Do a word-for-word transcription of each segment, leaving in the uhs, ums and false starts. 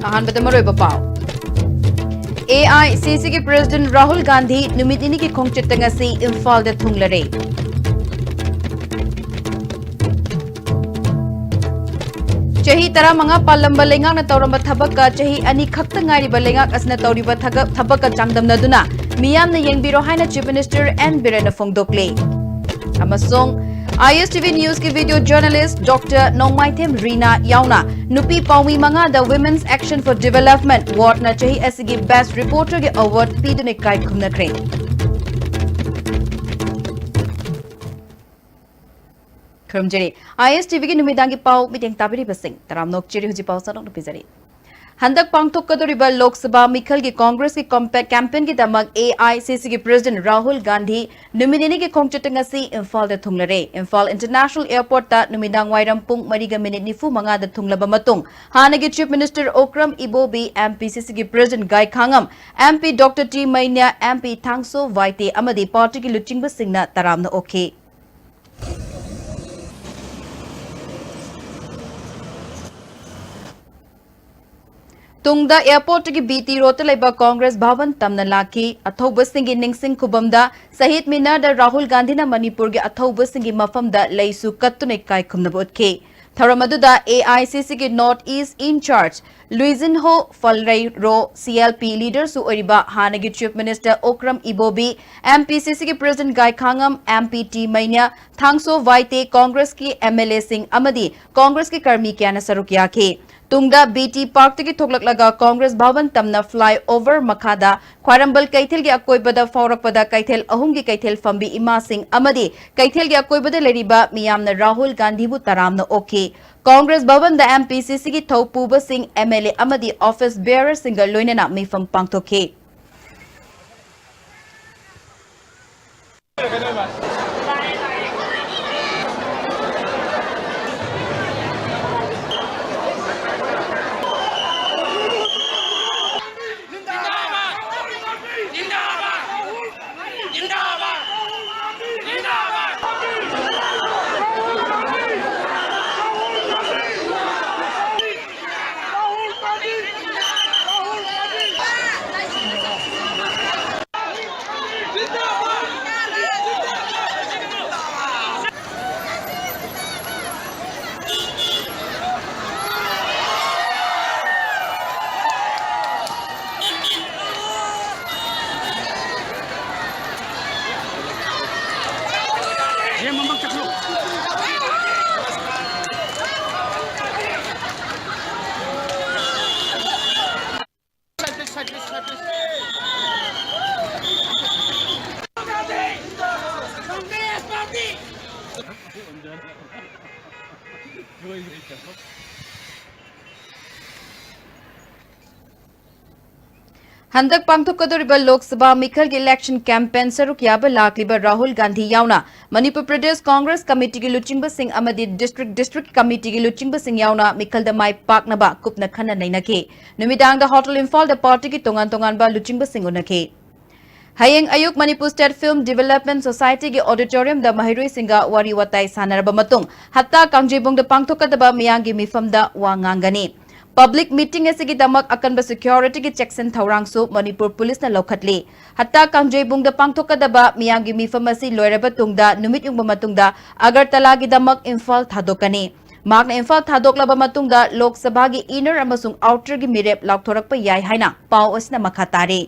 ꯑꯍꯥꯟꯕꯗ ꯃꯔꯨꯑꯣꯏꯕ ꯄꯥꯎ꯫ ꯑꯦ ꯑꯥꯏ ꯁꯤ ꯁꯤꯒꯤ President ꯔꯥꯍꯨꯜ ꯒꯥꯟꯙꯤ ꯅꯨꯃꯤꯠ ꯅꯤꯅꯤꯒꯤ ꯈꯣꯡꯆꯠꯇ ꯉꯁꯤ ꯏꯝꯐꯥꯜꯗ ꯊꯨꯡꯂꯔꯦ꯫ ꯆꯍꯤ ꯇꯔꯥꯃꯉꯥ ꯄꯥꯜꯂꯝꯕ ꯂꯩꯉꯥꯛꯅ ꯇꯧꯔꯝꯕ ꯊꯕꯛꯀ ꯆꯍꯤ ꯑꯅꯤ ꯈꯛꯇ ꯉꯥꯏꯔꯤꯕ ꯂꯩꯉꯥꯛ ꯑꯁꯤꯅ ꯇꯧꯔꯤꯕ ꯊꯒ-, ꯊꯕꯛꯀ ꯆꯥꯡꯗꯝꯅꯗꯨꯅ ꯃꯤꯌꯥꯝꯅ ꯌꯦꯡꯕꯤꯔꯣ ꯍꯥꯏꯅ Chief Minister ꯑꯦꯟ ꯕꯤꯔꯦꯟꯅ ꯐꯣꯡꯗꯣꯛꯂꯤ꯫ ꯑꯃꯁꯨꯡ ꯑꯥꯏ ꯑꯦꯁ ꯇꯤ ꯚꯤ News ꯀꯤ video journalist Doctor ꯅꯣꯡꯃꯥꯏꯊꯦꯝ ꯔꯤꯅꯥ ꯌꯥꯎꯅ ꯅꯨꯄꯤ ꯄꯥꯎꯃꯤ ꯃꯉꯥꯗ Women's Action for Development Award ꯅ ꯆꯍꯤ ꯑꯁꯤꯒꯤ Best Reporter ꯒꯤ award ꯄꯤꯗꯨꯅ ꯏꯀꯥꯏ ꯈꯨꯝꯅꯈ꯭ꯔꯦ꯫ ꯈꯨꯔꯨꯝꯖꯔꯤ꯫ ꯑꯥꯏ ꯑꯦꯁ ꯇꯤ ꯚꯤ ꯒꯤ ꯅꯨꯃꯤꯗꯥꯡꯒꯤ ꯄꯥꯎ ꯃꯤꯠꯌꯦꯡ ꯇꯥꯕꯤꯔꯤꯕꯁꯤꯡ ꯇꯔꯥꯝꯅ ꯑꯣꯛꯆꯔꯤ꯫ ꯍꯧꯖꯤꯛ ꯄꯥꯎ ꯁꯟꯗꯣꯛꯅ ꯄꯤꯖꯔꯤ꯫ ꯍꯟꯗꯛ ꯄꯥꯡꯊꯣꯛꯀꯗꯧꯔꯤꯕ ꯂꯣꯛ ꯁꯚꯥ ꯃꯤꯈꯜꯒꯤ ꯀꯣꯡꯒ꯭ꯔꯦꯁꯀꯤ ꯀꯝꯄꯦ-, campaign ꯒꯤꯗꯃꯛ A I C C ꯒꯤ President ꯔꯥꯍꯨꯜ ꯒꯥꯟꯙꯤ ꯅꯨꯃꯤꯠ ꯅꯤꯅꯤꯒꯤ ꯈꯣꯡꯆꯠꯇ ꯉꯁꯤ ꯏꯝꯐꯥꯜꯗ ꯊꯨꯡꯂꯔꯦ꯫ ꯏꯝꯐꯥꯜ International Airport ꯇ ꯅꯨꯃꯤꯗꯥꯡ ꯋꯥꯏꯔꯝ ꯄꯨꯡ ꯃꯔꯤꯒ ꯃꯤꯅꯤꯠ ꯅꯤꯐꯨ ꯃꯉꯥꯗ ꯊꯨꯡꯂꯕ ꯃꯇꯨꯡ, ꯍꯥꯟꯅꯒꯤ Chief Minister Okram Ibobi, M P C C ꯒꯤ President Gaikhangam, M P Doctor T Meinya, M P Thangso Baite ꯑꯃꯗꯤ party ꯒꯤ ꯂꯨꯆꯤꯡꯕꯁꯤꯡꯅ ꯇꯔꯥꯝꯅ ꯑꯣꯛꯈꯤ꯫ ꯇꯨꯡꯗ airport ꯇꯒꯤ ꯕꯤ ꯇꯤ Road ꯇ ꯂꯩꯕ ꯀꯣꯡꯒ꯭ꯔꯦꯁ ꯚꯕꯟ ꯇꯝꯅ ꯂꯥꯛꯈꯤ꯫ ꯑꯊꯧꯕꯁꯤꯡꯒꯤ ꯅꯤꯡꯁꯤꯡ ꯈꯨꯕꯝꯗ ꯁꯍꯤꯗ ꯃꯤꯅꯥꯔꯗ ꯔꯥꯍꯨꯜ ꯒꯥꯟꯙꯤꯅ ꯃꯅꯤꯄꯨꯔꯒꯤ ꯑꯊꯧꯕꯁꯤꯡꯒꯤ ꯃꯐꯝꯗ ꯂꯩꯁꯨ ꯀꯠꯇꯨꯅ ꯏꯀꯥꯏ ꯈꯨꯝꯅꯕ ꯎꯠꯈꯤ꯫ ꯊꯧꯔꯝ ꯑꯗꯨꯗ ꯑꯦ ꯑꯥꯏ ꯁꯤ ꯁꯤ ꯒꯤ North East in-charge ꯂꯨꯏꯖꯤꯟꯍꯣ ꯐꯜꯔꯩꯔꯣ, C L P leader ꯁꯨ ꯑꯣꯏꯔꯤꯕ ꯍꯥꯟꯅꯒꯤ Chief Minister Okram Ibobi, M P C C ꯒꯤ President Gaikhangam, M P T Meinya, Thangso Baite, ꯀꯣꯡꯒ꯭ꯔꯦꯁꯀꯤ ꯑꯦꯝ ꯑꯦꯜ ꯑꯦꯁꯤꯡ ꯑꯃꯗꯤ ꯀꯣꯡꯒ꯭ꯔꯦꯁꯀꯤ ꯀꯔꯃꯤ ꯀꯌꯥꯅ ꯁꯔꯨꯛ ꯌꯥꯈꯤ꯫ ꯇꯨꯡꯗ ꯕꯤ ꯇꯤ Park ꯇꯒꯤ ꯊꯣꯛꯂꯛꯂꯒ ꯀꯣꯡꯒ꯭ꯔꯦꯁ ꯚꯕꯟ ꯇꯝꯅ flyover ꯃꯈꯥꯗ ꯈ꯭ꯋꯥꯏꯔꯝꯕꯟ ꯀꯩꯊꯦꯜꯒꯤ ꯑꯀꯣꯏꯕꯗ ꯐꯥꯎꯔꯛꯄꯗ ꯀꯩꯊꯦꯜ ꯑꯍꯨꯝꯒꯤ ꯀꯩꯊꯦꯜ ꯐꯝꯕꯤ ꯏꯃꯥꯁꯤꯡ ꯑꯃꯗꯤ ꯀꯩꯊꯦꯜꯒꯤ ꯑꯀꯣꯏꯕꯗ ꯂꯩꯔꯤꯕ ꯃꯤꯌꯥꯝꯅ ꯔꯥꯍꯨꯜ ꯒꯥꯟꯙꯤꯕꯨ ꯇꯔꯥꯝꯅ ꯑꯣꯛꯈꯤ꯫ Congress ꯚꯕꯟꯗ M P C C ꯒꯤ ꯊꯧ ꯄꯨꯕꯁꯤꯡ, ꯑꯦꯝ ꯑꯦꯜ ꯑꯦ ꯑꯃꯗꯤ office bearer ꯁꯤꯡꯒ ꯂꯣꯏꯅꯅ ꯃꯤꯐꯝ ꯄꯥꯡꯊꯣꯛꯈꯤ꯫ ꯍꯟꯗꯛ ꯄꯥꯡꯊꯣꯛꯀꯗꯧꯔꯤꯕ ꯂꯣꯛ ꯁꯚꯥ ꯃꯤꯈꯜꯒꯤ election campaign ꯁꯔꯨꯛ ꯌꯥꯕ ꯂꯥꯛꯂꯤꯕ ꯔꯥꯍꯨꯜ ꯒꯥꯟꯙꯤ ꯌꯥꯎꯅ ꯃꯅꯤꯄꯨꯔ ꯄ꯭ꯔꯗꯦꯁ ꯀꯣꯡꯒ꯭ꯔꯦꯁ ꯀꯃꯤꯇꯤꯒꯤ ꯂꯨꯆꯤꯡꯕꯁꯤꯡ ꯑꯃꯗꯤ district district ꯀꯃꯤꯇꯤꯒꯤ ꯂꯨꯆꯤꯡꯕꯁꯤꯡ ꯌꯥꯎꯅ ꯃꯤꯈꯜꯗ ꯃꯥꯏ ꯄꯥꯛꯅꯕ ꯀꯨꯞꯅ ꯈꯟꯅ ꯅꯩꯅꯈꯤ꯫ ꯅꯨꯃꯤꯗꯥꯡꯗ ꯍꯣꯇꯦꯜ ꯏꯝꯐꯥꯜꯗ ꯄꯥꯔꯇꯤꯒꯤ ꯇꯣꯉꯥꯟ ꯇꯣꯉꯥꯟꯕ ꯂꯨꯆꯤꯡꯕꯁꯤꯡ ꯎꯅꯈꯤ꯫ ꯍꯌꯦꯡ ꯑꯌꯨꯛ Manipur State Film Development Society ꯒꯤ auditorium ꯗ ꯃꯍꯩꯔꯣꯏꯁꯤꯡꯒ ꯋꯥꯔꯤ ꯋꯥꯇꯥꯏ ꯁꯥꯟꯅꯔꯕ ꯃꯇꯨꯡ ꯍꯠꯇꯥ ꯀꯥꯡꯖꯩꯕꯨꯡꯗ ꯄꯥꯡꯊꯣꯛꯀꯗꯕ ꯃꯤꯌꯥꯝꯒꯤ ꯃꯤꯐꯝꯗ ꯋꯥ ꯉꯥꯡꯒꯅꯤ꯫ Public meeting ꯑꯁꯤꯒꯤꯗꯃꯛ ꯑꯀꯟꯕ security ꯒꯤ ꯆꯦꯛꯁꯤꯟ ꯊꯧꯔꯥꯡꯁꯨ ꯃꯅꯤꯄꯨꯔ ꯄꯨꯂꯤꯁꯅ ꯂꯧꯈꯠꯂꯤ꯫ ꯍꯠꯇꯥ ꯀꯥꯡꯖꯩꯕꯨꯡꯗ ꯄꯥꯡꯊꯣꯛꯀꯗꯕ ꯃꯤꯌꯥꯝꯒꯤ ꯃꯤꯐꯝ ꯑꯁꯤ ꯂꯣꯏꯔꯕ ꯇꯨꯡꯗ ꯅꯨꯃꯤꯠ ꯌꯨꯡꯕ ꯃꯇꯨꯡꯗ ꯑꯒꯔꯇꯂꯥꯒꯤꯗꯃꯛ ꯏꯝꯐꯥꯜ ꯊꯥꯗꯣꯛꯀꯅꯤ꯫ ꯃꯍꯥꯛꯅ ꯏꯝꯐꯥꯜ ꯊꯥꯗꯣꯛꯂꯕ ꯃꯇꯨꯡꯗ ꯂꯣꯛ ꯁꯚꯥꯒꯤ inner ꯑꯃꯁꯨꯡ outer ꯒꯤ ꯃꯤꯔꯦꯞ ꯂꯥꯎꯊꯣꯔꯛꯄ ꯌꯥꯏ ꯍꯥꯏꯅ ꯄꯥꯎ ꯑꯁꯤꯅ ꯃꯈꯥ ꯇꯥꯔꯤ꯫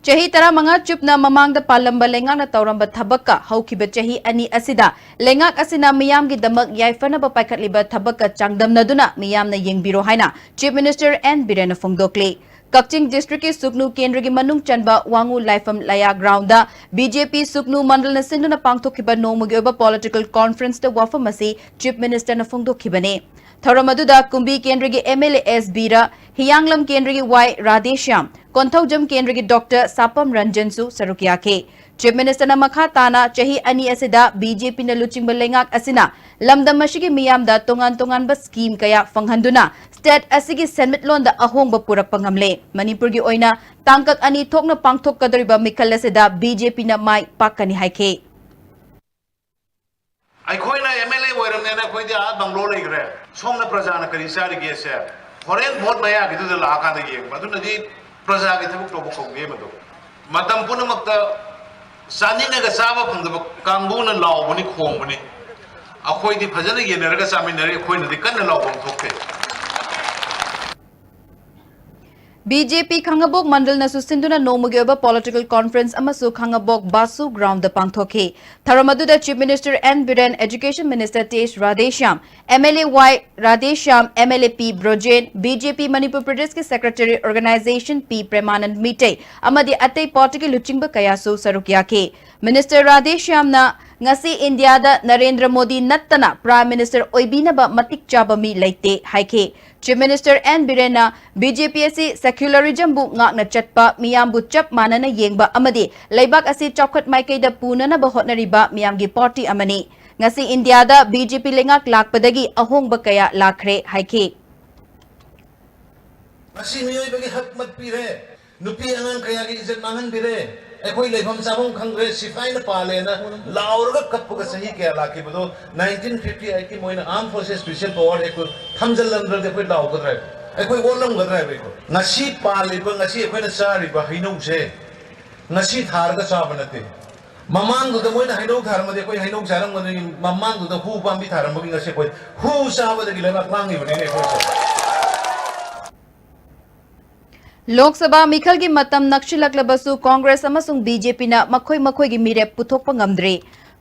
ꯆꯍꯤ ꯇꯔꯥꯃꯉꯥ ꯆꯨꯞꯅ ꯃꯃꯥꯡꯗ ꯄꯥꯜꯂꯝꯕ ꯂꯩꯉꯥꯛꯅ ꯇꯧꯔꯝꯕ ꯊꯕꯛꯀ ꯍꯧꯈꯤꯕ ꯆꯍꯤ ꯑꯅꯤ ꯑꯁꯤꯗ ꯂꯩꯉꯥꯛ ꯑꯁꯤꯅ ꯃꯤꯌꯥꯝꯒꯤꯗꯃꯛ ꯌꯥꯏꯐꯅꯕ ꯄꯥꯏꯈꯠꯂꯤꯕ ꯊꯕꯛꯀ ꯆꯥꯡꯗꯝꯅꯗꯨꯅ ꯃꯤꯌꯥꯝꯅ ꯌꯦꯡꯕꯤꯔꯣ ꯍꯥꯏꯅ Chief Minister N ꯕꯤꯔꯦꯟꯅ ꯐꯣꯡꯗꯣꯛꯂꯤ꯫ ꯀꯛꯆꯤꯡ district ꯀꯤ ꯁꯨꯒꯅꯨ ꯀꯦꯟꯗ꯭ꯔꯒꯤ ꯃꯅꯨꯡ ꯆꯟꯕ ꯋꯥꯉꯨ ꯂꯥꯏꯐꯝ ꯂꯌꯥ ground ꯗ B J P ꯁꯨꯒꯅꯨ ꯃꯟꯗꯜꯅ ꯁꯤꯟꯗꯨꯅ ꯄꯥꯡꯊꯣꯛꯈꯤꯕ ꯅꯣꯡꯃꯒꯤ ꯑꯣꯏꯕ political conference ꯇ ꯋꯥꯐꯝ ꯑꯁꯤ Chief Minister ꯅ ꯐꯣꯡꯗꯣꯛꯈꯤꯕꯅꯤ꯫ ꯊꯧꯔꯝ ꯑꯗꯨꯗ ꯀꯨꯝꯕꯤ ꯀꯦꯟꯗ꯭ꯔꯒꯤ M L A S ꯕꯤꯔ, ꯍꯤꯌꯥꯡꯂꯝ ꯀꯦꯟꯗ꯭ꯔꯒꯤ ꯋꯥꯏ ꯔꯥꯙꯦꯁ꯭ꯌꯥꯝ, ꯀꯣꯟꯊꯧꯖꯝ ꯀꯦꯟꯗ꯭ꯔꯒꯤ Doctor ꯁꯥꯄꯝ ꯔꯟꯖꯟꯁꯨ ꯁꯔꯨꯛ ꯌꯥꯈꯤ꯫ Chief Minister ꯅ ꯃꯈꯥ ꯇꯥꯅ ꯆꯍꯤ ꯑꯅꯤ ꯑꯁꯤꯗ B J P ꯅ ꯂꯨꯆꯤꯡꯕ ꯂꯩꯉꯥꯛ ꯑꯁꯤꯅ ꯂꯝꯗꯝ ꯑꯁꯤꯒꯤ ꯃꯤꯌꯥꯝꯗ ꯇꯣꯉꯥꯟ ꯇꯣꯉꯥꯟꯕ scheme ꯀꯌꯥ ꯐꯪꯍꯟꯗꯨꯅ state ꯑꯁꯤꯒꯤ ꯁꯦꯟꯃꯤꯠꯂꯣꯟꯗ ꯑꯍꯣꯡꯕ ꯄꯨꯔꯛꯄ ꯉꯝꯂꯦ꯫ ꯃꯅꯤꯄꯨꯔꯒꯤ ꯑꯣꯏꯅ ꯇꯥꯡꯀꯛ ꯑꯅꯤ ꯊꯣꯛꯅ ꯄꯥꯡꯊꯣꯛꯀꯗꯧꯔꯤꯕ ꯃꯤꯈꯜ ꯑꯁꯤꯗ B J P ꯅ ꯃꯥꯏ ꯄꯥꯛꯀꯅꯤ ꯍꯥꯏꯈꯤ꯫ ꯑꯩꯈꯣꯏꯅ M L A ꯑꯣꯏꯔꯝꯅꯦꯅ ꯑꯩꯈꯣꯏꯗꯤ ꯑꯥ bungalow ꯂꯩꯈ꯭ꯔꯦ꯫ ꯁꯣꯝꯅ ꯄ꯭ꯔꯖꯥꯅ ꯀꯔꯤ ꯆꯥꯔꯤꯒꯦꯁꯦ ꯍꯣꯔꯦꯟ vote ꯃꯌꯥꯒꯤꯗꯨꯗ ꯂꯥꯛꯑꯀꯥꯟꯗ ꯌꯦꯡꯕ꯫ ꯑꯗꯨꯅꯗꯤ ꯄ꯭ꯔꯖꯥꯒꯤ ꯊꯕꯛ ꯇꯧꯕ ꯀꯧꯗꯦ ꯃꯗꯨ꯫ ꯃꯇꯝ ꯄꯨꯝꯅꯃꯛꯇ ꯆꯥꯅꯤꯡꯉꯒ ꯆꯥꯕ ꯐꯪꯗꯕ ꯀꯥꯡꯕꯨꯅ ꯂꯥꯎꯕꯅꯤ, ꯈꯣꯡꯕꯅꯤ꯫ ꯑꯩꯈꯣꯏꯗꯤ ꯐꯖꯅ ꯌꯦꯟꯅꯔꯒ ꯆꯥꯃꯤꯟꯅꯔꯤ, ꯑꯩꯈꯣꯏꯅꯗꯤ ꯀꯟꯅ ꯂꯥꯎꯐꯝ ꯊꯣꯛꯇꯦ꯫ B J P ꯈꯥꯡꯉꯕꯣꯛ ꯃꯟꯗꯜꯅꯁꯨ ꯁꯤꯟꯗꯨꯅ ꯅꯣꯡꯃꯒꯤ ꯑꯣꯏꯕ political conference ꯑꯃꯁꯨ ꯈꯥꯡꯉꯕꯣꯛ ꯕꯥꯁꯨ ground ꯗ ꯄꯥꯡꯊꯣꯛꯈꯤ꯫ ꯊꯧꯔꯝ ꯑꯗꯨꯗ Chief Minister N Biren, Education Minister T H Radheshyam, M L A Y Radheshyam, M L A P Brojen, B J P Manipur ꯄ꯭ꯔꯗꯦꯁꯀꯤ secretary organization P ꯄ꯭ꯔꯦꯃꯥꯅꯟꯗ ꯃꯤꯇꯩ ꯑꯃꯗꯤ ꯑꯇꯩ ꯄꯥꯔꯇꯤꯒꯤ ꯂꯨꯆꯤꯡꯕ ꯀꯌꯥꯁꯨ ꯁꯔꯨꯛ ꯌꯥꯈꯤ꯫ Minister ꯔꯥꯙꯦꯁ꯭ꯌꯥꯝꯅ ꯉꯁꯤ ꯏꯟꯗꯤꯌꯥꯗ ꯅꯔꯦꯟꯗ꯭ꯔ ꯃꯣꯗꯤ ꯅꯠꯇꯅ Prime Minister ꯑꯣꯏꯕꯤꯅꯕ ꯃꯇꯤꯛ ꯆꯥꯕ ꯃꯤ ꯂꯩꯇꯦ ꯍꯥꯏꯈꯤ꯫ Chief Minister N ꯕꯤꯔꯦꯟꯅ B J P ꯑꯁꯤ secularism ꯕꯨ ꯉꯥꯛꯅ ꯆꯠꯄ, ꯃꯤꯌꯥꯝꯕꯨ ꯆꯞ ꯃꯥꯟꯅꯅ ꯌꯦꯡꯕ ꯑꯃꯗꯤ ꯂꯩꯕꯥꯛ ꯑꯁꯤ ꯆꯥꯎꯈꯠ ꯃꯥꯏꯀꯩꯗ ꯄꯨꯅꯅꯕ ꯍꯣꯠꯅꯔꯤꯕ ꯃꯤꯌꯥꯝꯒꯤ party ꯑꯃꯅꯤ꯫ ꯉꯁꯤ ꯏꯟꯗꯤꯌꯥꯗ B J P ꯂꯩꯉꯥꯛ ꯂꯥꯛꯄꯗꯒꯤ ꯑꯍꯣꯡꯕ ꯀꯌꯥ ꯂꯥꯛꯈ꯭ꯔꯦ ꯍꯥꯏꯈꯤ꯫ ꯉꯁꯤ ꯃꯤꯑꯣꯏꯕꯒꯤ ꯍꯛ ꯃꯠꯄꯤꯔꯦ, ꯅꯨꯄꯤ ꯑꯉꯥꯡ ꯀꯌꯥꯒꯤ ꯏꯖꯠ ꯃꯥꯡꯍꯟꯕꯤꯔꯦ, ꯑꯩꯈꯣꯏ ꯂꯩꯐꯝ ꯆꯥꯐꯝ ꯈꯪꯗ꯭ꯔꯦ, ꯁꯤꯐꯥꯏꯅ ꯄꯥꯜꯂꯦꯅ ꯂꯥꯎꯔꯒ ꯀꯞꯄꯒ ꯆꯍꯤ ꯀꯌꯥ ꯂꯥꯛꯈꯤꯕꯗꯣ, nineteen fifty eight ꯀꯤ ꯃꯣꯏꯅ Armed Forces Special Power Act ꯊꯝꯖꯤꯜꯂꯝꯗ꯭ꯔꯗꯤ ꯑꯩꯈꯣꯏ ꯂꯥꯎꯒꯗ꯭ꯔꯥ ꯍꯥꯏꯕ? ꯑꯩꯈꯣꯏ ꯑꯣꯠꯂꯝꯒꯗ꯭ꯔꯥ ꯍꯥꯏꯕ? ꯑꯩꯈꯣꯏ ꯉꯁꯤ ꯄꯥꯜꯂꯤꯕ, ꯉꯁꯤ ꯑꯩꯈꯣꯏꯅ ꯆꯥꯔꯤꯕ ꯍꯩꯅꯧꯁꯦ ꯉꯁꯤ ꯊꯥꯔꯒ ꯆꯥꯕ ꯅꯠꯇꯦ꯫ ꯃꯃꯥꯡꯗꯨꯗ ꯃꯣꯏꯅ ꯍꯩꯅꯧ ꯊꯥꯔꯝꯃꯗꯤ ꯑꯩꯈꯣꯏ ꯍꯩꯅꯧ ꯆꯥꯔꯝꯒꯗꯣꯏꯅꯤ꯫ ꯃꯃꯥꯡꯗꯨꯗ ꯍꯨ ꯄꯥꯝꯕꯤ ꯊꯥꯔꯝꯕꯒꯤ ꯉꯁꯤ ꯑꯩꯈꯣꯏ ꯍꯨ ꯆꯥꯕꯗꯒꯤ ꯂꯩꯕꯥꯛ ꯃꯥꯡꯉꯤꯕꯅꯤꯅꯦ ꯑꯩꯈꯣꯏꯁꯦ꯫ ꯂꯣꯛ ꯁꯚꯥ ꯃꯤꯈꯜꯒꯤ ꯃꯇꯝ ꯅꯛꯁꯤꯜꯂꯛꯂꯕꯁꯨ ꯀꯣꯡꯒ꯭ꯔꯦꯁ ꯑꯃꯁꯨꯡ B J P ꯅ ꯃꯈꯣꯏ ꯃꯈꯣꯏꯒꯤ ꯃꯤꯔꯦꯞ ꯄꯨꯊꯣꯛꯄ ꯉꯝꯗ꯭ꯔꯤ꯫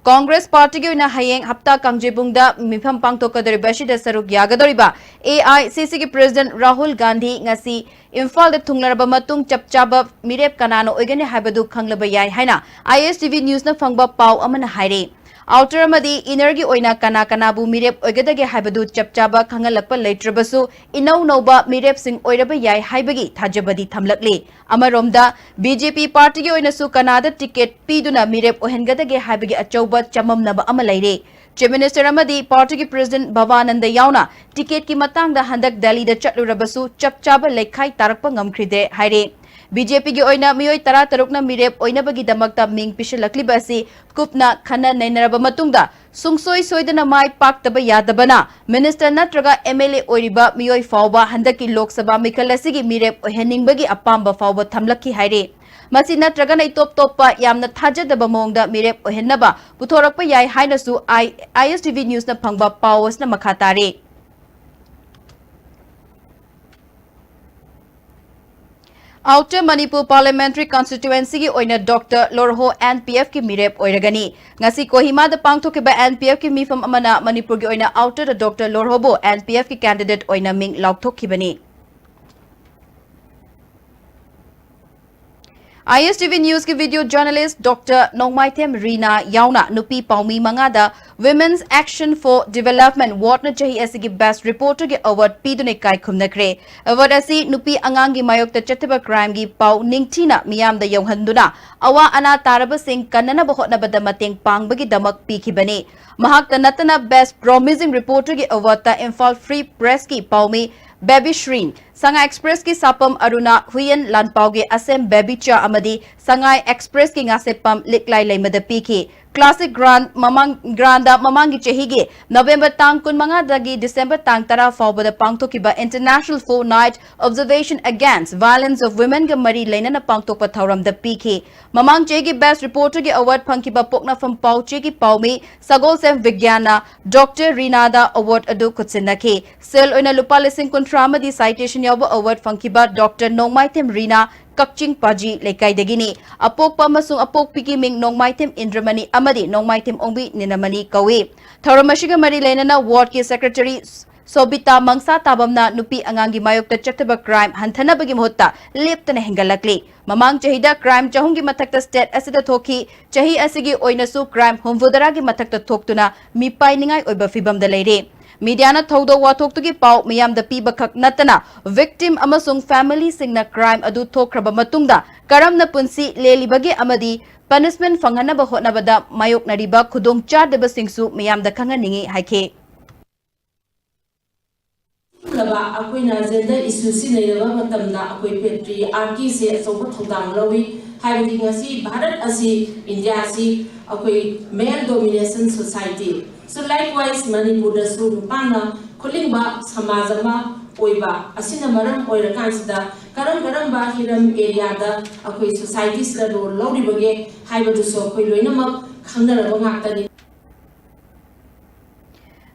ꯀꯣꯡꯒ꯭ꯔꯦꯁ ꯄꯥꯔꯇꯤꯒꯤ ꯑꯣꯏꯅ ꯍꯌꯦꯡ ꯍꯞꯇꯥ ꯀꯥꯡꯖꯩꯕꯨꯡꯗ ꯃꯤꯐꯝ ꯄꯥꯡꯊꯣꯛꯀꯗꯧꯔꯤꯕ ꯑꯁꯤꯗ ꯁꯔꯨꯛ ꯌꯥꯒꯗꯧꯔꯤꯕ A I C C ꯒꯤ President ꯔꯥꯍꯨꯜ ꯒꯥꯟꯙꯤ ꯉꯁꯤ ꯏꯝꯐꯥꯜꯗ ꯊꯨꯡꯂꯔꯕ ꯃꯇꯨꯡ ꯆꯞ ꯆꯥꯕ ꯃꯤꯔꯦꯞ ꯀꯅꯥꯅ ꯑꯣꯏꯒꯅꯤ ꯍꯥꯏꯕꯗꯨ ꯈꯪꯂꯕ ꯌꯥꯏ ꯍꯥꯏꯅ I S T V News ꯅ ꯐꯪꯕ ꯄꯥꯎ ꯑꯃꯅ ꯍꯥꯏꯔꯤ꯫ Outer ꯑꯃꯗꯤ inner ꯒꯤ ꯑꯣꯏꯅ ꯀꯅꯥ ꯀꯅꯥꯕꯨ ꯃꯤꯔꯦꯞ ꯑꯣꯏꯒꯗꯒꯦ ꯍꯥꯏꯕꯗꯨ ꯆꯞ ꯆꯥꯕ ꯈꯪꯍꯜꯂꯛꯄ ꯂꯩꯇ꯭ꯔꯕꯁꯨ, ꯏꯅꯧ ꯅꯧꯕ ꯃꯤꯔꯦꯞꯁꯤꯡ ꯑꯣꯏꯔꯕ ꯌꯥꯏ ꯍꯥꯏꯕꯒꯤ ꯊꯥꯖꯕꯗꯤ ꯊꯝꯂꯛꯂꯤ꯫ ꯑꯃꯔꯣꯝꯗ, B J P ꯄꯥꯔꯇꯤꯒꯤ ꯑꯣꯏꯅꯁꯨ ꯀꯅꯥꯗ ticket ꯄꯤꯗꯨꯅ ꯃꯤꯔꯦꯞ ꯑꯣꯏꯍꯟꯒꯗꯒꯦ ꯍꯥꯏꯕꯒꯤ ꯑꯆꯧꯕ ꯆꯃꯝꯅꯕ ꯑꯃ ꯂꯩꯔꯦ꯫ Chief Minister ꯑꯃꯗꯤ ꯄꯥꯔꯇꯤꯒꯤ President ꯚꯕꯥꯅꯟꯗ ꯌꯥꯎꯅ ticket ꯀꯤ ꯃꯇꯥꯡꯗ ꯍꯟꯗꯛ ꯗꯦꯜꯂꯤꯗ ꯆꯠꯂꯨꯔꯕꯁꯨ ꯆꯞ ꯆꯥꯕ ꯂꯩꯈꯥꯏ ꯇꯥꯔꯛꯄ ꯉꯝꯈꯤꯗꯦ ꯍꯥꯏꯔꯦ꯫ B J P ꯒꯤ ꯑꯣꯏꯅ ꯃꯤꯑꯣꯏ ꯇꯔꯥꯇꯔꯨꯛꯅ ꯃꯤꯔꯦꯞ ꯑꯣꯏꯅꯕꯒꯤꯗꯃꯛꯇ ꯃꯤꯡ ꯄꯤꯁꯤꯜꯂꯛꯂꯤꯕ ꯑꯁꯤ ꯀꯨꯞꯅ ꯈꯟꯅ ꯅꯩꯅꯔꯕ ꯃꯇꯨꯡꯗ ꯁꯨꯡꯁꯣꯏ ꯁꯣꯏꯗꯅ ꯃꯥꯏ ꯄꯥꯛꯇꯕ ꯌꯥꯗꯕꯅ Minister ꯅꯠꯇ꯭ꯔꯒ M L A ꯑꯣꯏꯔꯤꯕ ꯃꯤꯑꯣꯏ ꯐꯥꯎꯕ ꯍꯟꯗꯛꯀꯤ ꯂꯣꯛ ꯁꯚꯥ ꯃꯤꯈꯜ ꯑꯁꯤꯒꯤ ꯃꯤꯔꯦꯞ ꯑꯣꯏꯍꯟꯅꯤꯡꯕꯒꯤ ꯑꯄꯥꯝꯕ ꯐꯥꯎꯕ ꯊꯝꯂꯛꯈꯤ ꯍꯥꯏꯔꯤ꯫ ꯃꯁꯤ ꯅꯠꯇ꯭ꯔꯒꯅ ꯏꯇꯣꯞ ꯇꯣꯞꯄ ꯌꯥꯝꯅ ꯊꯥꯖꯗꯕ ꯃꯑꯣꯡꯗ ꯃꯤꯔꯦꯞ ꯑꯣꯏꯍꯟꯅꯕ ꯄꯨꯊꯣꯔꯛꯄ ꯌꯥꯏ ꯍꯥꯏꯅꯁꯨ I-, I S T V News ꯅ ꯐꯪꯕ ꯄꯥꯎ ꯑꯁꯤꯅ ꯃꯈꯥ ꯇꯥꯔꯤ꯫ Outer Manipur Parliamentary Constituency ꯒꯤ ꯑꯣꯏꯅ Doctor ꯂꯣꯔꯍꯣ N P F ꯀꯤ ꯃꯤꯔꯦꯞ ꯑꯣꯏꯔꯒꯅꯤ꯫ ꯉꯁꯤ ꯀꯣꯍꯤꯃꯥꯗ ꯄꯥꯡꯊꯣꯛꯈꯤꯕ N P F ꯀꯤ ꯃꯤꯐꯝ ꯑꯃꯅ ꯃꯅꯤꯄꯨꯔꯒꯤ ꯑꯣꯏꯅ Outer ꯗ Doctor ꯂꯣꯔꯍꯣꯕꯨ N P F ꯀꯤ candidate ꯑꯣꯏꯅ ꯃꯤꯡ ꯂꯥꯎꯊꯣꯛꯈꯤꯕꯅꯤ꯫ ISTV Newsꯀꯤ video journalist Doctor ꯅꯣꯡꯃꯥꯏꯊꯦꯝ ꯔꯤꯅꯥ ꯌꯥꯎꯅ ꯅꯨꯄꯤ ꯄꯥꯎꯃꯤ ꯃꯉꯥꯗ Women's Action for Development Awardꯅ ꯆꯍꯤ ꯑꯁꯤꯒꯤ Best Reporterꯒꯤ award ꯄꯤꯗꯨꯅ ꯏꯀꯥꯏ ꯈꯨꯝꯅꯈ꯭ꯔꯦ꯫ Award ꯑꯁꯤ ꯅꯨꯄꯤ ꯑꯉꯥꯡꯒꯤ ꯃꯥꯌꯣꯛꯇ ꯆꯠꯊꯕ crimeꯒꯤ ꯄꯥꯎ ꯅꯤꯡꯊꯤꯅ ꯃꯤꯌꯥꯝꯗ ꯌꯧꯍꯟꯗꯨꯅ ꯑꯋꯥ ꯑꯅꯥ ꯇꯥꯔꯕꯁꯤꯡ ꯀꯟꯅꯅꯕ ꯍꯣꯠꯅꯕꯗ ꯃꯇꯦꯡ ꯄꯥꯡꯕꯒꯤꯗꯃꯛ ꯄꯤꯈꯤꯕꯅꯤ꯫ ꯃꯍꯥꯛꯇ ꯅꯠꯇꯅ Best Promising Reporterꯒꯤ awardꯇ ꯏꯝꯐꯥꯜ Free Pressꯀꯤ ꯄꯥꯎꯃꯤ ꯕꯦꯕꯤ ꯁ꯭ꯔꯤꯟ, ꯁꯉꯥꯏ Expressꯀꯤ ꯁꯥꯄꯝ ꯑꯔꯨꯅꯥ ꯍꯨꯌꯦꯟ, ꯂꯥꯟꯄꯥꯎꯒꯤ ꯑꯁꯦꯝ ꯕꯦꯕꯤꯆꯥ ꯑꯃꯗꯤ ꯁꯉꯥꯏ Expressꯀꯤ ꯉꯥꯁꯦꯞꯄꯝ ꯂꯤꯛꯂꯥꯏ ꯂꯩꯃꯗ ꯄꯤꯈꯤ꯫ Classic Grand ꯃꯃꯥꯡ, Grandꯗ ꯃꯃꯥꯡꯒꯤ ꯆꯍꯤꯒꯤ ꯅꯕꯦꯝꯕꯔ ꯇꯥꯡ ꯀꯨꯟꯃꯉꯥꯗꯒꯤ ꯗꯤꯁꯦꯝꯕꯔ ꯇꯥꯡ ꯇꯔꯥ ꯐꯥꯎꯕꯗ ꯄꯥꯡꯊꯣꯛꯈꯤꯕ International Fortnight Observation Against Violence of Womenꯒ ꯃꯔꯤ ꯂꯩꯅꯅ ꯄꯥꯡꯊꯣꯛꯄ ꯊꯧꯔꯝꯗ ꯄꯤꯈꯤ꯫ ꯃꯃꯥꯡ ꯆꯍꯤꯒꯤ Best Reporterꯒꯤ award ꯐꯪꯈꯤꯕ ꯄꯣꯛꯅꯐꯝ ꯄꯥꯎꯆꯦꯒꯤ ꯄꯥꯎꯃꯤ ꯁꯒꯣꯜꯁꯦꯝ ꯕꯤꯒ꯭ꯌꯥꯟꯅ Doctor ꯔꯤꯅꯥꯗ award ꯑꯗꯨ ꯈꯨꯠꯁꯤꯟꯅꯈꯤ꯫ ꯁꯦꯜ ꯑꯣꯏꯅ ꯂꯨꯄꯥ ꯂꯤꯁꯤꯡ ꯀꯨꯟꯊ꯭ꯔꯥ ꯑꯃꯗꯤ citation ꯌꯥꯎꯕ award ꯐꯪꯈꯤꯕ Doctor ꯅꯣꯡꯃꯥꯏꯊꯦꯝ ꯔꯤꯅꯥ ꯀꯛꯆꯤꯡ ꯄꯥꯖꯤ ꯂꯩꯀꯥꯏꯗꯒꯤꯅꯤ꯫ ꯑꯄꯣꯛꯄ ꯑꯃꯁꯨꯡ ꯑꯄꯣꯛꯄꯤꯒꯤ ꯃꯤꯡ ꯅꯣꯡꯃꯥꯏꯊꯦꯝ ꯏꯟꯗ꯭ꯔꯃꯅꯤ ꯑꯃꯗꯤ ꯅꯣꯡꯃꯥꯏꯊꯦꯝ ꯑꯣꯡꯕꯤ ꯅꯤꯅꯃꯅꯤ ꯀꯧꯏ꯫ ꯊꯧꯔꯝ ꯑꯁꯤꯒ ꯃꯔꯤ ꯂꯩꯅꯅ wardꯀꯤ secretary ꯁꯣꯕꯤꯇꯥ ꯃꯪꯁꯥ ꯇꯥꯕꯝꯅ ꯅꯨꯄꯤ ꯑꯉꯥꯡꯒꯤ ꯃꯥꯌꯣꯛꯇ ꯆꯠꯊꯕ crime ꯍꯟꯊꯅꯕꯒꯤ ꯃꯍꯨꯠꯇ ꯂꯦꯞꯇꯅ ꯍꯦꯟꯒꯠꯂꯛꯂꯤ꯫ ꯃꯃꯥꯡ ꯆꯍꯤꯗ crime ꯆꯍꯨꯝꯒꯤ ꯃꯊꯛꯇ state ꯑꯁꯤꯗ ꯊꯣꯛꯈꯤ꯫ ꯆꯍꯤ ꯑꯁꯤꯒꯤ ꯑꯣꯏꯅꯁꯨ crime ꯍꯨꯝꯐꯨꯇꯔꯥꯒꯤ ꯃꯊꯛꯇ ꯊꯣꯛꯇꯨꯅ ꯃꯤꯄꯥꯏꯅꯤꯡꯉꯥꯏ ꯑꯣꯏꯕ ꯐꯤꯚꯝꯗ ꯂꯩꯔꯦ꯫ Mediaꯅ ꯊꯧꯗꯣꯛ ꯋꯥꯊꯣꯛꯇꯨꯒꯤ ꯄꯥꯎ ꯃꯤꯌꯥꯝꯗ ꯄꯤꯕ ꯈꯛ ꯅꯠꯇꯅ victim ꯑꯃꯁꯨꯡ familyꯁꯤꯡꯅ crime ꯑꯗꯨ ꯊꯣꯛꯈ꯭ꯔꯕ ꯃꯇꯨꯡꯗ ꯀꯔꯝꯅ ꯄꯨꯟꯁꯤ ꯂꯦꯜꯂꯤꯕꯒꯦ ꯑꯃꯗꯤ punishment ꯐꯪꯍꯟꯅꯕ ꯍꯣꯠꯅꯕꯗ ꯃꯥꯌꯣꯛꯅꯔꯤꯕ ꯈꯨꯗꯣꯡꯆꯥꯗꯕꯁꯤꯡꯁꯨ ꯃꯤꯌꯥꯝꯗ ꯈꯪꯍꯟꯅꯤꯡꯏ ꯍꯥꯏꯈꯤ꯫ ꯑꯆꯨꯝꯂꯕ ꯑꯩꯈꯣꯏꯅ gender issueꯁꯤ ꯅꯩꯅꯕ ꯃꯇꯝꯗ ꯑꯩꯈꯣꯏ patriarchyꯁꯦ ꯑꯆꯧꯕ ꯊꯧꯗꯥꯡ ꯂꯧꯏ꯫ ꯍꯥꯏꯕꯗꯤ ꯉꯁꯤ ꯚꯥꯔꯠ ꯑꯁꯤ, ꯏꯟꯗꯤꯌꯥꯁꯤ ꯑꯩꯈꯣꯏ male domination society꯫ So likewise ꯃꯅꯤꯄꯨꯔꯗꯁꯨ ꯅꯨꯄꯥꯅ ꯈꯨꯂꯤꯡꯕ ꯁꯃꯥꯖ ꯑꯃ ꯑꯣꯏꯕ ꯑꯁꯤꯅ ꯃꯔꯝ ꯑꯣꯏꯔꯀꯥꯟꯁꯤꯗ ꯀꯔꯝ ꯀꯔꯝꯕ ꯍꯤꯔꯝ areaꯗ ꯑꯩꯈꯣꯏ societyꯁꯤꯗ role ꯂꯧꯔꯤꯕꯒꯦ ꯍꯥꯏꯕꯗꯨꯁꯨ ꯑꯩꯈꯣꯏ ꯂꯣꯏꯅꯃꯛ ꯈꯪꯅꯔꯕ ꯉꯥꯛꯇꯅꯤ꯫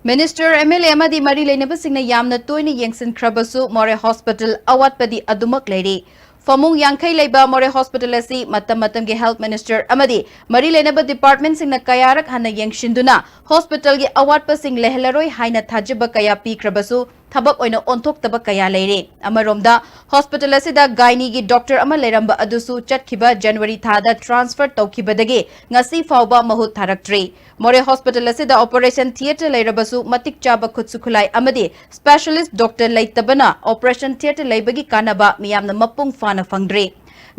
Minister, MLA ꯑꯃꯗꯤ ꯃꯔꯤ ꯂꯩꯅꯕꯁꯤꯡꯅ ꯌꯥꯝꯅ ꯇꯣꯏꯅ ꯌꯦꯡꯁꯤꯟꯈ꯭ꯔꯕꯁꯨ ꯃꯣꯔꯦ hospital ꯑꯋꯥꯠꯄꯗꯤ ꯑꯗꯨꯃꯛ ꯂꯩꯔꯤ꯫ ꯐꯃꯨꯡ ꯌꯥꯡꯈꯩ ꯂꯩꯕ ꯃꯣꯔꯦ hospital ꯑꯁꯤ ꯃꯇꯝ ꯃꯇꯝꯒꯤ health minister ꯑꯃꯗꯤ ꯃꯔꯤ ꯂꯩꯅꯕ departmentꯁꯤꯡꯅ ꯀꯌꯥꯔꯛ ꯍꯟꯅ ꯌꯦꯡꯁꯤꯟꯗꯨꯅ hospitalꯒꯤ ꯑꯋꯥꯠꯄꯁꯤꯡ ꯂꯩꯍꯜꯂꯔꯣꯏ ꯍꯥꯏꯅ ꯊꯥꯖꯕ ꯀꯌꯥ ꯄꯤꯈ꯭ꯔꯕꯁꯨ ꯊꯕꯛ ꯑꯣꯏꯅ ꯑꯣꯟꯊꯣꯛꯇꯕ ꯀꯌꯥ ꯂꯩꯔꯦ꯫ ꯑꯃꯔꯣꯝꯗ, ꯍꯣꯁꯄꯤꯇꯥꯜ ꯑꯁꯤꯗ ꯒꯥꯏꯅꯤꯒꯤ ꯗꯣꯛꯇꯔ ꯑꯃ ꯂꯩꯔꯝꯕ ꯑꯗꯨꯁꯨ ꯆꯠꯈꯤꯕ ꯖꯅꯋꯥꯔꯤ ꯊꯥꯗ ꯇ꯭ꯔꯥꯟꯁꯐꯔ ꯇꯧꯈꯤꯕꯗꯒꯤ ꯉꯁꯤ ꯐꯥꯎꯕ ꯃꯍꯨꯠ ꯊꯥꯔꯛꯇ꯭ꯔꯤ꯫ ꯃꯣꯔꯦ ꯍꯣꯁꯄꯤꯇꯥꯜ ꯑꯁꯤꯗ ꯑꯣꯄꯔꯦꯁꯟ ꯊꯤꯌꯦꯇꯔ ꯂꯩꯔꯕꯁꯨ ꯃꯇꯤꯛ ꯆꯥꯕ ꯈꯨꯠꯁꯨ ꯈꯨꯠꯂꯥꯏ ꯑꯃꯗꯤ ꯁ꯭ꯄꯦꯁꯤꯌꯦꯂꯤꯁ꯭ꯠ ꯗꯣꯛꯇꯔ ꯂꯩꯇꯕꯅ ꯑꯣꯄꯔꯦꯁꯟ ꯊꯤꯌꯦꯇꯔ ꯂꯩꯕꯒꯤ ꯀꯥꯟꯅꯕ ꯃꯤꯌꯥꯝꯅ ꯃꯄꯨꯡ ꯐꯥꯅ ꯐꯪꯗ꯭ꯔꯤ꯫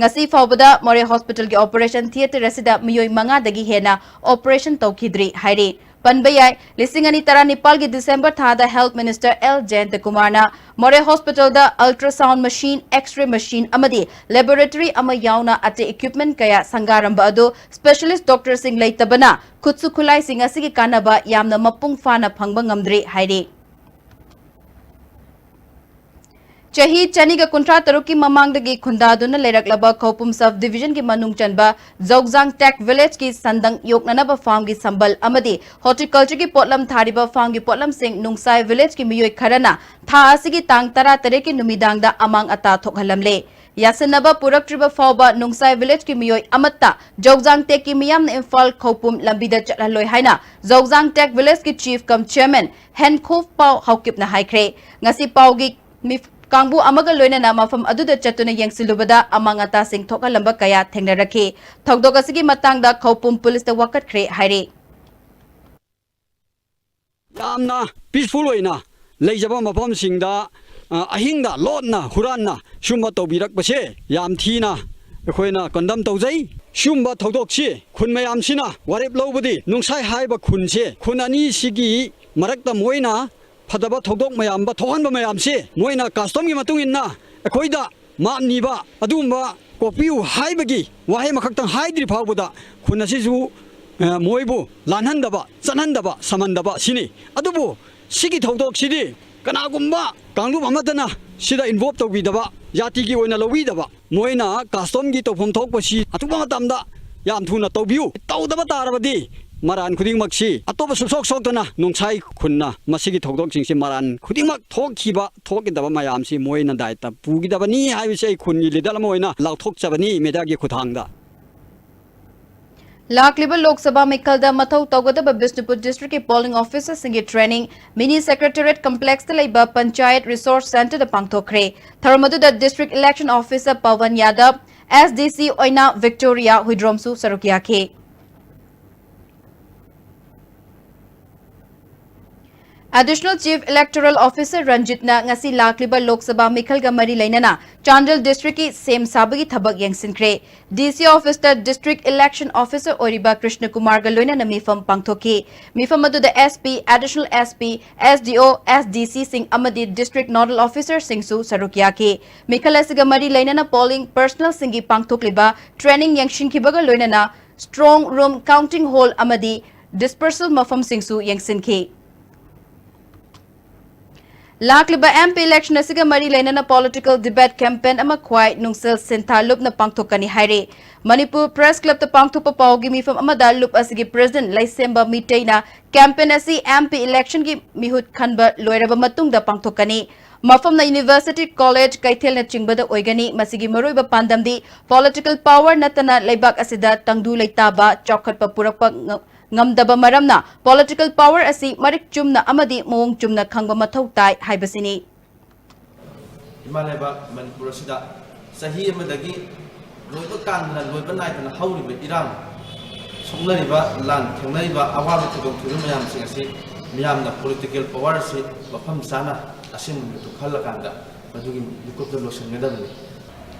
ꯉꯁꯤ ꯐꯥꯎꯕꯗ ꯃꯣꯔꯦ ꯍꯣꯁꯄꯤꯇꯥꯜꯒꯤ ꯑꯣꯄꯔꯦꯁꯟ ꯊꯤꯌꯦꯇꯔ ꯑꯁꯤꯗ ꯃꯤꯑꯣꯏ ꯃꯉꯥꯗꯒꯤ ꯍꯦꯟꯅ ꯑꯣꯄꯔꯦꯁꯟ ꯇꯧꯈꯤꯗ꯭ꯔꯤ ꯍꯥꯏꯔꯤ꯫ ꯄꯟꯕ ꯌꯥꯏ, ꯂꯤꯁꯤꯡ ꯑꯅꯤ ꯇꯔꯥꯅꯤꯄꯥꯜꯒꯤ ꯗꯤꯁꯦꯝꯕꯔ ꯊꯥꯗ ꯍꯦꯜꯊ ꯃꯤꯅꯤꯁꯇꯔ ꯑꯦꯜ ꯖꯌꯟꯇꯀꯨꯃꯥꯔꯅ ꯃꯣꯔꯦ ꯍꯣꯁꯄꯤꯇꯥꯜꯗ ꯑꯜꯇ꯭ꯔꯥꯁꯥꯎꯟ ꯃꯦꯁꯤꯟ, ꯑꯦꯛꯁ-ꯔꯦ ꯃꯦꯁꯤꯟ ꯑꯃꯗꯤ ꯂꯦꯕꯣꯔꯦꯇꯔꯤ ꯑꯃ ꯌꯥꯎꯅ ꯑꯇꯩ ꯏꯀ꯭ꯋꯤꯞꯃꯦꯟꯠ ꯀꯌꯥ ꯁꯪꯒꯥꯔꯝꯕ ꯑꯗꯨ ꯁ꯭ꯄꯦꯁꯤꯌꯦꯂꯤꯁ꯭ꯠ ꯗꯣꯛꯇꯔꯁꯤꯡ ꯂꯩꯇꯕꯅ ꯈꯨꯠꯁꯨ ꯈꯨꯠꯂꯥꯏꯁꯤꯡ ꯑꯁꯤꯒꯤ ꯀꯥꯟꯅꯕ ꯌꯥꯝꯅ ꯃꯄꯨꯡ ꯐꯥꯅ ꯐꯪꯕ ꯉꯝꯗ꯭ꯔꯤ ꯍꯥꯏꯔꯤ꯫ ꯆꯍꯤ ꯆꯅꯤꯒ ꯀꯨꯟꯊ꯭ꯔꯥ ꯇꯔꯨꯛꯀꯤ ꯃꯃꯥꯡꯗꯒꯤ ꯈꯨꯟꯗꯥꯗꯨꯅ ꯂꯩꯔꯛꯂꯕ ꯈꯧꯄꯨꯝ ꯁꯕ ꯗꯤꯕꯤꯖꯟꯒꯤ ꯃꯅꯨꯡ ꯆꯟꯕ ꯖꯧꯖꯥꯡ ꯇꯦꯛ ꯚꯤꯂꯦꯖꯀꯤ ꯁꯟꯗꯪ ꯌꯣꯛꯅꯅꯕ ꯐꯥꯔꯝꯒꯤ ꯁꯝꯕꯜ ꯑꯃꯗꯤ ꯍꯣꯔꯇꯤꯀꯜꯆꯔꯒꯤ ꯄꯣꯠꯂꯝ ꯊꯥꯔꯤꯕ ꯐꯥꯔꯝꯒꯤ ꯄꯣꯠꯂꯝꯁꯤꯡ ꯅꯨꯡꯁꯥꯏ ꯚꯤꯂꯦꯖꯀꯤ ꯃꯤꯑꯣꯏ ꯈꯔꯅ ꯊꯥ ꯑꯁꯤꯒꯤ ꯇꯥꯡ ꯇꯔꯥꯇꯔꯦꯠꯀꯤ ꯅꯨꯃꯤꯗꯥꯡꯗ ꯑꯃꯥꯡ ꯑꯇꯥ ꯊꯣꯛꯍꯜꯂꯝꯂꯦ꯫ ꯌꯥꯁꯤꯟꯅꯕ ꯄꯨꯔꯛꯇ꯭ꯔꯤꯕ ꯐꯥꯎꯕ ꯅꯨꯡꯁꯥꯏ ꯚꯤꯂꯦꯖꯀꯤ ꯃꯤꯑꯣꯏ ꯑꯃꯠꯇ ꯖꯧꯖꯥꯡ ꯇꯦꯛꯀꯤ ꯃꯤꯌꯥꯝꯅ ꯏꯝꯐꯥꯜ ꯈꯧꯄꯨꯝ ꯂꯝꯕꯤꯗ ꯆꯠꯍꯜꯂꯣꯏ ꯍꯥꯏꯅ ꯖꯧꯖꯥꯡ ꯇꯦꯛ ꯚꯤꯂꯦꯖꯀꯤ ꯆꯤꯐ ꯀꯝ ꯆꯤꯌꯔꯃꯦꯟ ꯍꯦꯟꯈꯨꯞ ꯄꯥꯎ ꯍꯥꯎꯀꯤꯞꯅ ꯍꯥꯏꯈ꯭ꯔꯦ꯫ ꯉꯁꯤ ꯄꯥꯎꯒꯤ ꯃꯤꯐ-, ꯀꯥꯡꯕꯨ ꯑꯃꯒ ꯂꯣꯏꯅꯅ ꯃꯐꯝ ꯑꯗꯨꯗ ꯆꯠꯇꯨꯅ ꯌꯦꯡꯁꯤꯜꯂꯨꯕꯗ ꯑꯃꯥꯡ ꯑꯇꯥꯁꯤꯡ ꯊꯣꯛꯍꯜꯂꯝꯕ ꯀꯌꯥ ꯊꯦꯡꯅꯔꯛꯈꯤ꯫ ꯊꯧꯗꯣꯛ ꯑꯁꯤꯒꯤ ꯃꯇꯥꯡꯗ ꯈꯧꯄꯨꯝ ꯄꯨꯂꯤꯁꯇ ꯋꯥꯀꯠꯈ꯭ꯔꯦ ꯍꯥꯏꯔꯤ꯫ ꯌꯥꯝꯅ ꯄꯤꯁꯐꯨꯜ ꯑꯣꯏꯅ ꯂꯩꯖꯕ ꯃꯐꯝꯁꯤꯡꯗ, ꯑ, ꯑꯍꯤꯡꯗ ꯂꯣꯠꯅ ꯍꯨꯔꯥꯟꯅ ꯁꯨꯝꯕ ꯇꯧꯕꯤꯔꯛꯄꯁꯦ ꯌꯥꯝ ꯊꯤꯅ ꯑꯩꯈꯣꯏꯅ ꯀꯟꯗꯝ ꯇꯧꯖꯩ꯫ ꯁꯤꯒꯨꯝꯕ ꯊꯧꯗꯣꯛꯁꯤ ꯈꯨꯟ ꯃꯌꯥꯝꯁꯤꯅ ꯋꯥꯔꯦꯞ ꯂꯧꯕꯗꯤ ꯅꯨꯡꯁꯥꯏ ꯍꯥꯏꯕ ꯈꯨꯟꯁꯦ, ꯈꯨꯟ ꯑꯅꯤꯁꯤꯒꯤ ꯃꯔꯛꯇ ꯃꯣꯏꯅ ꯐꯠꯇꯕ ꯊꯧꯗꯣꯛ ꯃꯌꯥꯝ ꯊꯣꯛꯍꯟꯕ ꯃꯌꯥꯝꯁꯦ ꯃꯣꯏꯅ ꯀꯁꯇꯝꯒꯤ ꯃꯇꯨꯡ ꯏꯟꯅ ꯑꯩꯈꯣꯏꯗ ꯃꯥꯞ ꯅꯤꯕ ꯑꯗꯨꯒꯨꯝꯕ ꯀꯣꯛꯄꯤꯌꯨ ꯍꯥꯏꯕꯒꯤ ꯋꯥꯍꯩ ꯑꯃꯈꯛꯇꯪ ꯍꯥꯏꯗ꯭ꯔꯤ ꯐꯥꯎꯕꯗ ꯈꯨꯟ ꯑꯁꯤꯁꯨ, ꯑ, ꯃꯣꯏꯕꯨ ꯂꯥꯟꯍꯟꯗꯕ, ꯆꯠꯍꯟꯗꯕ, ꯁꯝꯍꯟꯗꯕ ꯁꯤꯅꯤ꯫ ꯑꯗꯨꯕꯨ ꯁꯤꯒꯤ ꯊꯧꯗꯣꯛꯁꯤꯗꯤ ꯀꯅꯥꯒꯨꯝꯕ ꯀꯥꯡꯂꯨꯞ ꯑꯃꯠꯇꯅ ꯁꯤꯗ ꯏꯟꯚꯣꯜꯕ ꯇꯧꯕꯤꯗꯕ, ꯖꯥꯇꯤꯒꯤ ꯑꯣꯏꯅ ꯂꯧꯕꯤꯗꯕ, ꯃꯣꯏꯅ ꯀꯁꯇꯝꯒꯤ ꯇꯧꯐꯝ ꯊꯣꯛꯄꯁꯤ ꯑꯊꯨꯕ ꯃꯇꯝꯗ ꯌꯥꯝ ꯊꯨꯅ ꯇꯧꯕꯤꯌꯨ꯫ ꯇꯧꯗꯕ ꯇꯥꯔꯕꯗꯤ ꯃꯔꯥꯟ ꯈꯨꯗꯤꯡꯃꯛꯁꯤ ꯑꯇꯣꯞꯄ ꯁꯨꯡꯁꯣꯛ ꯁꯣꯛꯇꯅ ꯅꯨꯡꯁꯥꯏ ꯈꯨꯟꯅ ꯃꯁꯤꯒꯤ ꯊꯧꯗꯣꯛꯁꯤꯡꯁꯤ ꯃꯔꯥꯟ ꯈꯨꯗꯤꯡꯃꯛ ꯊꯣꯛꯈꯤꯕ ꯊꯣꯛꯈꯤꯗꯕ ꯃꯌꯥꯝꯁꯤ ꯃꯣꯏꯅ ꯗꯥꯏꯇ ꯄꯨꯈꯤꯗꯕꯅꯤ ꯍꯥꯏꯕꯁꯤ ꯑꯩ ꯈꯨꯟꯒꯤ ꯂꯤꯗꯔ ꯑꯃ ꯑꯣꯏꯅ ꯂꯥꯎꯊꯣꯛꯆꯕꯅꯤ ꯃꯦꯗꯤꯌꯥꯒꯤ ꯈꯨꯠꯊꯥꯡꯗ꯫ ꯂꯥꯛꯂꯤꯕ ꯂꯣꯛ ꯁꯚꯥ ꯃꯤꯈꯜꯗ ꯃꯊꯧ ꯇꯧꯒꯗꯕ ꯕꯤꯁꯅꯨꯄꯨꯔ ꯗꯤꯁꯇ꯭ꯔꯤꯛꯀꯤ ꯄꯣꯂꯤꯡ ꯑꯣꯐꯤꯁꯔꯁꯤꯡꯒꯤ ꯇ꯭ꯔꯦꯅꯤꯡ ꯃꯤꯅꯤ ꯁꯦꯀ꯭ꯔꯦꯇꯦꯔꯤꯌꯦꯠ ꯀꯝꯄ꯭ꯂꯦꯛꯁꯇ ꯂꯩꯕ ꯄꯟꯆꯥꯌꯠ ꯔꯤꯁꯣꯔꯁ ꯁꯦꯟꯇꯔꯗ ꯄꯥꯡꯊꯣꯛꯈ꯭ꯔꯦ꯫ ꯊꯧꯔꯝ ꯑꯗꯨꯗ ꯗꯤꯁꯇ꯭ꯔꯤꯛ ꯏꯂꯦꯛꯁꯟ ꯑꯣꯐꯤꯁꯔ ꯄꯋꯟ ꯌꯥꯗꯕ, ꯑꯦꯁ ꯗꯤ ꯁꯤ ꯑꯣꯏꯅ ꯚꯤꯛꯇꯣꯔꯤꯌꯥ ꯍꯨꯏꯗ꯭ꯔꯣꯝꯁꯨ ꯁꯔꯨꯛ ꯌꯥꯈꯤ꯫ ꯑꯦꯗꯤꯁꯅꯦꯜ ꯆꯤꯐ ꯏꯂꯦꯛꯇꯣꯔꯦꯜ ꯑꯣꯐꯤꯁꯔ ꯔꯟꯖꯤꯠꯅ ꯉꯁꯤ ꯂꯥꯛꯂꯤꯕ ꯂꯣꯛ ꯁꯚꯥ ꯃꯤꯈꯜꯒ ꯃꯔꯤ ꯂꯩꯅꯅ ꯆꯥꯟꯗꯦꯜ ꯗꯤꯁꯇ꯭ꯔꯤꯛꯀꯤ ꯁꯦꯝ ꯁꯥꯕꯒꯤ ꯊꯕꯛ ꯌꯦꯡꯁꯤꯟꯈ꯭ꯔꯦ꯫ ꯗꯤ ꯁꯤ ꯑꯣꯐꯤꯁꯇ ꯗꯤꯁꯇ꯭ꯔꯤꯛ ꯏꯂꯦꯛꯁꯟ ꯑꯣꯐꯤꯁꯔ ꯑꯣꯏꯔꯤꯕ ꯀ꯭ꯔꯤꯁꯅ ꯀꯨꯃꯥꯔꯒ ꯂꯣꯏꯅꯅ ꯃꯤꯐꯝ ꯄꯥꯡꯊꯣꯛꯈꯤ꯫ ꯃꯤꯐꯝ ꯑꯗꯨꯗ S P, additional S P, S D ꯑꯣ, ꯑꯦꯁ ꯗꯤ ꯁꯤꯁꯤꯡ ꯑꯃꯗꯤ ꯗꯤꯁꯇ꯭ꯔꯤꯛ ꯅꯣꯗꯜ ꯑꯣꯐꯤꯁꯔꯁꯤꯡꯁꯨ ꯁꯔꯨꯛ ꯌꯥꯈꯤ꯫ ꯃꯤꯈꯜ ꯑꯁꯤꯒ ꯃꯔꯤ ꯂꯩꯅꯅ ꯄꯣꯂꯤꯡ ꯄꯔꯁꯅꯦꯜꯁꯤꯡꯒꯤ ꯄꯥꯡꯊꯣꯛꯂꯤꯕ ꯇ꯭ꯔꯦꯅꯤꯡ ꯌꯦꯡꯁꯤꯟꯈꯤꯕꯒ ꯂꯣꯏꯅꯅ ꯁ꯭ꯇ꯭ꯔꯣꯡ ꯔꯨꯝ, ꯀꯥꯎꯟꯇꯤꯡ ꯍꯣꯜ ꯑꯃꯗꯤ ꯗꯤꯁꯄꯔꯁꯦꯜ ꯃꯐꯝꯁꯤꯡꯁꯨ ꯌꯦꯡꯁꯤꯟꯈꯤ꯫ ꯂꯥꯛꯂꯤꯕ ꯑꯦꯝ ꯄꯤ ꯏꯂꯦꯛꯁꯟ ꯑꯁꯤꯒ ꯃꯔꯤ ꯂꯩꯅꯅ ꯄꯣꯂꯤꯇꯤꯀꯦꯜ ꯗꯤꯕꯦꯠ ꯀꯦꯝꯄꯦꯟ ꯑꯃ ꯈ꯭ꯋꯥꯏ ꯅꯨꯡꯁꯦꯜ ꯁꯤꯟꯊꯥ ꯂꯨꯞꯅ ꯄꯥꯡꯊꯣꯛꯀꯅꯤ ꯍꯥꯏꯔꯦ꯫ ꯃꯅꯤꯄꯨꯔ ꯄ꯭ꯔꯦꯁ ꯀ꯭ꯂꯕꯇ ꯄꯥꯡꯊꯣꯛꯄ ꯄꯥꯎꯒꯤ ꯃꯤꯐꯝ ꯑꯃꯗ ꯂꯨꯞ ꯑꯁꯤꯒꯤ ꯄ꯭ꯔꯦꯁꯤꯗꯦꯟꯠ ꯂꯩꯁꯦꯝꯕ ꯃꯤꯇꯩꯅ ꯀꯦꯝꯄꯦꯟ ꯑꯁꯤ ꯑꯦꯝ ꯄꯤ ꯏꯂꯦꯛꯁꯟꯒꯤ ꯃꯤꯍꯨꯠ ꯈꯟꯕ ꯂꯣꯏꯔꯕ ꯃꯇꯨꯡꯗ ꯄꯥꯡꯊꯣꯛꯀꯅꯤ꯫ ꯃꯐꯝꯅ ꯌꯨꯅꯤꯚꯔꯁꯤꯇꯤ, ꯀꯣꯂꯦꯖ, ꯀꯩꯊꯦꯜꯅꯆꯤꯡꯕꯗ ꯑꯣꯏꯒꯅꯤ꯫ ꯃꯁꯤꯒꯤ ꯃꯔꯨꯑꯣꯏꯕ ꯄꯥꯟꯗꯝꯗꯤ ꯄꯣꯂꯤꯇꯤꯀꯦꯜ ꯄꯥꯋꯔ ꯅꯠꯇꯅ ꯂꯩꯕꯥꯛ ꯑꯁꯤꯗ ꯇꯪꯗꯨ ꯂꯩꯇꯥꯕ ꯆꯥꯎꯈꯠꯄ ꯄꯨꯔꯛꯄ ꯉ-, ꯉꯝꯗꯕ ꯃꯔꯝꯅ ꯄꯣꯂꯤꯇꯤꯀꯦꯜ ꯄꯥꯋꯔ ꯑꯁꯤ ꯃꯔꯤꯛ ꯆꯨꯝꯅ ꯑꯃꯗꯤ ꯃꯑꯣꯡ ꯆꯨꯝꯅ ꯈꯪꯕ ꯃꯊꯧ ꯇꯥꯏ ꯍꯥꯏꯕꯁꯤꯅꯤ꯫ ꯏꯃꯥ ꯂꯩꯕꯥꯛ ꯃꯅꯤꯄꯨꯔ ꯑꯁꯤꯗ ꯆꯍꯤ ꯑꯃꯗꯒꯤ ꯂꯣꯏꯕ ꯀꯥꯟꯗꯅ ꯂꯣꯏꯕ ꯅꯥꯏꯗꯅ ꯍꯧꯔꯤꯕ ꯏꯔꯥꯡ, ꯁꯣꯛꯅꯔꯤꯕ ꯂꯥꯟ, ꯊꯦꯡꯅꯔꯤꯕ ꯑꯋꯥꯕ ꯈꯨꯗꯣꯡꯊꯤꯕ ꯃꯌꯥꯝꯁꯤꯡ ꯑꯁꯤ ꯃꯤꯌꯥꯝꯅ ꯄꯣꯂꯤꯇꯤꯀꯦꯜ ꯄꯥꯋꯔ ꯑꯁꯤ ꯃꯐꯝ ꯆꯥꯅ ꯑꯁꯦꯡꯕ ꯃꯤꯍꯨꯠꯇꯨ ꯈꯜꯂꯀꯥꯟꯗ ꯃꯗꯨꯒꯤ ꯃꯤꯀꯨꯞꯇ ꯂꯣꯏꯁꯤꯟꯒꯗꯕꯅꯤ꯫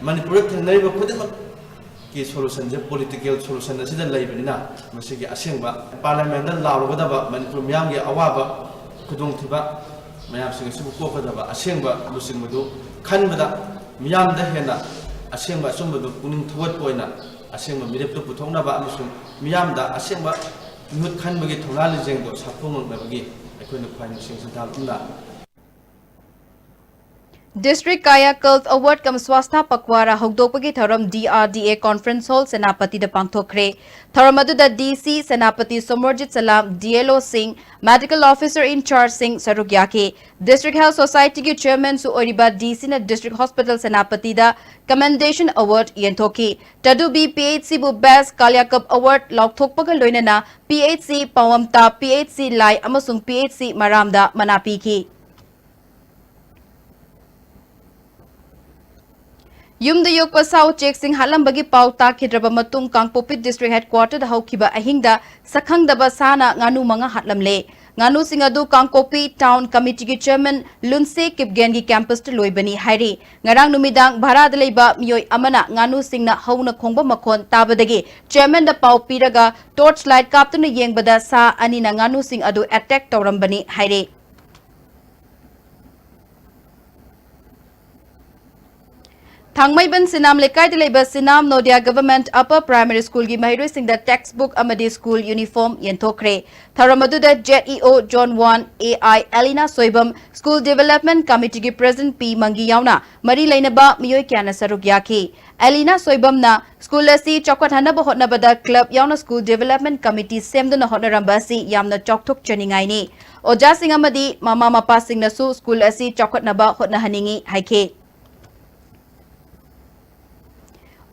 ꯃꯅꯤꯄꯨꯔꯗ ꯊꯦꯡꯅꯔꯤꯕ ꯈꯨꯗꯤꯡꯃꯛ ꯀꯤ ꯁꯣꯂꯨꯁꯟꯁꯦ ꯄꯣꯂꯤꯇꯤꯀꯦꯜ ꯁꯣꯂꯨꯁꯟ ꯑꯁꯤꯗ ꯂꯩꯕꯅꯤꯅ, ꯃꯁꯤꯒꯤ ꯑꯁꯦꯡꯕ ꯄꯥꯔꯂꯤꯌꯥꯃꯦꯟꯗ ꯂꯥꯎꯔꯒꯗꯕ ꯃꯅꯤꯄꯨꯔ ꯃꯤꯌꯥꯝꯒꯤ ꯑꯋꯥꯕ, ꯈꯨꯗꯣꯡꯊꯤꯕ ꯃꯌꯥꯝꯁꯤꯡ ꯑꯁꯤꯕꯨ ꯀꯣꯛꯀꯗꯕ ꯑꯁꯦꯡꯕ ꯂꯨꯆꯤꯡꯕꯗꯨ ꯈꯟꯕꯗ, ꯃꯤꯌꯥꯝꯗ ꯍꯦꯟꯅ ꯑꯁꯦꯡꯕ ꯑꯆꯨꯝꯕꯗꯨ ꯄꯨꯛꯅꯤꯡ ꯊꯧꯒꯠꯄ ꯑꯣꯏꯅ ꯑꯁꯦꯡꯕ ꯃꯤꯔꯦꯞꯇꯨ ꯄꯨꯊꯣꯛꯅꯕ ꯑꯃꯁꯨꯡ ꯃꯤꯌꯥꯝꯗ ꯑꯁꯦꯡꯕ ꯃꯤꯍꯨꯠ ꯈꯟꯕꯒꯤ ꯊꯧꯅꯥ ꯂꯤꯡꯖꯦꯜꯗꯣ ꯁꯥꯐꯣꯡꯉꯛꯅꯕꯒꯤ ꯑꯩꯈꯣꯏꯅ ꯈ꯭ꯋꯥꯏ ꯅꯨꯡꯁꯤꯡ ꯁꯤꯟꯊꯥ ꯂꯨꯞꯅ District Kayakalp Award cum Swastha Pakhwara ꯍꯧꯗꯣꯛꯄꯒꯤ ꯊꯧꯔꯝ D R D A Conference Hall ꯁꯦꯅꯥꯄꯇꯤꯗ ꯄꯥꯡꯊꯣꯛꯈ꯭ꯔꯦ꯫ ꯊꯧꯔꯝ ꯑꯗꯨꯗ D C ꯁꯦꯅꯥꯄꯇꯤ ꯁꯣꯃꯣꯔꯖꯤꯠ ꯁꯂꯥꯝ, D L O ꯁꯤꯡ, Medical Officer in Charge ꯁꯤꯡ ꯁꯔꯨꯛ ꯌꯥꯈꯤ꯫ District Health Society ꯒꯤ Chairman ꯁꯨ ꯑꯣꯏꯔꯤꯕ D C ꯅ District Hospital ꯁꯦꯅꯥꯄꯇꯤꯗ Commendation Award ꯌꯦꯟꯊꯣꯛꯈꯤ꯫ ꯇꯗꯨꯕꯤ P H C ꯕꯨ Best Kayakalp Award ꯂꯥꯎꯊꯣꯛꯄꯒ ꯂꯣꯏꯅꯅ P H C ꯄꯥꯋꯝꯇꯥ, P H C ꯂꯥꯏ ꯑꯃꯁꯨꯡ P H C ꯃꯔꯥꯝꯗ ꯃꯅꯥ ꯄꯤꯈꯤ꯫ ꯌꯨꯝꯗ ꯌꯣꯛꯄ ꯁꯥ ꯎꯆꯦꯛꯁꯤꯡ ꯍꯥꯠꯂꯝꯕꯒꯤ ꯄꯥꯎ ꯇꯥꯈꯤꯗ꯭ꯔꯕ ꯃꯇꯨꯡ, ꯀꯥꯡꯄꯣꯛꯄꯤ District Headquarter ꯗ ꯍꯧꯈꯤꯕ ꯑꯍꯤꯡꯗ ꯁꯛꯈꯪꯗꯕ ꯁꯥꯅ ꯉꯥꯅꯨ ꯃꯉꯥ ꯍꯥꯠꯂꯝꯂꯦ꯫ ꯉꯥꯅꯨꯁꯤꯡ ꯑꯗꯨ ꯀꯥꯡꯄꯣꯛꯄꯤ Town Committee ꯒꯤ Chairman ꯂꯨꯟꯁꯦ ꯀꯤꯞꯒꯦꯟꯒꯤ campus ꯇ ꯂꯣꯏꯕꯅꯤ ꯍꯥꯏꯔꯤ꯫ ꯉꯔꯥꯡ ꯅꯨꯃꯤꯗꯥꯡ ꯚꯥꯔꯥꯗ ꯂꯩꯕ ꯃꯤꯑꯣꯏ ꯑꯃꯅ ꯉꯥꯅꯨꯁꯤꯡꯅ ꯍꯧꯅ ꯈꯣꯡꯕ ꯃꯈꯣꯟ ꯇꯥꯕꯗꯒꯤ Chairman ꯗ ꯄꯥꯎ ꯄꯤꯔꯒ torch light ꯀꯥꯞꯇꯨꯅ ꯌꯦꯡꯕꯗ ꯁꯥ ꯑꯅꯤꯅ ꯉꯥꯅꯨꯁꯤꯡ ꯑꯗꯨ attack ꯇꯧꯔꯝꯕꯅꯤ ꯍꯥꯏꯔꯤ꯫ ꯊꯥꯡꯃꯩꯕꯟ ꯁꯤꯅꯥꯝ ꯂꯩꯀꯥꯏꯗ ꯂꯩꯕ ꯁꯤꯅꯥꯝ ꯅꯣꯗꯤꯌꯥ Government Upper Primary School ꯒꯤ ꯃꯍꯩꯔꯣꯏꯁꯤꯡꯗ textbook ꯑꯃꯗꯤ school uniform ꯌꯦꯟꯊꯣꯛꯈ꯭ꯔꯦ꯫ ꯊꯧꯔꯝ ꯑꯗꯨꯗ Z E O Zone one A I ꯑꯦꯂꯤꯅꯥ Soibam, School Development Committee ꯒꯤ President P ꯃꯪꯒꯤ ꯌꯥꯎꯅ ꯃꯔꯤ ꯂꯩꯅꯕ ꯃꯤꯑꯣꯏ ꯀꯌꯥꯅ ꯁꯔꯨꯛ ꯌꯥꯈꯤ꯫ ꯑꯦꯂꯤꯅꯥ ꯁꯣꯏꯕꯝꯅ school ꯑꯁꯤ ꯆꯥꯎꯈꯠꯍꯟꯅꯕ ꯍꯣꯠꯅꯕꯗ club ꯌꯥꯎꯅ School Development Committee ꯁꯦꯝꯗꯨꯅ ꯍꯣꯠꯅꯔꯝꯕ ꯑꯁꯤ ꯌꯥꯝꯅ ꯆꯥꯎꯊꯣꯛꯆꯅꯤꯡꯉꯥꯏꯅꯤ꯫ ꯑꯣꯖꯥꯁꯤꯡ ꯑꯃꯗꯤ ꯃꯃꯥ ꯃꯄꯥꯁꯤꯡꯅꯁꯨ school ꯑꯁꯤ ꯆꯥꯎꯈꯠꯅꯕ ꯍꯣꯠꯅꯍꯟꯅꯤꯡꯏ ꯍꯥꯏꯈꯤ꯫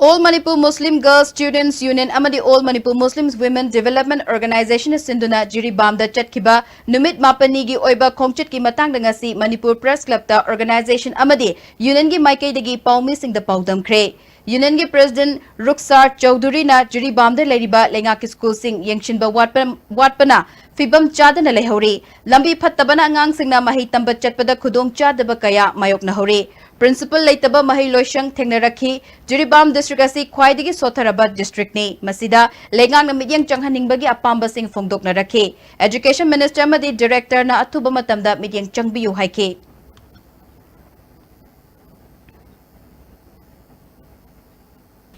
All Manipur Muslim Girls Students Union ꯑꯃꯗꯤ All Manipur Muslim Women Development Organization ꯅ ꯁꯤꯟꯗꯨꯅ ꯖꯤꯔꯤꯕꯥꯝꯗ ꯆꯠꯈꯤꯕ ꯅꯨꯃꯤꯠ ꯃꯥꯄꯟꯅꯤꯒꯤ ꯑꯣꯏꯕ ꯈꯣꯡꯆꯠꯀꯤ ꯃꯇꯥꯡꯗ ꯉꯁꯤ Manipur Press Club ꯇ organization ꯑꯃꯗꯤ union ꯒꯤ ꯃꯥꯏꯀꯩꯗꯒꯤ ꯄꯥꯎꯃꯤꯁꯤꯡꯗ ꯄꯥꯎꯗꯝꯈ꯭ꯔꯦ꯫ Union ꯒꯤ President ꯔꯨꯛꯁꯥꯔ ꯆꯧꯙꯨꯔꯤꯅ ꯖꯤꯔꯤꯕꯥꯝꯗ ꯂꯩꯔꯤꯕ ꯂꯩꯉꯥꯛꯀꯤ school ꯁꯤꯡ ꯌꯦꯡꯁꯤꯟꯕ ꯋꯥꯠꯄ, ꯋꯥꯠꯄꯅ ꯐꯤꯕꯝ ꯆꯥꯗꯅ ꯂꯩꯍꯧꯔꯤ꯫ ꯂꯝꯕꯤ ꯐꯠꯇꯕꯅ ꯑꯉꯥꯡꯁꯤꯡꯅ ꯃꯍꯩ ꯇꯝꯕ ꯆꯠꯄꯗ ꯈꯨꯗꯣꯡ ꯆꯥꯗꯕ ꯀꯌꯥ ꯃꯥꯌꯣꯛꯅꯍꯧꯔꯤ꯫ Principal ꯂꯩꯇꯕ ꯃꯍꯩ ꯂꯣꯏꯁꯪ ꯊꯦꯡꯅꯔꯛꯈꯤ꯫ ꯖꯤꯔꯤꯕꯥꯝ district ꯑꯁꯤ ꯈ꯭ꯋꯥꯏꯗꯒꯤ ꯁꯣꯠꯊꯔꯕ district ꯅꯤ꯫ ꯃꯁꯤꯗ ꯂꯩꯉꯥꯛꯅ ꯃꯤꯠꯌꯦꯡ ꯆꯪꯍꯟꯅꯤꯡꯕꯒꯤ ꯑꯄꯥꯝꯕꯁꯤꯡ ꯐꯣꯡꯗꯣꯛꯅꯔꯛꯈꯤ꯫ Education Minister ꯑꯃꯗꯤ Director ꯅ ꯑꯊꯨꯕ ꯃꯇꯝꯗ ꯃꯤꯠꯌꯦꯡ ꯆꯪꯕꯤꯌꯨ ꯍꯥꯏꯈꯤ꯫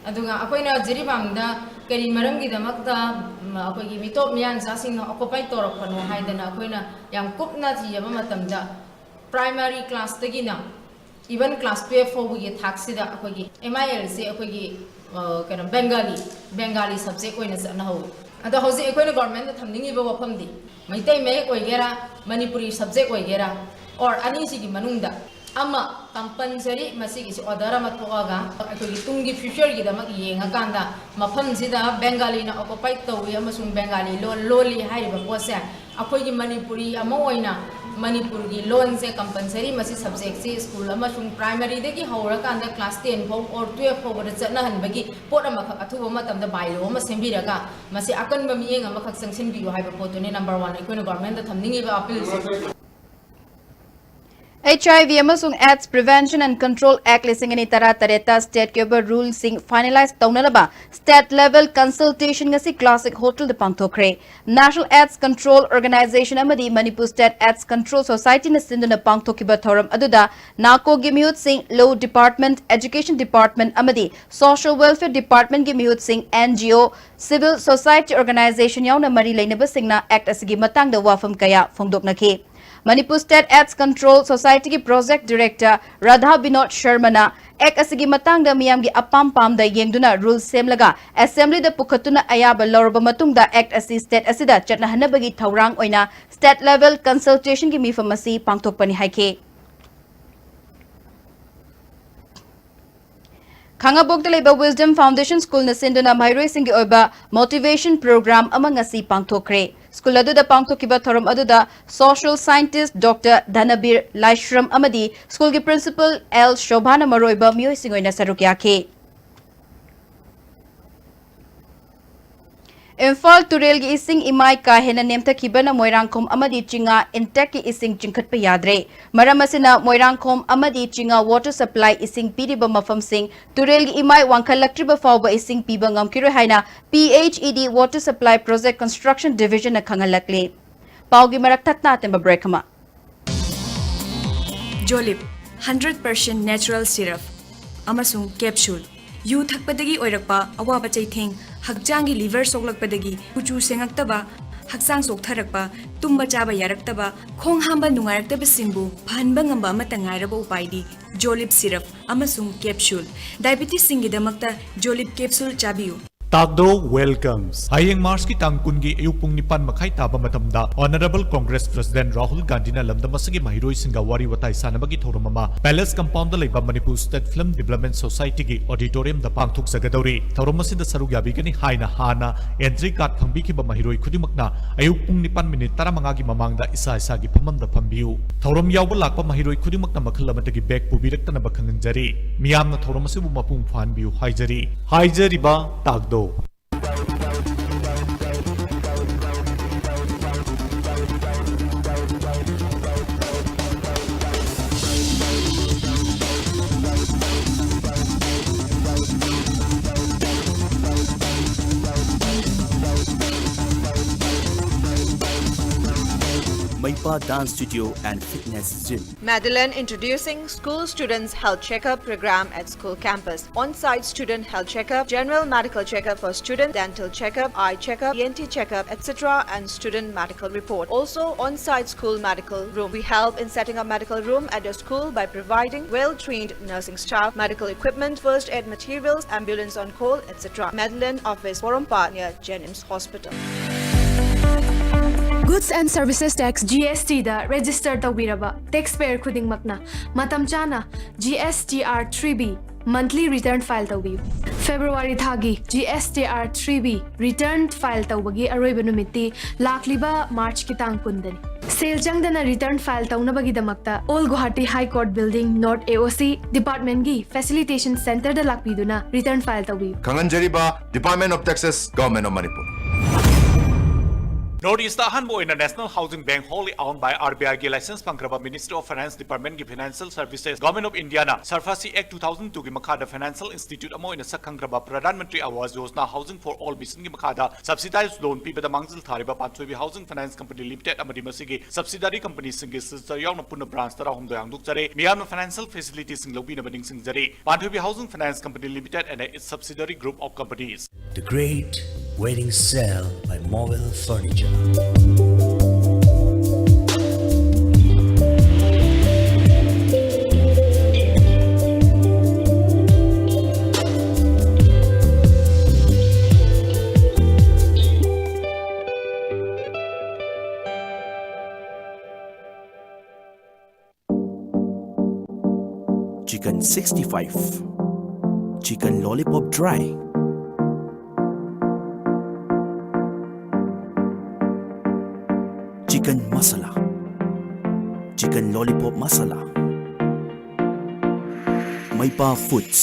ꯑꯗꯨꯒ ꯑꯩꯈꯣꯏꯅ ꯖꯤꯔꯤꯕꯥꯝꯗ ꯀꯔꯤ ꯃꯔꯝꯒꯤꯗꯃꯛꯇ, ꯎꯝ, ꯑꯩꯈꯣꯏꯒꯤ ꯃꯤꯇꯣꯞ ꯃꯤꯌꯥꯟꯆꯥꯁꯤꯡꯅ occupy ꯇꯧꯔꯛꯄꯅꯣ ꯍꯥꯏꯗꯅ ꯑꯩꯈꯣꯏꯅ ꯌꯥꯝ ꯀꯨꯞꯅ ꯊꯤꯖꯕ ꯃꯇꯝꯗ, primary class ꯇꯒꯤꯅ Even class twelve ꯐꯥꯎꯕꯒꯤ ꯊꯥꯛꯁꯤꯗ ꯑꯩꯈꯣꯏꯒꯤ M I L ꯁꯦ ꯑꯩꯈꯣꯏꯒꯤ, ꯑ, ꯀꯩꯅꯣ, Bengali, Bengali subject ꯑꯣꯏꯅ ꯆꯠꯅꯍꯧꯋꯤ꯫ ꯑꯗꯣ ꯍꯧꯖꯤꯛ ꯑꯩꯈꯣꯏꯅ government ꯇ ꯊꯝꯅꯤꯡꯉꯤꯕ ꯋꯥꯐꯝꯗꯤ ꯃꯩꯇꯩ ꯃꯌꯦꯛ ꯑꯣꯏꯒꯦꯔꯥ, Manipuri subject ꯑꯣꯏꯒꯦꯔꯥ, or ꯑꯅꯤꯁꯤꯒꯤ ꯃꯅꯨꯡꯗ ꯑꯃ compulsory ꯃꯁꯤꯒꯤꯁꯤ order ꯑꯃ ꯊꯣꯛꯑꯒ ꯑꯩꯈꯣꯏꯒꯤ ꯇꯨꯡꯒꯤ future ꯒꯤꯗꯃꯛ ꯌꯦꯡꯉꯀꯥꯟꯗ ꯃꯐꯝꯁꯤꯗ Bengali ꯅ occupy ꯇꯧꯏ ꯑꯃꯁꯨꯡ Bengali ꯂꯣꯟ ꯂꯣꯜꯂꯤ ꯍꯥꯏꯔꯤꯕ ꯄꯣꯠꯁꯦ ꯑꯩꯈꯣꯏꯒꯤ ꯃꯅꯤꯄꯨꯔꯤ ꯑꯃ ꯑꯣꯏꯅ ꯃꯅꯤꯄꯨꯔꯒꯤ ꯂꯣꯟꯁꯦ compulsory ꯃꯁꯤ subject ꯁꯤ school ꯑꯃꯁꯨꯡ primary ꯗꯒꯤ ꯍꯧꯔꯀꯥꯟꯗ class ten ꯐꯥꯎ or twelve ꯐꯥꯎꯕꯗ ꯆꯠꯅꯍꯟꯕꯒꯤ ꯄꯣꯠ ꯑꯃꯈꯛ ꯑꯊꯨꯕ ꯃꯇꯝꯗ by law ꯑꯃ ꯁꯦꯝꯕꯤꯔꯒ ꯃꯁꯤ ꯑꯀꯟꯕ ꯃꯤꯠꯌꯦꯡ ꯑꯃꯈꯛ ꯆꯪꯁꯤꯟꯕꯤꯌꯨ ꯍꯥꯏꯕ ꯄꯣꯠꯇꯨꯅꯤ number one ꯑꯩꯈꯣꯏꯅ government ꯇ ꯊꯝꯅꯤꯡꯉꯤꯕ appeal say. H I V ꯑꯃꯁꯨꯡ AIDS Prevention and Control Act ꯂꯤꯁꯤꯡ ꯑꯅꯤ ꯇꯔꯥ ꯇꯔꯦꯠꯇ state ꯀꯤ ꯑꯣꯏꯕ rule ꯁꯤꯡ finalize ꯇꯧꯅꯅꯕ state level consultation ꯉꯁꯤ Classic Hotel ꯗ ꯄꯥꯡꯊꯣꯛꯈ꯭ꯔꯦ꯫ National AIDS Control Organization ꯑꯃꯗꯤ Manipur State AIDS Control Society ꯅ ꯁꯤꯟꯗꯨꯅ ꯄꯥꯡꯊꯣꯛꯈꯤꯕ ꯊꯧꯔꯝ ꯑꯗꯨꯗ NACO ꯒꯤ ꯃꯤꯍꯨꯠꯁꯤꯡ, Law Department, Education Department ꯑꯃꯗꯤ Social Welfare Department ꯀꯤ ꯃꯤꯍꯨꯠꯁꯤꯡ, N G O, civil society organization ꯌꯥꯎꯅ ꯃꯔꯤ ꯂꯩꯅꯕꯁꯤꯡꯅ act ꯑꯁꯤꯒꯤ ꯃꯇꯥꯡꯗ ꯋꯥꯐꯝ ꯀꯌꯥ ꯐꯣꯡꯗꯣꯛꯅꯈꯤ꯫ Manipur State AIDS Control Society ꯒꯤ project director Radha Vinod ꯁꯔꯃꯅ act ꯑꯁꯤꯒꯤ ꯃꯇꯥꯡꯗ ꯃꯤꯌꯥꯝꯒꯤ ꯑꯄꯥꯝ ꯄꯥꯝꯗ ꯌꯦꯡꯗꯨꯅ rule ꯁꯦꯝꯂꯒ assembly ꯗ ꯄꯨꯈꯠꯇꯨꯅ ꯑꯌꯥꯕ ꯂꯧꯔꯕ ꯃꯇꯨꯡꯗ act ꯑꯁꯤ state ꯑꯁꯤꯗ ꯆꯠꯅꯍꯟꯅꯕꯒꯤ ꯊꯧꯔꯥꯡ ꯑꯣꯏꯅ state level consultation ꯒꯤ ꯃꯤꯐꯝ ꯑꯁꯤ ꯄꯥꯡꯊꯣꯛꯄꯅꯤ ꯍꯥꯏꯈꯤ꯫ ꯈꯥꯉꯕꯣꯛꯇ ꯂꯩꯕ Wisdom Foundation School ꯅ ꯁꯤꯟꯗꯨꯅ ꯃꯍꯩꯔꯣꯏꯁꯤꯡꯒꯤ ꯑꯣꯏꯕ motivation program ꯑꯃ ꯉꯁꯤ ꯄꯥꯡꯊꯣꯛꯈ꯭ꯔꯦ꯫ School ꯑꯗꯨꯗ ꯄꯥꯡꯊꯣꯛꯈꯤꯕ ꯊꯧꯔꯝ ꯑꯗꯨꯗ social scientist Doctor ꯙꯅꯕꯤꯔ ꯂꯥꯏꯁ꯭ꯔꯝ ꯑꯃꯗꯤ school ꯒꯤ principal ꯑꯦꯜ ꯁꯣꯚꯥꯅ ꯃꯔꯨꯑꯣꯏꯕ ꯃꯤꯑꯣꯏꯁꯤꯡ ꯑꯣꯏꯅ ꯁꯔꯨꯛ ꯌꯥꯈꯤ꯫ ꯏꯝꯐꯥꯜ ꯇꯨꯔꯦꯜꯒꯤ ꯏꯁꯤꯡ ꯏꯃꯥꯏ ꯀꯥ ꯍꯦꯟꯅ ꯅꯦꯝꯊꯈꯤꯕꯅ ꯃꯣꯏꯔꯥꯡꯈꯣꯝ ꯑꯃꯗꯤ ꯆꯤꯡꯉꯥ intake ꯀꯤ ꯏꯁꯤꯡ ꯆꯤꯡꯈꯠꯄ ꯌꯥꯗ꯭ꯔꯦ꯫ ꯃꯔꯝ ꯑꯁꯤꯅ ꯃꯣꯏꯔꯥꯡꯈꯣꯝ ꯑꯃꯗꯤ ꯆꯤꯡꯉꯥ water supply ꯏꯁꯤꯡ ꯄꯤꯔꯤꯕ ꯃꯐꯝꯁꯤꯡ ꯇꯨꯔꯦꯜꯒꯤ ꯏꯃꯥꯏ ꯋꯥꯡꯈꯠꯂꯛꯇ꯭ꯔꯤꯕ ꯐꯥꯎꯕ ꯏꯁꯤꯡ ꯄꯤꯕ ꯉꯝꯈꯤꯔꯣꯏ ꯍꯥꯏꯅ P H E D Water Supply Project Construction Division ꯅ ꯈꯪꯍꯜꯂꯛꯂꯤ꯫ ꯄꯥꯎꯒꯤ ꯃꯔꯛ ꯊꯠꯅ ꯑꯇꯦꯟꯕ break ꯑꯃ꯫ ꯖꯣꯂꯤꯞ, hundred percent natural syrup ꯑꯃꯁꯨꯡ capsule꯫ ꯌꯨ ꯊꯛꯄꯗꯒꯤ ꯑꯣꯏꯔꯛꯄ ꯑꯋꯥꯕ ꯆꯩꯊꯦꯡ, ꯍꯛꯆꯥꯡꯒꯤ liver ꯁꯣꯛꯂꯛꯄꯗꯒꯤ ꯀꯨꯆꯨ ꯁꯦꯡꯉꯛꯇꯕ, ꯍꯛꯆꯥꯡ ꯆꯣꯛꯊꯔꯛꯄ, ꯇꯨꯝꯕ ꯆꯥꯕ ꯌꯥꯔꯛꯇꯕ, ꯈꯣꯡ ꯍꯥꯝꯕ ꯅꯨꯡꯉꯥꯏꯔꯛꯇꯕꯁꯤꯡꯕꯨ ꯐꯍꯟꯕ ꯉꯝꯕ ꯑꯃꯠꯇ ꯉꯥꯏꯔꯕ ꯎꯄꯥꯏꯗꯤ ꯖꯣꯂꯤꯞ ꯁꯤꯔꯞ ꯑꯃꯁꯨꯡ ꯀꯦꯞꯁꯨꯜ꯫ ꯗꯥꯏꯕꯤꯇꯤꯁꯁꯤꯡꯒꯤꯗꯃꯛꯇ ꯖꯣꯂꯤꯞ ꯀꯦꯞꯁꯨꯜ ꯆꯥꯕꯤꯌꯨ꯫ ꯇꯥꯛꯗꯣ ꯋꯦꯜꯀꯝꯁ꯫ ꯍꯌꯦꯡ ꯃꯥꯔꯆꯀꯤ ꯇꯥꯡ ꯀꯨꯟꯒꯤ ꯑꯌꯨꯛ ꯄꯨꯡ ꯅꯤꯄꯥꯟ ꯃꯈꯥꯏ ꯇꯥꯕ ꯃꯇꯝꯗ Honourable Congress President ꯔꯥꯍꯨꯜ ꯒꯥꯟꯙꯤꯅ ꯂꯝꯗꯝ ꯑꯁꯤꯒꯤ ꯃꯍꯩꯔꯣꯏꯁꯤꯡꯒ ꯋꯥꯔꯤ ꯋꯥꯇꯥꯏ ꯁꯥꯟꯅꯕꯒꯤ ꯊꯧꯔꯝ ꯑꯃ Palace Compoundꯗ ꯂꯩꯕ Manipur State Film Development Societyꯒꯤ auditoriumꯗ ꯄꯥꯡꯊꯣꯛꯆꯒꯗꯧꯔꯤ꯫ ꯊꯧꯔꯝ ꯑꯁꯤꯗ ꯁꯔꯨꯛ ꯌꯥꯕꯤꯒꯅꯤ ꯍꯥꯏꯅ ꯍꯥꯟꯅ entry card ꯐꯪꯕꯤꯈꯤꯕ ꯃꯍꯩꯔꯣꯏ ꯈꯨꯗꯤꯡꯃꯛꯅ ꯑꯌꯨꯛ ꯄꯨꯡ ꯅꯤꯄꯥꯟ ꯃꯤꯅꯤꯠ ꯇꯔꯥꯃꯉꯥꯒꯤ ꯃꯃꯥꯡꯗ ꯏꯁꯥ ꯏꯁꯥꯒꯤ ꯐꯝꯐꯝꯗ ꯐꯝꯕꯤꯌꯨ꯫ ꯊꯧꯔꯝ ꯌꯥꯎꯕ ꯂꯥꯛꯄ ꯃꯍꯩꯔꯣꯏ ꯈꯨꯗꯤꯡꯃꯛꯅ ꯃꯈꯜ ꯑꯃꯠꯇꯒꯤ bag ꯄꯨꯕꯤꯔꯛꯇꯅꯕ ꯈꯪꯍꯟꯖꯔꯤ꯫ ꯃꯤꯌꯥꯝꯅ ꯊꯧꯔꯝ ꯑꯁꯤꯕꯨ ꯃꯄꯨꯡ ꯐꯥꯍꯟꯕꯤꯌꯨ ꯍꯥꯏꯖꯔꯤ꯫ ꯍꯥꯏꯖꯔꯤꯕ ꯇꯥꯛꯗꯣ꯫ Meipa Dance Studio and Fitness Gym. Madeline introducing School Students Health Checkup Program at school campus. On-site student health checkup, general medical checkup for student, dental checkup, eye checkup, E N T checkup, et cetera, and student medical report. Also, on-site school medical room. We help in setting up medical room at your school by providing well-trained nursing staff, medical equipment, first aid materials, ambulance on call, et cetera. Madeline office, Porompat, near Jennings Hospital. Goods and Services Tax, G S T the register ꯇꯧꯕꯤꯔꯕ taxpayer ꯈꯨꯗꯤꯡꯃꯛꯅ ꯃꯇꯝ ꯆꯥꯅ G S T R three B monthly return file ꯇꯧꯕꯤꯌꯨ꯫ February ꯊꯥꯒꯤ G S T R three B return file ꯇꯧꯕꯒꯤ ꯑꯔꯣꯏꯕ ꯅꯨꯃꯤꯠꯇꯤ ꯂꯥꯛꯂꯤꯕ Marchꯀꯤ ꯇꯥꯡ ꯀꯨꯟꯗꯅꯤ꯫ ꯁꯦꯜ ꯆꯪꯗꯅ return file ꯇꯧꯅꯕꯒꯤꯗꯃꯛꯇ Old Guwahati High Court Building, North A O C departmentꯀꯤ facilitation centreꯗ ꯂꯥꯛꯄꯤꯗꯨꯅ return file ꯇꯧꯕꯤꯌꯨ꯫ ꯈꯪꯍꯟꯖꯔꯤꯕ Department of Taxes, Government of Manipur. North East ꯑꯍꯥꯟꯕ ꯑꯣꯏꯅ National Housing Bank, wholly owned by R B I ꯒꯤ license ꯐꯪꯈ꯭ꯔꯕ Ministry of Finance departmentꯀꯤ Financial Services, Government of Indiaꯅ SARFAESI Act two thousand twoꯒꯤ ꯃꯈꯥꯗ financial institute ꯑꯃ ꯑꯣꯏꯅ ꯁꯛ ꯈꯪꯈ꯭ꯔꯕ Pradhan Mantri Awas Yojana Housing for All missionꯒꯤ ꯃꯈꯥꯗ subsidized loan ꯄꯤꯕꯗ ꯃꯥꯡꯖꯤꯜ ꯊꯥꯔꯤꯕ ꯄꯥꯟꯊꯣꯏꯕꯤ Housing Finance Company Limited ꯑꯃꯗꯤ ꯃꯁꯤꯒꯤ subsidiary companyꯁꯤꯡꯒꯤ signature ꯌꯥꯎꯅ ꯄꯨꯟꯅ branch ꯇꯔꯥꯍꯨꯝꯗꯣꯏ ꯍꯥꯡꯗꯣꯛꯆꯔꯦ꯫ ꯃꯤꯌꯥꯝꯅ financial facilityꯁꯤꯡ ꯂꯧꯕꯤꯅꯕ ꯅꯤꯡꯁꯤꯡꯖꯔꯤ꯫ Panthoibi Housing Finance Company Limited and its subsidiary group of companies. The great Wedding Cell by Mobile Furniture. Chicken sixty-five, chicken lollipop dry, chicken masala, chicken lollipop masala. Maipa Foods,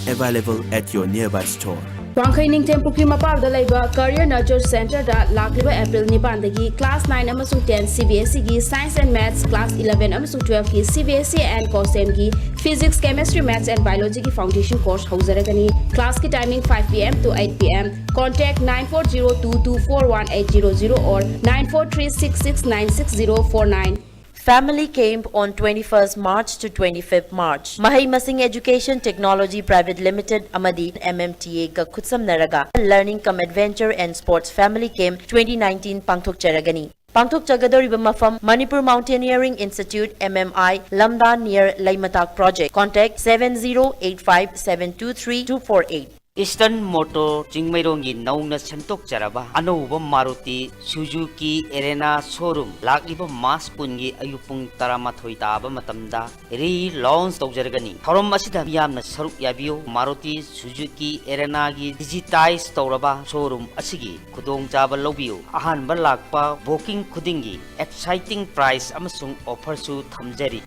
available at your nearby store. ꯋꯥꯡꯈꯩ ꯅꯤꯡꯊꯦꯝ ꯄꯨꯈ꯭ꯔꯤ ꯃꯄꯥꯜꯗ ꯂꯩꯕ Career Nurture Centreꯗ ꯂꯥꯛꯂꯤꯕ April ꯅꯤꯄꯥꯟꯗꯒꯤ class nine ꯑꯃꯁꯨꯡ ten CBSEꯒꯤ Science and Maths, class eleven ꯑꯃꯁꯨꯡ twelveꯀꯤ CBSE and COSEMꯒꯤ Physics, Chemistry, Maths and Biologyꯒꯤ foundation course ꯍꯧꯖꯔꯒꯅꯤ꯫ Classꯀꯤ timing five PM to eight PM꯫ Contact nine four zero two two four one eight zero zero or nine four three six six nine six zero four nine. Family Camp on twenty-first March to twenty-fifth March. ꯃꯍꯩ ꯃꯁꯤꯡ Education Technology Private Limited ꯑꯃꯗꯤ MMTAꯒ ꯈꯨꯠꯁꯝꯅꯔꯒ Learning cum Adventure and Sports Family Camp twenty nineteen ꯄꯥꯡꯊꯣꯛꯆꯔꯒꯅꯤ꯫ ꯄꯥꯡꯊꯣꯛꯆꯒꯗꯧꯔꯤꯕ ꯃꯐꯝ Manipur Mountaineering Institute, MMI, Lamda near Leimatak Project. Contact seven zero eight five seven two three two four eight. Eastern Motor ꯆꯤꯡꯃꯩꯔꯣꯡꯒꯤ ꯅꯧꯅ ꯁꯦꯝꯗꯣꯛꯆꯔꯕ ꯑꯅꯧꯕ Maruti Suzuki Erena showroom ꯂꯥꯛꯂꯤꯕ March ꯀꯨꯟꯒꯤ ꯑꯌꯨꯛ ꯄꯨꯡ ꯇꯔꯥꯃꯥꯊꯣꯏ ꯇꯥꯕ ꯃꯇꯝꯗ relaunch ꯇꯧꯖꯔꯒꯅꯤ꯫ ꯊꯧꯔꯝ ꯑꯁꯤꯗ ꯃꯤꯌꯥꯝꯅ ꯁꯔꯨꯛ ꯌꯥꯕꯤꯌꯨ꯫ Maruti Suzuki Erenaꯒꯤ digitize ꯇꯧꯔꯕ showroom ꯑꯁꯤꯒꯤ ꯈꯨꯗꯣꯡꯆꯥꯕ ꯂꯧꯕꯤꯌꯨ꯫ ꯑꯍꯥꯟꯕ ꯂꯥꯛꯄ booking ꯈꯨꯗꯤꯡꯒꯤ exciting prize ꯑꯃꯁꯨꯡ offerꯁꯨ ꯊꯝꯖꯔꯤ꯫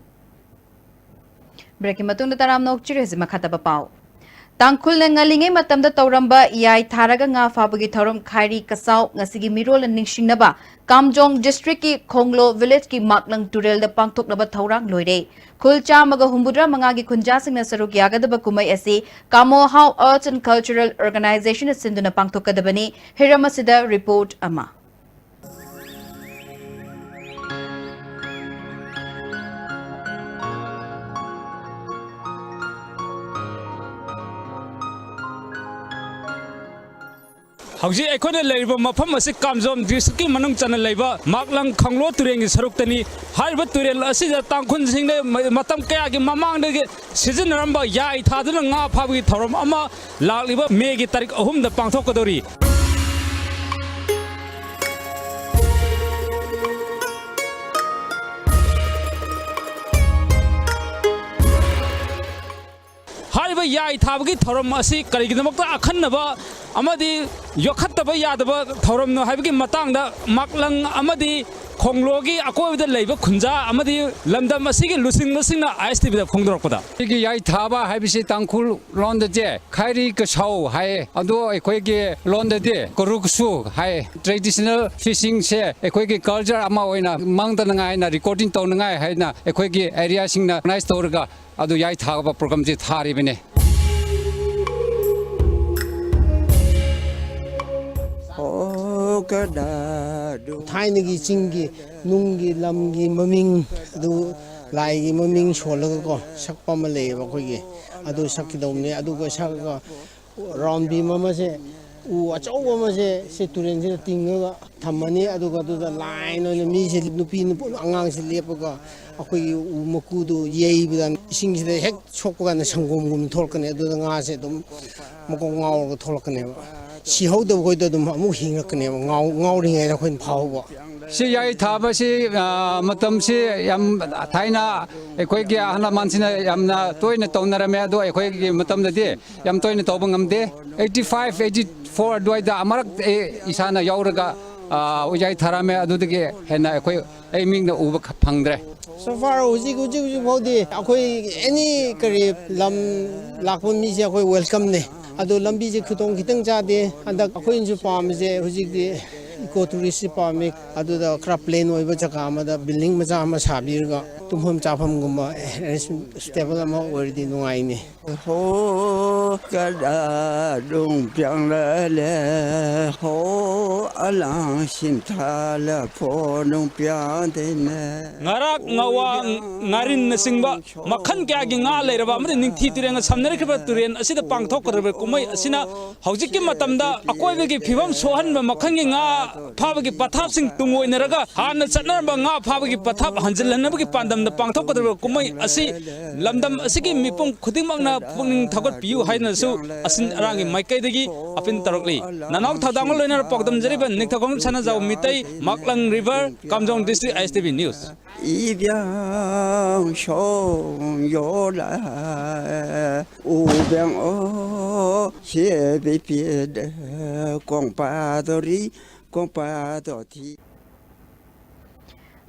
Breakꯀꯤ ꯃꯇꯨꯡꯗ ꯇꯔꯥꯝꯅ ꯑꯣꯛꯆꯔꯤ꯫ ꯍꯧꯖꯤꯛ ꯃꯈꯥ ꯇꯥꯕ ꯄꯥꯎ꯫ ꯇꯥꯡꯈꯨꯜꯅ ꯉꯜꯂꯤꯉꯩ ꯃꯇꯝꯗ ꯇꯧꯔꯝꯕ ꯏꯌꯥꯏ ꯊꯥꯔꯒ ꯉꯥ ꯐꯥꯕꯒꯤ ꯊꯧꯔꯝ ꯈꯥꯏꯔꯤ ꯀꯆꯥꯎ ꯉꯁꯤꯒꯤ ꯃꯤꯔꯣꯜꯅ ꯅꯤꯡꯁꯤꯡꯅꯕ ꯀꯥꯝꯖꯣꯡ districtꯀꯤ ꯈꯣꯡꯂꯣ villageꯀꯤ ꯃꯥꯛꯂꯪ ꯇꯨꯔꯦꯜꯗ ꯄꯥꯡꯊꯣꯛꯅꯕ ꯊꯧꯔꯥꯡ ꯂꯣꯏꯔꯦ꯫ ꯈꯨꯜ ꯆꯥꯝꯃꯒ ꯍꯨꯝꯐꯨꯇꯔꯥ ꯃꯉꯥꯒꯤ ꯈꯨꯟꯖꯥꯁꯤꯡꯅ ꯁꯔꯨꯛ ꯌꯥꯒꯗꯕ ꯀꯨꯝꯍꯩ ꯑꯁꯤ ꯀꯥꯃꯣꯍꯥꯎ Arts and Cultural Organizationꯅ ꯁꯤꯟꯗꯨꯅ ꯄꯥꯡꯊꯣꯛꯀꯗꯕꯅꯤ꯫ ꯍꯤꯔꯝ ꯑꯁꯤꯗ report ꯑꯃ꯫ ꯍꯧꯖꯤꯛ ꯑꯩꯈꯣꯏꯅ ꯂꯩꯔꯤꯕ ꯃꯐꯝ ꯑꯁꯤ ꯀꯥꯝꯖꯣꯝ ꯗꯤꯁꯇ꯭ꯔꯤꯛꯀꯤ ꯃꯅꯨꯡ ꯆꯟꯅ ꯂꯩꯕ ꯃꯥꯛꯂꯪ ꯈꯣꯡꯂꯣ ꯇꯨꯔꯦꯜꯒꯤ ꯁꯔꯨꯛꯇꯅꯤ꯫ ꯍꯥꯏꯔꯤꯕ ꯇꯨꯔꯦꯜ ꯑꯁꯤꯗ ꯇꯥꯡꯈꯨꯜꯁꯤꯡꯅ ꯃ-, ꯃꯇꯝ ꯀꯌꯥꯒꯤ ꯃꯃꯥꯡꯗꯒꯤ ꯁꯤꯖꯤꯟꯅꯔꯝꯕ ꯌꯥꯏ ꯊꯥꯗꯨꯅ ꯉꯥ ꯐꯥꯕꯒꯤ ꯊꯧꯔꯝ ꯑꯃ ꯂꯥꯛꯂꯤꯕ ꯃꯦꯒꯤ ꯇꯥꯔꯤꯛ ꯑꯍꯨꯝꯗ ꯄꯥꯡꯊꯣꯛꯀꯗꯧꯔꯤ꯫ ꯍꯥꯏꯔꯤꯕ ꯌꯥꯏ ꯊꯥꯕꯒꯤ ꯊꯧꯔꯝ ꯑꯁꯤ ꯀꯔꯤꯒꯤꯗꯃꯛꯇ ꯑꯈꯟꯅꯕ ꯑꯃꯗꯤ ꯌꯣꯛꯈꯠꯇꯕ ꯌꯥꯗꯕ ꯊꯧꯔꯝꯅꯣ ꯍꯥꯏꯕꯒꯤ ꯃꯇꯥꯡꯗ ꯃꯥꯛꯂꯪ ꯑꯃꯗꯤ ꯈꯣꯡꯂꯣꯒꯤ ꯑꯀꯣꯏꯕꯗ ꯂꯩꯕ ꯈꯨꯟꯖꯥ ꯑꯃꯗꯤ ꯂꯝꯗꯝ ꯑꯁꯤꯒꯤ ꯂꯨꯆꯤꯡꯕꯁꯤꯡꯅ ꯑꯥꯏ ꯑꯦꯁ ꯇꯤ ꯚꯤꯗ ꯐꯣꯡꯗꯣꯔꯛꯄꯗ, ꯁꯤꯒꯤ ꯌꯥꯏ ꯊꯥꯕ ꯍꯥꯏꯕꯁꯤ ꯇꯥꯡꯈꯨꯜ ꯂꯣꯟꯗꯗꯤ ꯈꯥꯏꯔꯤ ꯀꯁꯥꯎ ꯍꯥꯏ, ꯑꯗꯣ ꯑꯩꯈꯣꯏꯒꯤ ꯂꯣꯟꯗꯗꯤ ꯀꯔꯨꯛꯁꯨ ꯍꯥꯏ꯫ ꯇ꯭ꯔꯦꯗꯤꯁꯅꯦꯜ ꯐꯤꯁꯤꯡꯁꯦ ꯑꯩꯈꯣꯏꯒꯤ ꯀꯜꯆꯔ ꯑꯃ ꯑꯣꯏꯅ ꯃꯥꯡꯗꯅꯉꯥꯏ ꯍꯥꯏꯅ, ꯔꯦꯀꯣꯔꯗꯤꯡ ꯇꯧꯅꯉꯥꯏ ꯍꯥꯏꯅ ꯑꯩꯈꯣꯏꯒꯤ ꯑꯦꯔꯤꯌꯥꯁꯤꯡꯅ ꯑꯣꯔꯒꯅꯥꯏꯖ ꯇꯧꯔꯒ ꯑꯗꯨ ꯌꯥꯏ ꯊꯥꯕ ꯄ꯭ꯔꯣꯒ꯭ꯔꯥꯝꯁꯤ ꯊꯥꯔꯤꯕꯅꯤ꯫ ꯑꯣ, ꯀꯗꯥꯗꯨ꯫ ꯊꯥꯏꯅꯒꯤ ꯆꯤꯡꯒꯤ ꯅꯨꯡꯒꯤ ꯂꯝꯒꯤ ꯃꯃꯤꯡ ꯑꯗꯨ ꯂꯥꯏꯒꯤ ꯃꯃꯤꯡ ꯁꯣꯜꯂꯒꯀꯣ ꯁꯛꯄ ꯑꯃ ꯂꯩꯌꯦꯕ ꯑꯩꯈꯣꯏꯒꯤ꯫ ꯑꯗꯨ ꯁꯛꯀꯗꯧꯕꯅꯦ꯫ ꯑꯗꯨꯒ ꯁꯛꯑꯒ ꯔꯥꯎꯟ ꯕꯤꯝ ꯑꯃꯁꯦ, ꯎ ꯑꯆꯧꯕ ꯑꯃꯁꯦ ꯁꯤ ꯇꯨꯔꯦꯟꯁꯤꯗ ꯇꯤꯡꯉꯒ ꯊꯝꯃꯅꯤ꯫ ꯑꯗꯨꯒ ꯑꯗꯨꯗ ꯂꯥꯏꯟ ꯑꯣꯏꯅ ꯃꯤꯁꯦ, ꯅꯨꯄꯤ ꯅꯨꯄꯥ ꯑꯉꯥꯡꯁꯦ ꯂꯦꯞꯄꯒ ꯑꯩꯈꯣꯏꯒꯤ ꯎ ꯃꯀꯨꯗꯨ ꯌꯩꯕꯗ ꯏꯁꯤꯡꯁꯤꯗ ꯍꯦꯛ ꯁꯣꯛꯄ ꯀꯥꯟꯗ ꯁꯪꯒꯣꯝꯒꯨꯝ ꯊꯣꯛꯂꯛꯀꯅꯤ꯫ ꯑꯗꯨꯗ ꯉꯥꯁꯦ ꯑꯗꯨꯝ ꯃꯀꯣꯛ ꯉꯥꯎꯔꯒ ꯊꯣꯛꯂꯛꯀꯅꯦꯕ꯫ ꯁꯤꯍꯧꯗꯕ ꯈꯣꯏꯗꯣ ꯑꯗꯨꯝ ꯑꯃꯨꯛ ꯍꯤꯡꯂꯛꯀꯅꯦꯕ, ꯉꯥꯎ-, ꯉꯥꯎꯔꯤꯉꯩꯗ ꯑꯩꯈꯣꯏꯅ ꯐꯥꯍꯧꯕ꯫ ꯁꯤ ꯌꯥꯏ ꯊꯥꯕꯁꯤ, ꯑ, ꯃꯇꯝꯁꯤ ꯌꯥꯝ ꯊꯥꯏꯅ ꯑꯩꯈꯣꯏꯒꯤ ꯑꯍꯜ ꯂꯃꯟꯁꯤꯅ ꯌꯥꯝꯅ ꯇꯣꯏꯅ ꯇꯧꯅꯔꯝꯃꯦ, ꯑꯗꯣ ꯑꯩꯈꯣꯏꯒꯤ ꯃꯇꯝꯗꯗꯤ ꯌꯥꯝ ꯇꯣꯏꯅ ꯇꯧꯕ ꯉꯝꯗꯦ꯫ ꯑꯩꯠꯇꯤ ꯐꯥꯏꯚ, ꯑꯩꯠꯇꯤ ꯐꯣꯔ ꯑꯗꯨꯋꯥꯏꯗ ꯑꯃꯔꯛ ꯑꯩ ꯏꯁꯥꯅ ꯌꯥꯎꯔꯒ, ꯑ, ꯌꯥꯏ ꯊꯥꯔꯝꯃꯦ꯫ ꯑꯗꯨꯗꯒꯤ ꯍꯦꯟꯅ ꯑꯩꯈꯣꯏ, ꯑꯩ ꯃꯤꯡꯗ ꯎꯕ ꯈ-, ꯐꯪꯗ꯭ꯔꯦ꯫ So far ꯍꯧꯖꯤꯛ, ꯍꯧꯖꯤꯛ, ꯍꯧꯖꯤꯛ ꯐꯥꯎꯗꯤ ꯑꯩꯈꯣꯏ ꯑꯦꯅꯤ ꯀꯔꯤ ꯂꯝ ꯂꯥꯛꯄ ꯃꯤꯁꯦ ꯑꯩꯈꯣꯏ ꯋꯦꯜꯀꯝꯅꯦ꯫ ꯑꯗꯣ ꯂꯝꯕꯤꯁꯦ ꯈꯨꯗꯣꯡ ꯈꯤꯇꯪ ꯆꯥꯗꯦ꯫ ꯍꯟꯗꯛ ꯑꯩꯈꯣꯏꯅꯁꯨ ꯄꯥꯝꯃꯤꯁꯦ ꯍꯧꯖꯤꯛꯇꯤ ꯏꯀꯣ ꯇꯨꯔꯤꯁꯁꯤ ꯄꯥꯝꯃꯤ꯫ ꯑꯗꯨꯗ ꯈꯔ ꯄ꯭ꯂꯦꯟ ꯑꯣꯏꯕ ꯖꯒꯥ ꯑꯃꯗ ꯕꯤꯜꯗꯤꯡ ꯃꯆꯥ ꯑꯃ ꯁꯥꯕꯤꯔꯒ ꯇꯨꯝꯐꯝ ꯆꯥꯐꯝꯒꯨꯝꯕ ꯑꯦꯔꯦꯟꯖ ꯁ꯭ꯇꯦꯕꯜ ꯑꯃ ꯑꯣꯏꯔꯗꯤ ꯅꯨꯡꯉꯥꯏꯅꯤ꯫ हो ꯀꯗꯥ ꯗꯨꯡ ꯄ꯭ꯌꯥꯡ ꯂ ꯂꯦ, ꯍꯣ ꯑꯂꯥꯡ ꯁꯤꯟ ꯊꯥ ꯂ ꯐꯣ ꯗꯨꯡ ꯄ꯭ꯌꯥꯡ ꯗꯦ ꯅꯦ꯫ ꯉꯥꯔꯥꯛ ꯉꯋꯥ, ꯉꯥꯔꯤꯟꯅꯆꯤꯡꯕ ꯃꯈꯜ ꯀꯌꯥꯒꯤ ꯉꯥ ꯂꯩꯔꯕ ꯑꯃꯗꯤ ꯅꯤꯡꯊꯤ ꯇꯨꯔꯦꯜꯅ ꯁꯝꯅꯔꯤꯕ ꯇꯨꯔꯦꯜ ꯑꯁꯤꯗ ꯄꯥꯡꯊꯣꯛꯀꯗꯧꯔꯤꯕ ꯀꯨꯝꯍꯩ ꯑꯁꯤꯅ ꯍꯧꯖꯤꯛꯀꯤ ꯃꯇꯝꯗ ꯑꯀꯣꯏꯕꯒꯤ ꯐꯤꯕꯝ ꯁꯣꯛꯍꯟꯕ ꯃꯈꯜꯒꯤ ꯉꯥ ꯐꯥꯕꯒꯤ ꯄꯊꯥꯞꯁꯤꯡ ꯇꯨꯡ ꯑꯣꯏꯅꯔꯒ ꯍꯥꯟꯅ ꯆꯠꯅꯔꯝꯕ ꯉꯥ ꯐꯥꯕꯒꯤ ꯄꯊꯥꯞ ꯍꯟꯖꯤꯜꯍꯟꯅꯕꯒꯤ ꯄꯥꯟꯗꯝꯗ ꯄꯥꯡꯊꯣꯛꯀꯗꯧꯔꯤꯕ ꯀꯨꯝꯍꯩ ꯑꯁꯤ ꯂꯝꯗꯝ ꯑꯁꯤꯒꯤ ꯃꯤꯄꯨꯝ ꯈꯨꯗꯤꯡꯃꯛꯅ ꯄꯨꯛꯅꯤꯡ ꯊꯧꯒꯠꯄꯤꯌꯨ ꯍꯥꯏꯅꯁꯨ ꯑꯁꯤꯟ ꯑꯔꯥꯡꯒꯤ ꯃꯥꯏꯀꯩꯗꯒꯤ ꯑꯄꯤꯜ ꯇꯧꯔꯛꯂꯤ꯫ ꯅꯅꯥꯎ ꯊꯧꯗꯥꯡꯒ ꯂꯣꯏꯅꯅ ꯄꯥꯎꯗꯝꯖꯔꯤꯕ ꯅꯤꯡꯊꯧꯈꯣꯡ ꯁꯅꯥꯖꯥꯎ ꯃꯤꯇꯩ, ꯃꯥꯛꯂꯪ ꯔꯤꯚꯔ, ꯀꯥꯝꯖꯣꯡ ꯗꯤꯁꯇ꯭ꯔꯤꯛ, ꯑꯥꯏ ꯑꯦꯁ ꯇꯤ ꯚꯤ ꯅ꯭ꯌꯨꯁ꯫ ꯏꯕ꯭ꯌꯥꯡ ꯁꯣꯡ ꯌꯣ ꯂꯥ, ꯎꯕ꯭ꯌꯥꯡ ꯑꯣ ꯁꯦ ꯕꯤ ꯄꯤ ꯗ ꯀꯣꯡ ꯄꯥ ꯗꯣ ꯔꯤ, ꯀꯣꯡ ꯄꯥ ꯗꯣ ꯊꯤ꯫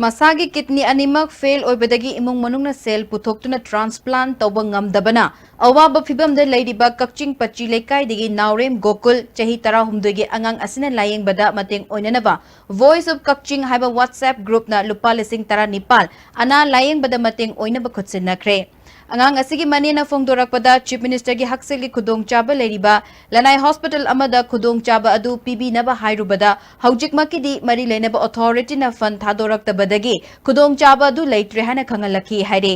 ꯃꯁꯥꯒꯤ ꯀꯤꯗꯅꯤ ꯑꯅꯤꯃꯛ ꯐꯦꯜ ꯑꯣꯏꯕꯗꯒꯤ ꯏꯃꯨꯡ ꯃꯅꯨꯡꯅ ꯁꯦꯜ ꯄꯨꯊꯣꯛꯇꯨꯅ ꯇ꯭ꯔꯥꯟꯁꯄ꯭ꯂꯥꯟ ꯇꯧꯕ ꯉꯝꯗꯕꯅ ꯑꯋꯥꯕ ꯐꯤꯚꯝꯗ ꯂꯩꯔꯤꯕ ꯀꯛꯆꯤꯡ ꯄꯠꯆꯤ ꯂꯩꯀꯥꯏꯗꯒꯤ ꯅꯥꯎꯔꯦꯝ ꯒꯣꯀꯨꯜ, ꯆꯍꯤ ꯇꯔꯥꯍꯨꯝꯗꯣꯏꯒꯤ ꯑꯉꯥꯡ ꯑꯁꯤꯅ ꯂꯥꯌꯦꯡꯕꯗ ꯃꯇꯦꯡ ꯑꯣꯏꯅꯅꯕ Voice of Kakching ꯍꯥꯏꯕ WhatsApp groupꯅ ꯂꯨꯄꯥ ꯂꯤꯁꯤꯡ ꯇꯔꯥꯅꯤꯄꯥꯜ ꯑꯅꯥ ꯂꯥꯌꯦꯡꯕꯗ ꯃꯇꯦꯡ ꯑꯣꯏꯅꯕ ꯈꯨꯠꯁꯤꯟꯅꯈ꯭ꯔꯦ꯫ ꯑꯉꯥꯡ ꯑꯁꯤꯒꯤ ꯃꯅꯦꯅ ꯐꯣꯡꯗꯣꯔꯛꯄꯗ, ꯆꯤꯐ ꯃꯤꯅꯤꯁꯇꯔꯒꯤ ꯍꯛꯁꯦꯜꯒꯤ ꯈꯨꯗꯣꯡꯆꯥꯕ ꯂꯩꯔꯤꯕ ꯂꯅꯥꯏ ꯍꯣꯁꯄꯤꯇꯥꯜ ꯑꯃꯗ ꯈꯨꯗꯣꯡꯆꯥꯕ ꯑꯗꯨ ꯄꯤꯕꯤꯅꯕ ꯍꯥꯏꯔꯨꯕꯗ, ꯍꯧꯖꯤꯛꯃꯛꯀꯤꯗꯤ ꯃꯔꯤ ꯂꯩꯅꯕ ꯑꯣꯊꯣꯔꯤꯇꯤꯅ ꯐꯟ ꯊꯥꯗꯣꯔꯛꯇꯕꯗꯒꯤ ꯈꯨꯗꯣꯡꯆꯥꯕ ꯑꯗꯨ ꯂꯩꯇ꯭ꯔꯦ ꯍꯥꯏꯅ ꯈꯪꯍꯜꯂꯛꯈꯤ ꯍꯥꯏꯔꯤ꯫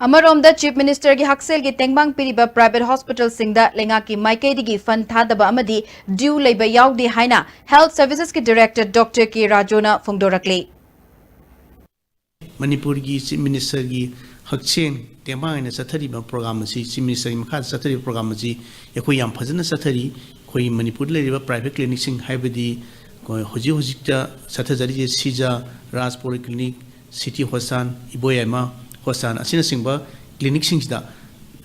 ꯑꯃꯔꯣꯝꯗ, ꯆꯤꯐ ꯃꯤꯅꯤꯁꯇꯔꯒꯤ ꯍꯛꯁꯦꯜꯒꯤ ꯇꯦꯡꯕꯥꯡ ꯄꯤꯔꯤꯕ ꯄ꯭ꯔꯥꯏꯚꯦꯠ ꯍꯣꯁꯄꯤꯇꯥꯜꯁꯤꯡꯗ ꯂꯩꯉꯥꯛꯀꯤ ꯃꯥꯏꯀꯩꯗꯒꯤ ꯐꯟ ꯊꯥꯗꯕ ꯑꯃꯗꯤ ꯗ꯭ꯌꯨ ꯂꯩꯕ ꯌꯥꯎꯗꯦ ꯍꯥꯏꯅ ꯍꯦꯜꯊ ꯁꯔꯚꯤꯁꯦꯁꯀꯤ ꯗꯤꯔꯦꯛꯇꯔ ꯗꯣꯛꯇꯔ ꯀꯦ ꯔꯥꯖꯨꯅ ꯐꯣꯡꯗꯣꯔꯛꯂꯤ꯫ ꯃꯅꯤꯄꯨꯔꯒꯤ ꯆꯤꯐ ꯃꯤꯅꯤꯁꯇꯔꯒꯤ ꯍꯛꯁꯦꯜ ꯇꯦꯡꯕꯥꯡ ꯑꯣꯏꯅ ꯆꯠꯊꯔꯤꯕ ꯄ꯭ꯔꯣꯒ꯭ꯔꯥꯝ ꯑꯁꯤ, ꯆꯤꯐ ꯃꯤꯅꯤꯁꯇꯔꯒꯤ ꯃꯈꯥꯗ ꯆꯠꯊꯔꯤꯕ ꯄ꯭ꯔꯣꯒ꯭ꯔꯥꯝ ꯑꯁꯤ ꯑꯩꯈꯣꯏ ꯌꯥꯝ ꯐꯖꯅ ꯆꯠꯊꯔꯤ꯫ ꯑꯩꯈꯣꯏ ꯃꯅꯤꯄꯨꯔꯗ ꯂꯩꯔꯤꯕ ꯄ꯭ꯔꯥꯏꯚꯦꯠ ꯀ꯭ꯂꯤꯅꯤꯛꯁꯤꯡ, ꯍꯥꯏꯕꯗꯤ ꯑꯩꯈꯣꯏ ꯍꯧꯖꯤꯛ ꯍꯧꯖꯤꯛꯇ ꯆꯠꯊꯖꯔꯤꯁꯦ ꯁꯤꯖꯥ, Raj polyclinic, city hospital, Iboyaima hospital ꯑꯁꯤꯅꯆꯤꯡꯕ ꯀ꯭ꯂꯤꯅꯤꯛꯁꯤꯡꯁꯤꯗ,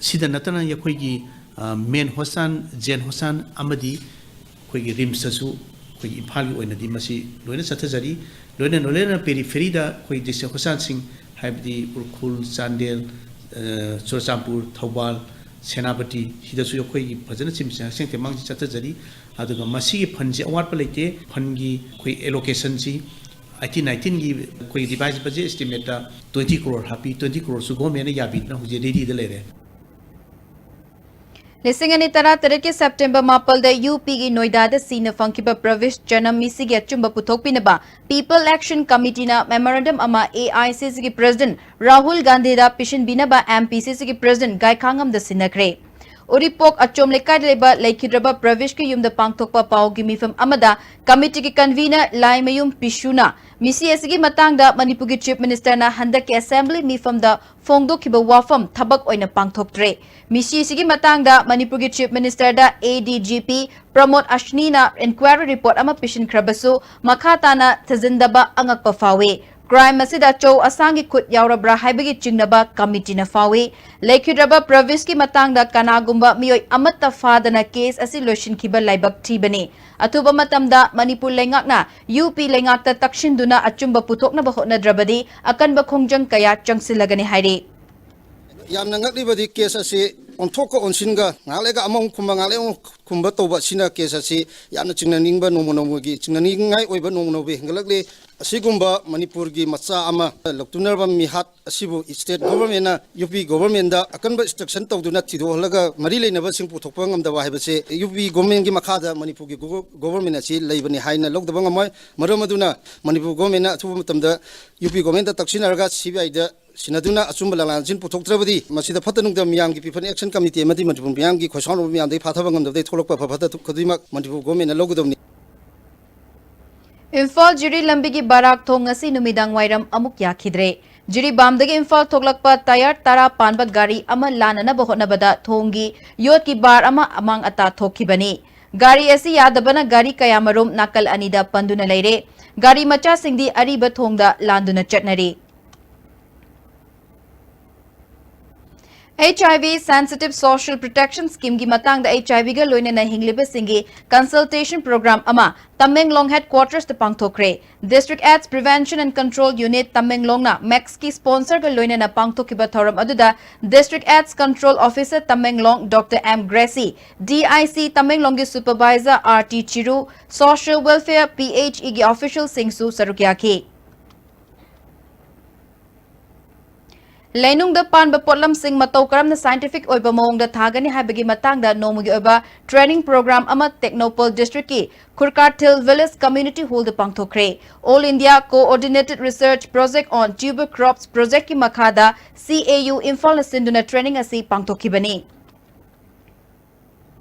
ꯁꯤꯗ ꯅꯠꯇꯅ ꯑꯩꯈꯣꯏꯒꯤ, ꯑ, ꯃꯦꯟ ꯍꯣꯁꯄꯤꯇꯥꯜ, ꯖꯦꯟ ꯍꯣꯁꯄꯤꯇꯥꯜ ꯑꯃꯗꯤ ꯑꯩꯈꯣꯏꯒꯤ ꯔꯤꯝꯁꯇꯁꯨ ꯑꯩꯈꯣꯏꯒꯤ ꯏꯝꯐꯥꯜꯒꯤ ꯑꯣꯏꯅꯗꯤ ꯃꯁꯤ ꯂꯣꯏꯅ ꯆꯠꯊꯖꯔꯤ꯫ ꯂꯣꯏꯅ, ꯂꯣꯏꯅꯅ ꯄꯦꯔꯤꯐꯦꯔꯤꯗ ꯑꯩꯈꯣꯏ ꯗꯤꯁꯇ꯭ꯔꯤꯛ ꯍꯣꯁꯄꯤꯇꯥꯜꯁꯤꯡ, ꯍꯥꯏꯕꯗꯤ ꯎꯈ꯭ꯔꯨꯜ, ꯆꯥꯟꯗꯦꯜ, ꯑ, ꯆꯨꯔꯆꯥꯟꯄꯨꯔ, ꯊꯧꯕꯥꯜ, ꯁꯦꯅꯥꯄꯇꯤ ꯁꯤꯗꯁꯨ ꯑꯩꯈꯣꯏꯒꯤ ꯐꯖꯅ ꯆꯤꯝ ꯆꯁꯦꯡ ꯇꯦꯡꯕꯥꯡꯁꯤ ꯆꯠꯊꯖꯔꯤ꯫ ꯑꯗꯨꯒ ꯃꯁꯤꯒꯤ ꯐꯟꯁꯤ ꯑꯋꯥꯠꯄ ꯂꯩꯇꯦ꯫ ꯐꯟꯒꯤ ꯑꯩꯈꯣꯏ ꯑꯦꯂꯣꯀꯦꯁꯟꯁꯤ ꯑꯩꯠꯇꯤꯟ ꯅꯥꯏꯟꯇꯤꯟꯒꯤ ꯑꯩꯈꯣꯏꯒꯤ ꯔꯤꯚꯥꯏꯁ ꯕꯖꯦꯠ ꯑꯦꯁꯇꯤꯃꯦꯠꯇ ꯇ꯭ꯋꯦꯟꯇꯤ ꯀ꯭ꯔꯣꯔ ꯍꯥꯞꯄꯤ꯫ ꯇ꯭ꯋꯦꯟꯇꯤ ꯀ꯭ꯔꯣꯔꯁꯨ ꯒꯣꯔꯃꯦꯟꯅ ꯌꯥꯕꯤꯗꯨꯅ ꯍꯧꯖꯤꯛ ꯔꯦꯗꯤꯗ ꯂꯩꯔꯦ꯫ ꯂꯤꯁꯤꯡ ꯑꯅꯤ ꯇꯔꯥꯇꯔꯦꯠꯀꯤ ꯁꯦꯞꯇꯦꯝꯕꯔ ꯃꯥꯄꯜꯗ ꯌꯨ ꯄꯤꯒꯤ ꯅꯣꯏꯗꯥꯗ ꯁꯤꯅ ꯐꯪꯈꯤꯕ ꯄ꯭ꯔꯚꯤꯁ ꯆꯅꯝ ꯃꯤꯁꯤꯒꯤ ꯑꯆꯨꯝꯕ ꯄꯨꯊꯣꯛꯄꯤꯅꯕ People Action Committeeꯅ memorandum ꯑꯃ ꯑꯦ ꯑꯥꯏ ꯁꯤ ꯁꯤꯒꯤ president ꯔꯥꯍꯨꯜ ꯒꯥꯟꯙꯤꯗ ꯄꯤꯁꯤꯟꯕꯤꯅꯕ ꯑꯦꯝ ꯄꯤ ꯁꯤ ꯁꯤꯒꯤ president ꯒꯥꯏꯈꯥꯉꯝꯗ ꯁꯤꯟꯅꯈ꯭ꯔꯦ꯫ ꯎꯔꯤꯄꯣꯛ ꯑꯆꯣꯝ ꯂꯩꯀꯥꯏꯗ ꯂꯩꯕ ꯂꯩꯈꯤꯗ꯭ꯔꯕ ꯄ꯭ꯔꯚꯤꯁꯀꯤ ꯌꯨꯝꯗ ꯄꯥꯡꯊꯣꯛꯄ ꯄꯥꯎꯒꯤ ꯃꯤꯐꯝ ꯑꯃꯗ committeeꯒꯤ convener ꯂꯥꯏꯃꯌꯨꯝ ꯄꯤꯁꯨꯅ ꯃꯤꯁꯤ ꯑꯁꯤꯒꯤ ꯃꯇꯥꯡꯗ ꯃꯅꯤꯄꯨꯔꯒꯤ Chief Ministerꯅ ꯍꯟꯗꯛꯀꯤ assembly ꯃꯤꯐꯝꯗ ꯐꯣꯡꯗꯣꯛꯈꯤꯕ ꯋꯥꯐꯝ ꯊꯕꯛ ꯑꯣꯏꯅ ꯄꯥꯡꯊꯣꯛꯇ꯭ꯔꯦ꯫ ꯃꯤꯁꯤ ꯑꯁꯤꯒꯤ ꯃꯇꯥꯡꯗ ꯃꯅꯤꯄꯨꯔꯒꯤ Chief Ministerꯗ ꯑꯦ D G P ꯄ꯭ꯔꯃꯣꯗ ꯑꯁꯅꯤꯅ inquiry report ꯑꯃ ꯄꯤꯁꯤꯟꯈ꯭ꯔꯕꯁꯨ ꯃꯈꯥ ꯇꯥꯅ ꯊꯤꯖꯤꯟꯗꯕ ꯑꯉꯛꯄ ꯐꯥꯎꯏ꯫ Crime ꯑꯁꯤꯗ ꯑꯆꯧ ꯑꯁꯥꯡꯒꯤ ꯈꯨꯠ ꯌꯥꯎꯔꯕ꯭ꯔꯥ ꯍꯥꯏꯕꯒꯤ ꯆꯤꯡꯅꯕ committeeꯅ ꯐꯥꯎꯏ꯫ ꯂꯩꯈꯤꯗ꯭ꯔꯕ ꯄ꯭ꯔꯚꯤꯁꯀꯤ ꯃꯇꯥꯡꯗ ꯀꯅꯥꯒꯨꯝꯕ ꯃꯤꯑꯣꯏ ꯑꯃꯠꯇ ꯐꯥꯗꯅ case ꯑꯁꯤ ꯂꯣꯏꯁꯤꯟꯈꯤꯕ ꯂꯥꯏꯕꯛ ꯊꯤꯕꯅꯤ꯫ ꯑꯊꯨꯕ ꯃꯇꯝꯗ ꯃꯅꯤꯄꯨꯔ ꯂꯩꯉꯥꯛꯅ ꯌꯨ ꯄꯤ ꯂꯩꯉꯥꯛꯇ ꯇꯛꯁꯤꯟꯗꯨꯅ ꯑꯆꯨꯝꯕ ꯄꯨꯊꯣꯛꯅꯕ ꯍꯣꯠꯅꯗ꯭ꯔꯕꯗꯤ ꯑꯀꯟꯕ ꯈꯣꯡꯖꯪ ꯀꯌꯥ ꯆꯪꯁꯤꯜꯂꯒꯅꯤ ꯍꯥꯏꯔꯤ꯫ ꯌꯥꯝꯅ ꯉꯛꯂꯤꯕꯗꯤ case ꯑꯁꯤ ꯑꯣꯟꯊꯣꯛꯀ ꯑꯣꯟꯁꯤꯟꯒ ꯉꯥꯏꯍꯥꯛ ꯂꯩꯒ ꯑꯃꯃꯨꯛ ꯈꯨꯝꯕ ꯉꯥꯏꯍꯥꯛ ꯂꯩꯒ ꯑꯃꯨꯛ ꯈꯨꯝꯕ ꯇꯧꯕ ꯑꯁꯤꯅ case ꯑꯁꯤ ꯌꯥꯝꯅ ꯆꯤꯡꯅꯅꯤꯡꯕ ꯅꯣꯡꯃ ꯅꯣꯡꯃꯒꯤ ꯆꯤꯡꯅꯅꯤꯡꯉꯥꯏ ꯑꯣꯏꯕ ꯅꯣꯡꯃ ꯅꯣꯡꯃꯒꯤ ꯍꯦꯟꯒꯠꯂꯛꯂꯤ꯫ ꯑꯁꯤꯒꯨꯝꯕ ꯃꯅꯤꯄꯨꯔꯒꯤ ꯃꯆꯥ ꯑꯃ ꯂꯧꯇꯨꯅꯔꯕ ꯃꯤꯍꯥꯠ ꯑꯁꯤꯕꯨ state governmentꯅ ꯌꯨ ꯄꯤ governmentꯗ ꯑꯀꯟꯕ instruction ꯇꯧꯗꯨꯅ ꯊꯤꯗꯣꯛꯍꯜꯂꯒ ꯃꯔꯤ ꯂꯩꯅꯕꯁꯤꯡ ꯄꯨꯊꯣꯛꯄ ꯉꯝꯗꯕ ꯍꯥꯏꯕꯁꯤ ꯌꯨ ꯄꯤ governmentꯒꯤ ꯃꯈꯥꯗ ꯃꯅꯤꯄꯨꯔꯒꯤ ꯒꯣ-, government ꯑꯁꯤ ꯂꯩꯕꯅꯤ ꯍꯥꯏꯅ ꯂꯧꯗꯕ ꯉꯝꯃꯣꯏ꯫ ꯃꯔꯝ ꯑꯗꯨꯅ ꯃꯅꯤꯄꯨꯔ governmentꯅ ꯑꯊꯨꯕ ꯃꯇꯝꯗ ꯌꯨ ꯄꯤ governmentꯇ ꯇꯛꯁꯤꯟꯅꯔꯒ ꯁꯤ ꯕꯤ ꯑꯥꯏꯗ ꯁꯤꯟꯅꯗꯨꯅ ꯑꯆꯨꯝꯕ ꯂꯥꯂꯥꯟꯁꯤꯟ ꯄꯨꯊꯣꯛꯇ꯭ꯔꯕꯗꯤ ꯃꯁꯤꯗ ꯐꯠꯇ ꯅꯨꯡꯗ ꯃꯤꯌꯥꯝꯒꯤ People Action Committee ꯑꯃꯗꯤ ꯃꯅꯤꯄꯨꯔ ꯃꯤꯌꯥꯝꯒꯤ ꯈꯣꯏꯁꯥꯎꯅꯕ ꯃꯌꯥꯝꯗꯒꯤ ꯐꯥꯊꯕ ꯉꯝꯗꯕꯗꯒꯤ ꯊꯣꯛꯂꯛꯄ ꯑꯐ ꯐꯠꯇ ꯈꯨꯗꯤꯡꯃꯛ ꯃꯅꯤꯄꯨꯔ governmentꯅ ꯂꯧꯒꯗꯕꯅꯤ꯫ ꯏꯝꯐꯥꯜ ꯖꯤꯔꯤ ꯂꯝꯕꯤꯒꯤ ꯕꯔꯥꯛ ꯊꯣꯡ ꯉꯁꯤ ꯅꯨꯃꯤꯗꯥꯡ ꯋꯥꯏꯔꯝ ꯑꯃꯨꯛ ꯌꯥꯈꯤꯗ꯭ꯔꯦ꯫ ꯖꯤꯔꯤꯕꯥꯝꯗꯒꯤ ꯏꯝꯐꯥꯜ ꯊꯣꯛꯂꯛꯄ tyre ꯇꯔꯥ ꯄꯥꯟꯕ ꯒꯥꯔꯤ ꯑꯃ ꯂꯥꯟꯅꯅꯕ ꯍꯣꯠꯅꯕꯗ ꯊꯣꯡꯒꯤ ꯌꯣꯠꯀꯤ ꯕꯥꯔ ꯑꯃ ꯑꯃꯥꯡ ꯑꯇꯥ ꯊꯣꯛꯈꯤꯕꯅꯤ꯫ ꯒꯥꯔꯤ ꯑꯁꯤ ꯌꯥꯗꯕꯅ ꯒꯥꯔꯤ ꯀꯌꯥꯃꯔꯨꯝ ꯅꯥꯀꯜ ꯑꯅꯤꯗ ꯄꯟꯗꯨꯅ ꯂꯩꯔꯦ꯫ ꯒꯥꯔꯤ ꯃꯆꯥꯁꯤꯡꯗꯤ ꯑꯔꯤꯕ ꯊꯣꯡꯗ ꯂꯥꯟꯗꯨꯅ ꯆꯠꯅꯔꯤ꯫ HIV Sensitive Social Protection Scheme ꯒꯤ ꯃꯇꯥꯡꯗ HIV ꯒ ꯂꯣꯏꯅꯅ ꯍꯤꯡꯂꯤꯕꯁꯤꯡꯒꯤ consultation program ꯑꯃ ꯇꯃꯦꯡꯂꯣꯡ headquarters ꯇ ꯄꯥꯡꯊꯣꯛꯈ꯭ꯔꯦ꯫ District AIDS Prevention and Control Unit ꯇꯃꯦꯡꯂꯣꯡꯅ ꯃꯦꯛꯁꯀꯤ sponsor ꯒ ꯂꯣꯏꯅꯅ ꯄꯥꯡꯊꯣꯛꯈꯤꯕ ꯊꯧꯔꯝ ꯑꯗꯨꯗ District AIDS Control Officer Tamenglong Doctor M Gracie, DIC ꯇꯃꯦꯡꯂꯣꯡꯒꯤ supervisor R T ꯆꯤꯔꯨ, Social Welfare PHE ꯒꯤ official ꯁꯤꯡꯁꯨ ꯁꯔꯨꯛ ꯌꯥꯈꯤ꯫ ꯂꯩꯅꯨꯡꯗ ꯄꯥꯟꯕ ꯄꯣꯠꯂꯝꯁꯤꯡ ꯃꯇꯧ ꯀꯔꯝꯅ scientific ꯑꯣꯏꯕ ꯃꯑꯣꯡꯗ ꯊꯥꯒꯅꯤ ꯍꯥꯏꯕꯒꯤ ꯃꯇꯥꯡꯗ ꯅꯣꯡꯃꯒꯤ ꯑꯣꯏꯕ training program ꯑꯃ ꯇꯦꯡꯅꯧꯄꯜ district ꯀꯤ ꯈꯨꯔꯀꯥꯊꯤꯜ village community hall the ꯄꯥꯡꯊꯣꯛꯈ꯭ꯔꯦ꯫ All India Coordinated Research Project on Tuber Crops project ꯀꯤ ꯃꯈꯥꯗ CAU ꯏꯝꯐꯥꯜꯅ ꯁꯤꯟꯗꯨꯅ training ꯑꯁꯤ ꯄꯥꯡꯊꯣꯛꯈꯤꯕꯅꯤ꯫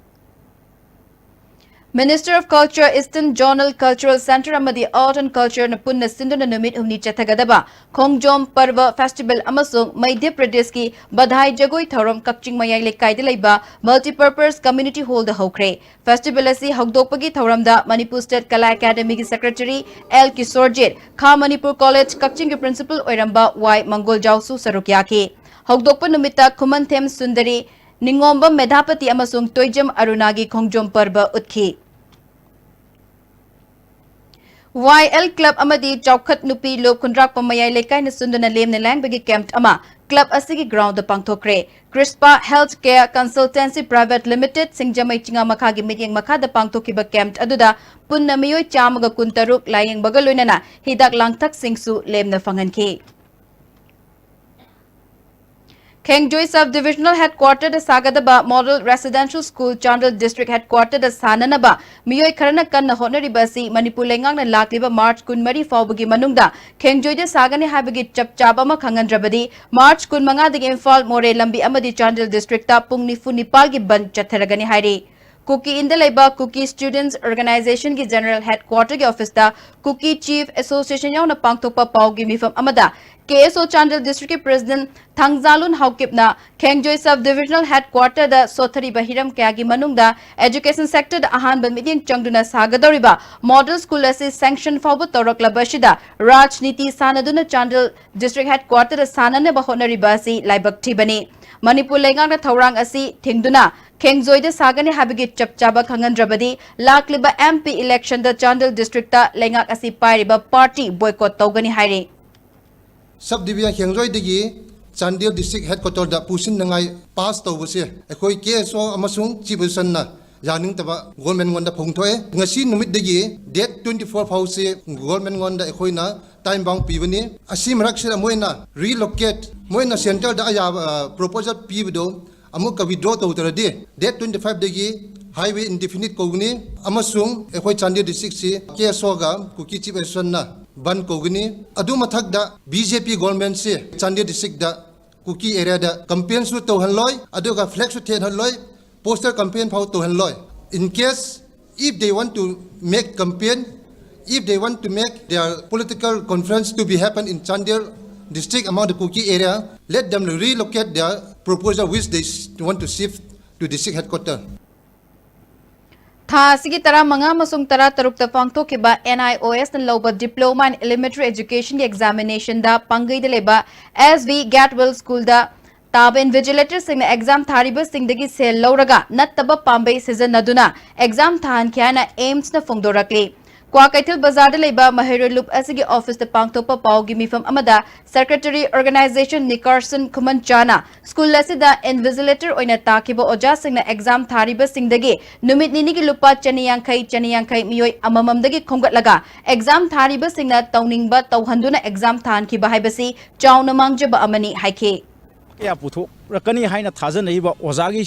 Minister of Culture, Eastern Zonal Cultural Centre ꯑꯃꯗꯤ Art and Culture ꯅ ꯄꯨꯟꯅ ꯁꯤꯟꯗꯨꯅ ꯅꯨꯃꯤꯠ ꯍꯨꯝꯅꯤ ꯆꯠꯊꯒꯗꯕ ꯈꯣꯡꯖꯣꯝ ꯄꯔꯕ festival ꯑꯃꯁꯨꯡ ꯃꯙ꯭ꯌ ꯄ꯭ꯔꯗꯦꯁꯀꯤ ꯕꯙꯥꯏ ꯖꯒꯣꯏ ꯊꯧꯔꯝ ꯀꯛꯆꯤꯡ ꯃꯌꯥꯏ ꯂꯩꯀꯥꯏꯗ ꯂꯩꯕ multipurpose community hall ꯗ ꯍꯧꯈ꯭ꯔꯦ꯫ Festival ꯑꯁꯤ ꯍꯧꯗꯣꯛꯄꯒꯤ ꯊꯧꯔꯝꯗ Manipur State Kala Academy ꯒꯤ secretary L ꯀꯤꯁꯣꯔꯖꯤꯠ, ꯈꯥ ꯃꯅꯤꯄꯨꯔ college ꯀꯛꯆꯤꯡꯒꯤ principal ꯑꯣꯏꯔꯝꯕ ꯋꯥꯏ ꯃꯪꯒꯣꯜꯖꯥꯎꯁꯨ ꯁꯔꯨꯛ ꯌꯥꯈꯤ꯫ ꯍꯧꯗꯣꯛꯄ ꯅꯨꯃꯤꯠꯇ ꯈꯨꯃꯟꯊꯦꯝ ꯁꯨꯟꯗꯔꯤ, ꯅꯤꯉꯣꯝꯕꯝ ꯃꯦꯙꯥꯄꯇꯤ ꯑꯃꯁꯨꯡ ꯇꯣꯏꯖꯝ ꯑꯔꯨꯅꯥꯒꯤ ꯈꯣꯡꯖꯣꯝ ꯄꯔꯕ ꯎꯠꯈꯤ꯫ YL club ꯑꯃꯗꯤ ꯆꯥꯎꯈꯠ ꯅꯨꯄꯤ ꯂꯨꯞ ꯈꯨꯟꯗ꯭ꯔꯥꯛꯄꯝ ꯃꯌꯥꯏ ꯂꯩꯀꯥꯏꯅ ꯁꯤꯟꯗꯨꯅ ꯂꯦꯝꯅ ꯂꯥꯌꯦꯡꯕꯒꯤ camp ꯑꯃ club ꯑꯁꯤꯒꯤ ground ꯗ ꯄꯥꯡꯊꯣꯛꯈ꯭ꯔꯦ꯫ Crispa Health Care Consultancy Private Limited ꯁꯤꯡꯖꯃꯩ ꯆꯤꯉꯥ ꯃꯈꯥꯒꯤ ꯃꯤꯠꯌꯦꯡ ꯃꯈꯥꯗ ꯄꯥꯡꯊꯣꯛꯈꯤꯕ camp ꯑꯗꯨꯗ ꯄꯨꯟꯅ ꯃꯤꯑꯣꯏ ꯆꯥꯝꯃꯒ ꯀꯨꯟꯇꯔꯨꯛ ꯂꯥꯌꯦꯡꯕꯒ ꯂꯣꯏꯅꯅ ꯍꯤꯗꯥꯛ ꯂꯥꯡꯊꯛꯁꯤꯡꯁꯨ ꯂꯦꯝꯅ ꯐꯪꯍꯟꯈꯤ꯫ ꯈꯦꯡꯖꯣꯏ Sub Divisional Headquarter ꯗ ꯁꯥꯒꯗꯕ Model Residential School Chandel District Headquarter ꯗ ꯁꯥꯅꯅꯕ ꯃꯤꯑꯣꯏ ꯈꯔꯅ ꯀꯟꯅ ꯍꯣꯠꯅꯔꯤꯕ ꯑꯁꯤ ꯃꯅꯤꯄꯨꯔ ꯂꯩꯉꯥꯛꯅ ꯂꯥꯛꯂꯤꯕ March ꯀꯨꯟꯃꯔꯤ ꯐꯥꯎꯕꯒꯤ ꯃꯅꯨꯡꯗ ꯈꯦꯡꯖꯣꯏꯗ ꯁꯥꯒꯅꯤ ꯍꯥꯏꯕꯒꯤ ꯆꯞ ꯆꯥꯕ ꯑꯃ ꯈꯪꯍꯟꯗ꯭ꯔꯕꯗꯤ March ꯀꯨꯟꯃꯉꯥꯗꯒꯤ ꯏꯝꯐꯥꯜ ꯃꯣꯔꯦ ꯂꯝꯕꯤ ꯑꯃꯗꯤ ꯆꯥꯟꯗꯦꯜ district ꯇ ꯄꯨꯡ ꯅꯤꯐꯨ ꯅꯤꯄꯥꯜꯒꯤ ꯕꯟꯗ ꯆꯠꯊꯔꯒꯅꯤ ꯍꯥꯏꯔꯤ꯫ ꯀꯨꯀꯤ ꯏꯟꯗ ꯂꯩꯕ Kuki Students Organization ꯒꯤ General Headquarter ꯒꯤ office ꯇ Kuki Chief Association ꯌꯥꯎꯅ ꯄꯥꯡꯊꯣꯛꯄ ꯄꯥꯎꯒꯤ ꯃꯤꯐꯝ ꯑꯃꯗ KSO ꯆꯥꯟꯗꯦꯜ district ꯀꯤ President ꯊꯥꯡꯖꯥꯂꯨꯟ ꯍꯥꯎꯀꯤꯞꯅ ꯈꯦꯡꯖꯣꯏ Sub Divisional Headquarter ꯗ ꯁꯣꯠꯊꯔꯤꯕ ꯍꯤꯔꯝ ꯀꯌꯥꯒꯤ ꯃꯅꯨꯡꯗ education sector ꯗ ꯑꯍꯥꯟꯕ ꯃꯤꯠꯌꯦꯡ ꯆꯪꯗꯨꯅ ꯁꯥꯒꯗꯧꯔꯤꯕ model school ꯑꯁꯤ sanction ꯐꯥꯎꯕ ꯇꯧꯔꯛꯂꯕ ꯑꯁꯤꯗ ꯔꯥꯖꯅꯤꯇꯤ ꯁꯥꯟꯅꯗꯨꯅ ꯆꯥꯟꯗꯦꯜ District Headquarter ꯗ ꯁꯥꯟꯅꯅꯕ ꯍꯣꯠꯅꯔꯤꯕ ꯑꯁꯤ ꯂꯥꯏꯕꯛ ꯊꯤꯕꯅꯤ꯫ ꯃꯅꯤꯄꯨꯔ ꯂꯩꯉꯥꯛꯅ ꯊꯧꯔꯥꯡ ꯑꯁꯤ ꯊꯤꯡꯗꯨꯅ ꯈꯦꯡꯖꯣꯏꯗ ꯁꯥꯒꯅꯤ ꯍꯥꯏꯕꯒꯤ ꯆꯞ ꯆꯥꯕ ꯈꯪꯍꯟꯗ꯭ꯔꯕꯗꯤ ꯂꯥꯛꯂꯤꯕ M P election ꯗ ꯆꯥꯟꯗꯦꯜ district ꯇ ꯂꯩꯉꯥꯛ ꯑꯁꯤ ꯄꯥꯏꯔꯤꯕ party boycott ꯇꯧꯒꯅꯤ ꯍꯥꯏꯔꯤ꯫ Sub division ꯈꯦꯡꯖꯣꯏꯗꯒꯤ Chandel district headquarter ꯗ ꯄꯨꯁꯤꯟꯅꯉꯥꯏ pass ꯇꯧꯕꯁꯦ ꯑꯩꯈꯣꯏ K S O ꯑꯃꯁꯨꯡ chief opposition ꯅ ꯌꯥꯅꯤꯡꯗꯕ government ꯉꯣꯟꯗ ꯐꯣꯡꯗꯣꯛꯑꯦ꯫ ꯉꯁꯤ ꯅꯨꯃꯤꯠꯇꯒꯤ date twenty four ꯐꯥꯎꯁꯤ government ꯉꯣꯟꯗ ꯑꯩꯈꯣꯏꯅ time bound ꯄꯤꯕꯅꯤ꯫ ꯑꯁꯤ ꯃꯔꯛꯁꯤꯗ ꯃꯣꯏꯅ relocate, ꯃꯣꯏꯅ centre ꯗ ꯑꯌꯥꯕ, ꯑ, proposal ꯄꯤꯕꯗꯣ ꯑꯃꯨꯛꯀ withdraw ꯇꯧꯗ꯭ꯔꯗꯤ date twenty five ꯗꯒꯤ highway indefinite ꯀꯧꯒꯅꯤ ꯑꯃꯁꯨꯡ ꯑꯩꯈꯣꯏ ꯆꯥꯟꯗꯦꯜ district ꯁꯤ K S O ꯒ ꯀꯨꯀꯤ chief opposition ꯅ ꯕꯟ ꯀꯧꯒꯅꯤ꯫ ꯑꯗꯨ ꯃꯊꯛꯇ B J P government ꯁꯤ ꯆꯥꯟꯗꯦꯜ district ꯇ ꯀꯨꯀꯤ area ꯗ campaign ꯁꯨ ꯇꯧꯍꯜꯂꯣꯏ, ꯑꯗꯨꯒ flag ꯁꯨ ꯊꯦꯠꯍꯜꯂꯣꯏ, poster campaign ꯐꯥꯎ ꯇꯧꯍꯜꯂꯣꯏ꯫ In case, if they want to make campaign, if they want to make their political conference to be happen in Chandel district among the Kuki area, let them relocate their proposal which they s- want to shift to district headquarter. ꯊꯥ ꯑꯁꯤꯒꯤ ꯇꯔꯥꯃꯉꯥ ꯑꯃꯁꯨꯡ ꯇꯔꯥꯇꯔꯨꯛꯇ ꯄꯥꯡꯊꯣꯛꯈꯤꯕ N I O S ꯅ ꯂꯧꯕ Diploma in Elementary Education ꯒꯤ examination ꯗ ꯄꯥꯡꯒꯩꯗ ꯂꯩꯕ S V Gatwell School ꯗ ꯇꯥꯕ invigilator ꯁꯤꯡꯅ exam ꯊꯥꯔꯤꯕꯁꯤꯡꯗꯒꯤ ꯁꯦꯜ ꯂꯧꯔꯒ ꯅꯠꯇꯕ ꯄꯥꯝꯕꯩ ꯁꯤꯖꯤꯟꯅꯗꯨꯅ exam ꯊꯥꯍꯟꯈꯤ ꯍꯥꯏꯅ AIMS ꯅ ꯐꯣꯡꯗꯣꯔꯛꯂꯤ꯫ ꯀ꯭ꯋꯥꯀꯩꯊꯦꯜ ꯕꯖꯥꯔꯗ ꯂꯩꯕ ꯃꯍꯩꯔꯣꯏ ꯂꯨꯞ ꯑꯁꯤꯒꯤ office ꯇ ꯄꯥꯡꯊꯣꯛꯄ ꯄꯥꯎꯒꯤ ꯃꯤꯐꯝ ꯑꯃꯗ secretary organization ꯅꯤꯀꯥꯔꯁꯟ ꯈꯨꯃꯟꯆꯥꯅ school ꯑꯁꯤꯗ invigilator ꯑꯣꯏꯅ ꯇꯥꯈꯤꯕ ꯑꯣꯖꯥꯁꯤꯡꯅ exam ꯊꯥꯔꯤꯕꯁꯤꯡꯗꯒꯤ ꯅꯨꯃꯤꯠ ꯅꯤꯅꯤꯒꯤ ꯂꯨꯄꯥ ꯆꯅꯤ ꯌꯥꯡꯈꯩ, ꯆꯅꯤ ꯌꯥꯡꯈꯩ ꯃꯤꯑꯣꯏ ꯑꯃꯃꯝꯗꯒꯤ ꯈꯣꯝꯒꯠꯂꯒ exam ꯊꯥꯔꯤꯕꯁꯤꯡꯅ ꯇꯧꯅꯤꯡꯕ ꯇꯧꯍꯟꯗꯨꯅ exam ꯊꯥꯍꯟꯈꯤꯕ ꯍꯥꯏꯕꯁꯤ ꯆꯥꯎꯅ ꯃꯥꯡꯖꯕ ꯑꯃꯅꯤ ꯍꯥꯏꯈꯤ꯫ ꯀꯌꯥ ꯄꯨꯊꯣꯛꯂꯛꯀꯅꯤ ꯍꯥꯏꯅ ꯊꯥꯖꯅꯔꯤꯕ ꯑꯣꯖꯥꯒꯤ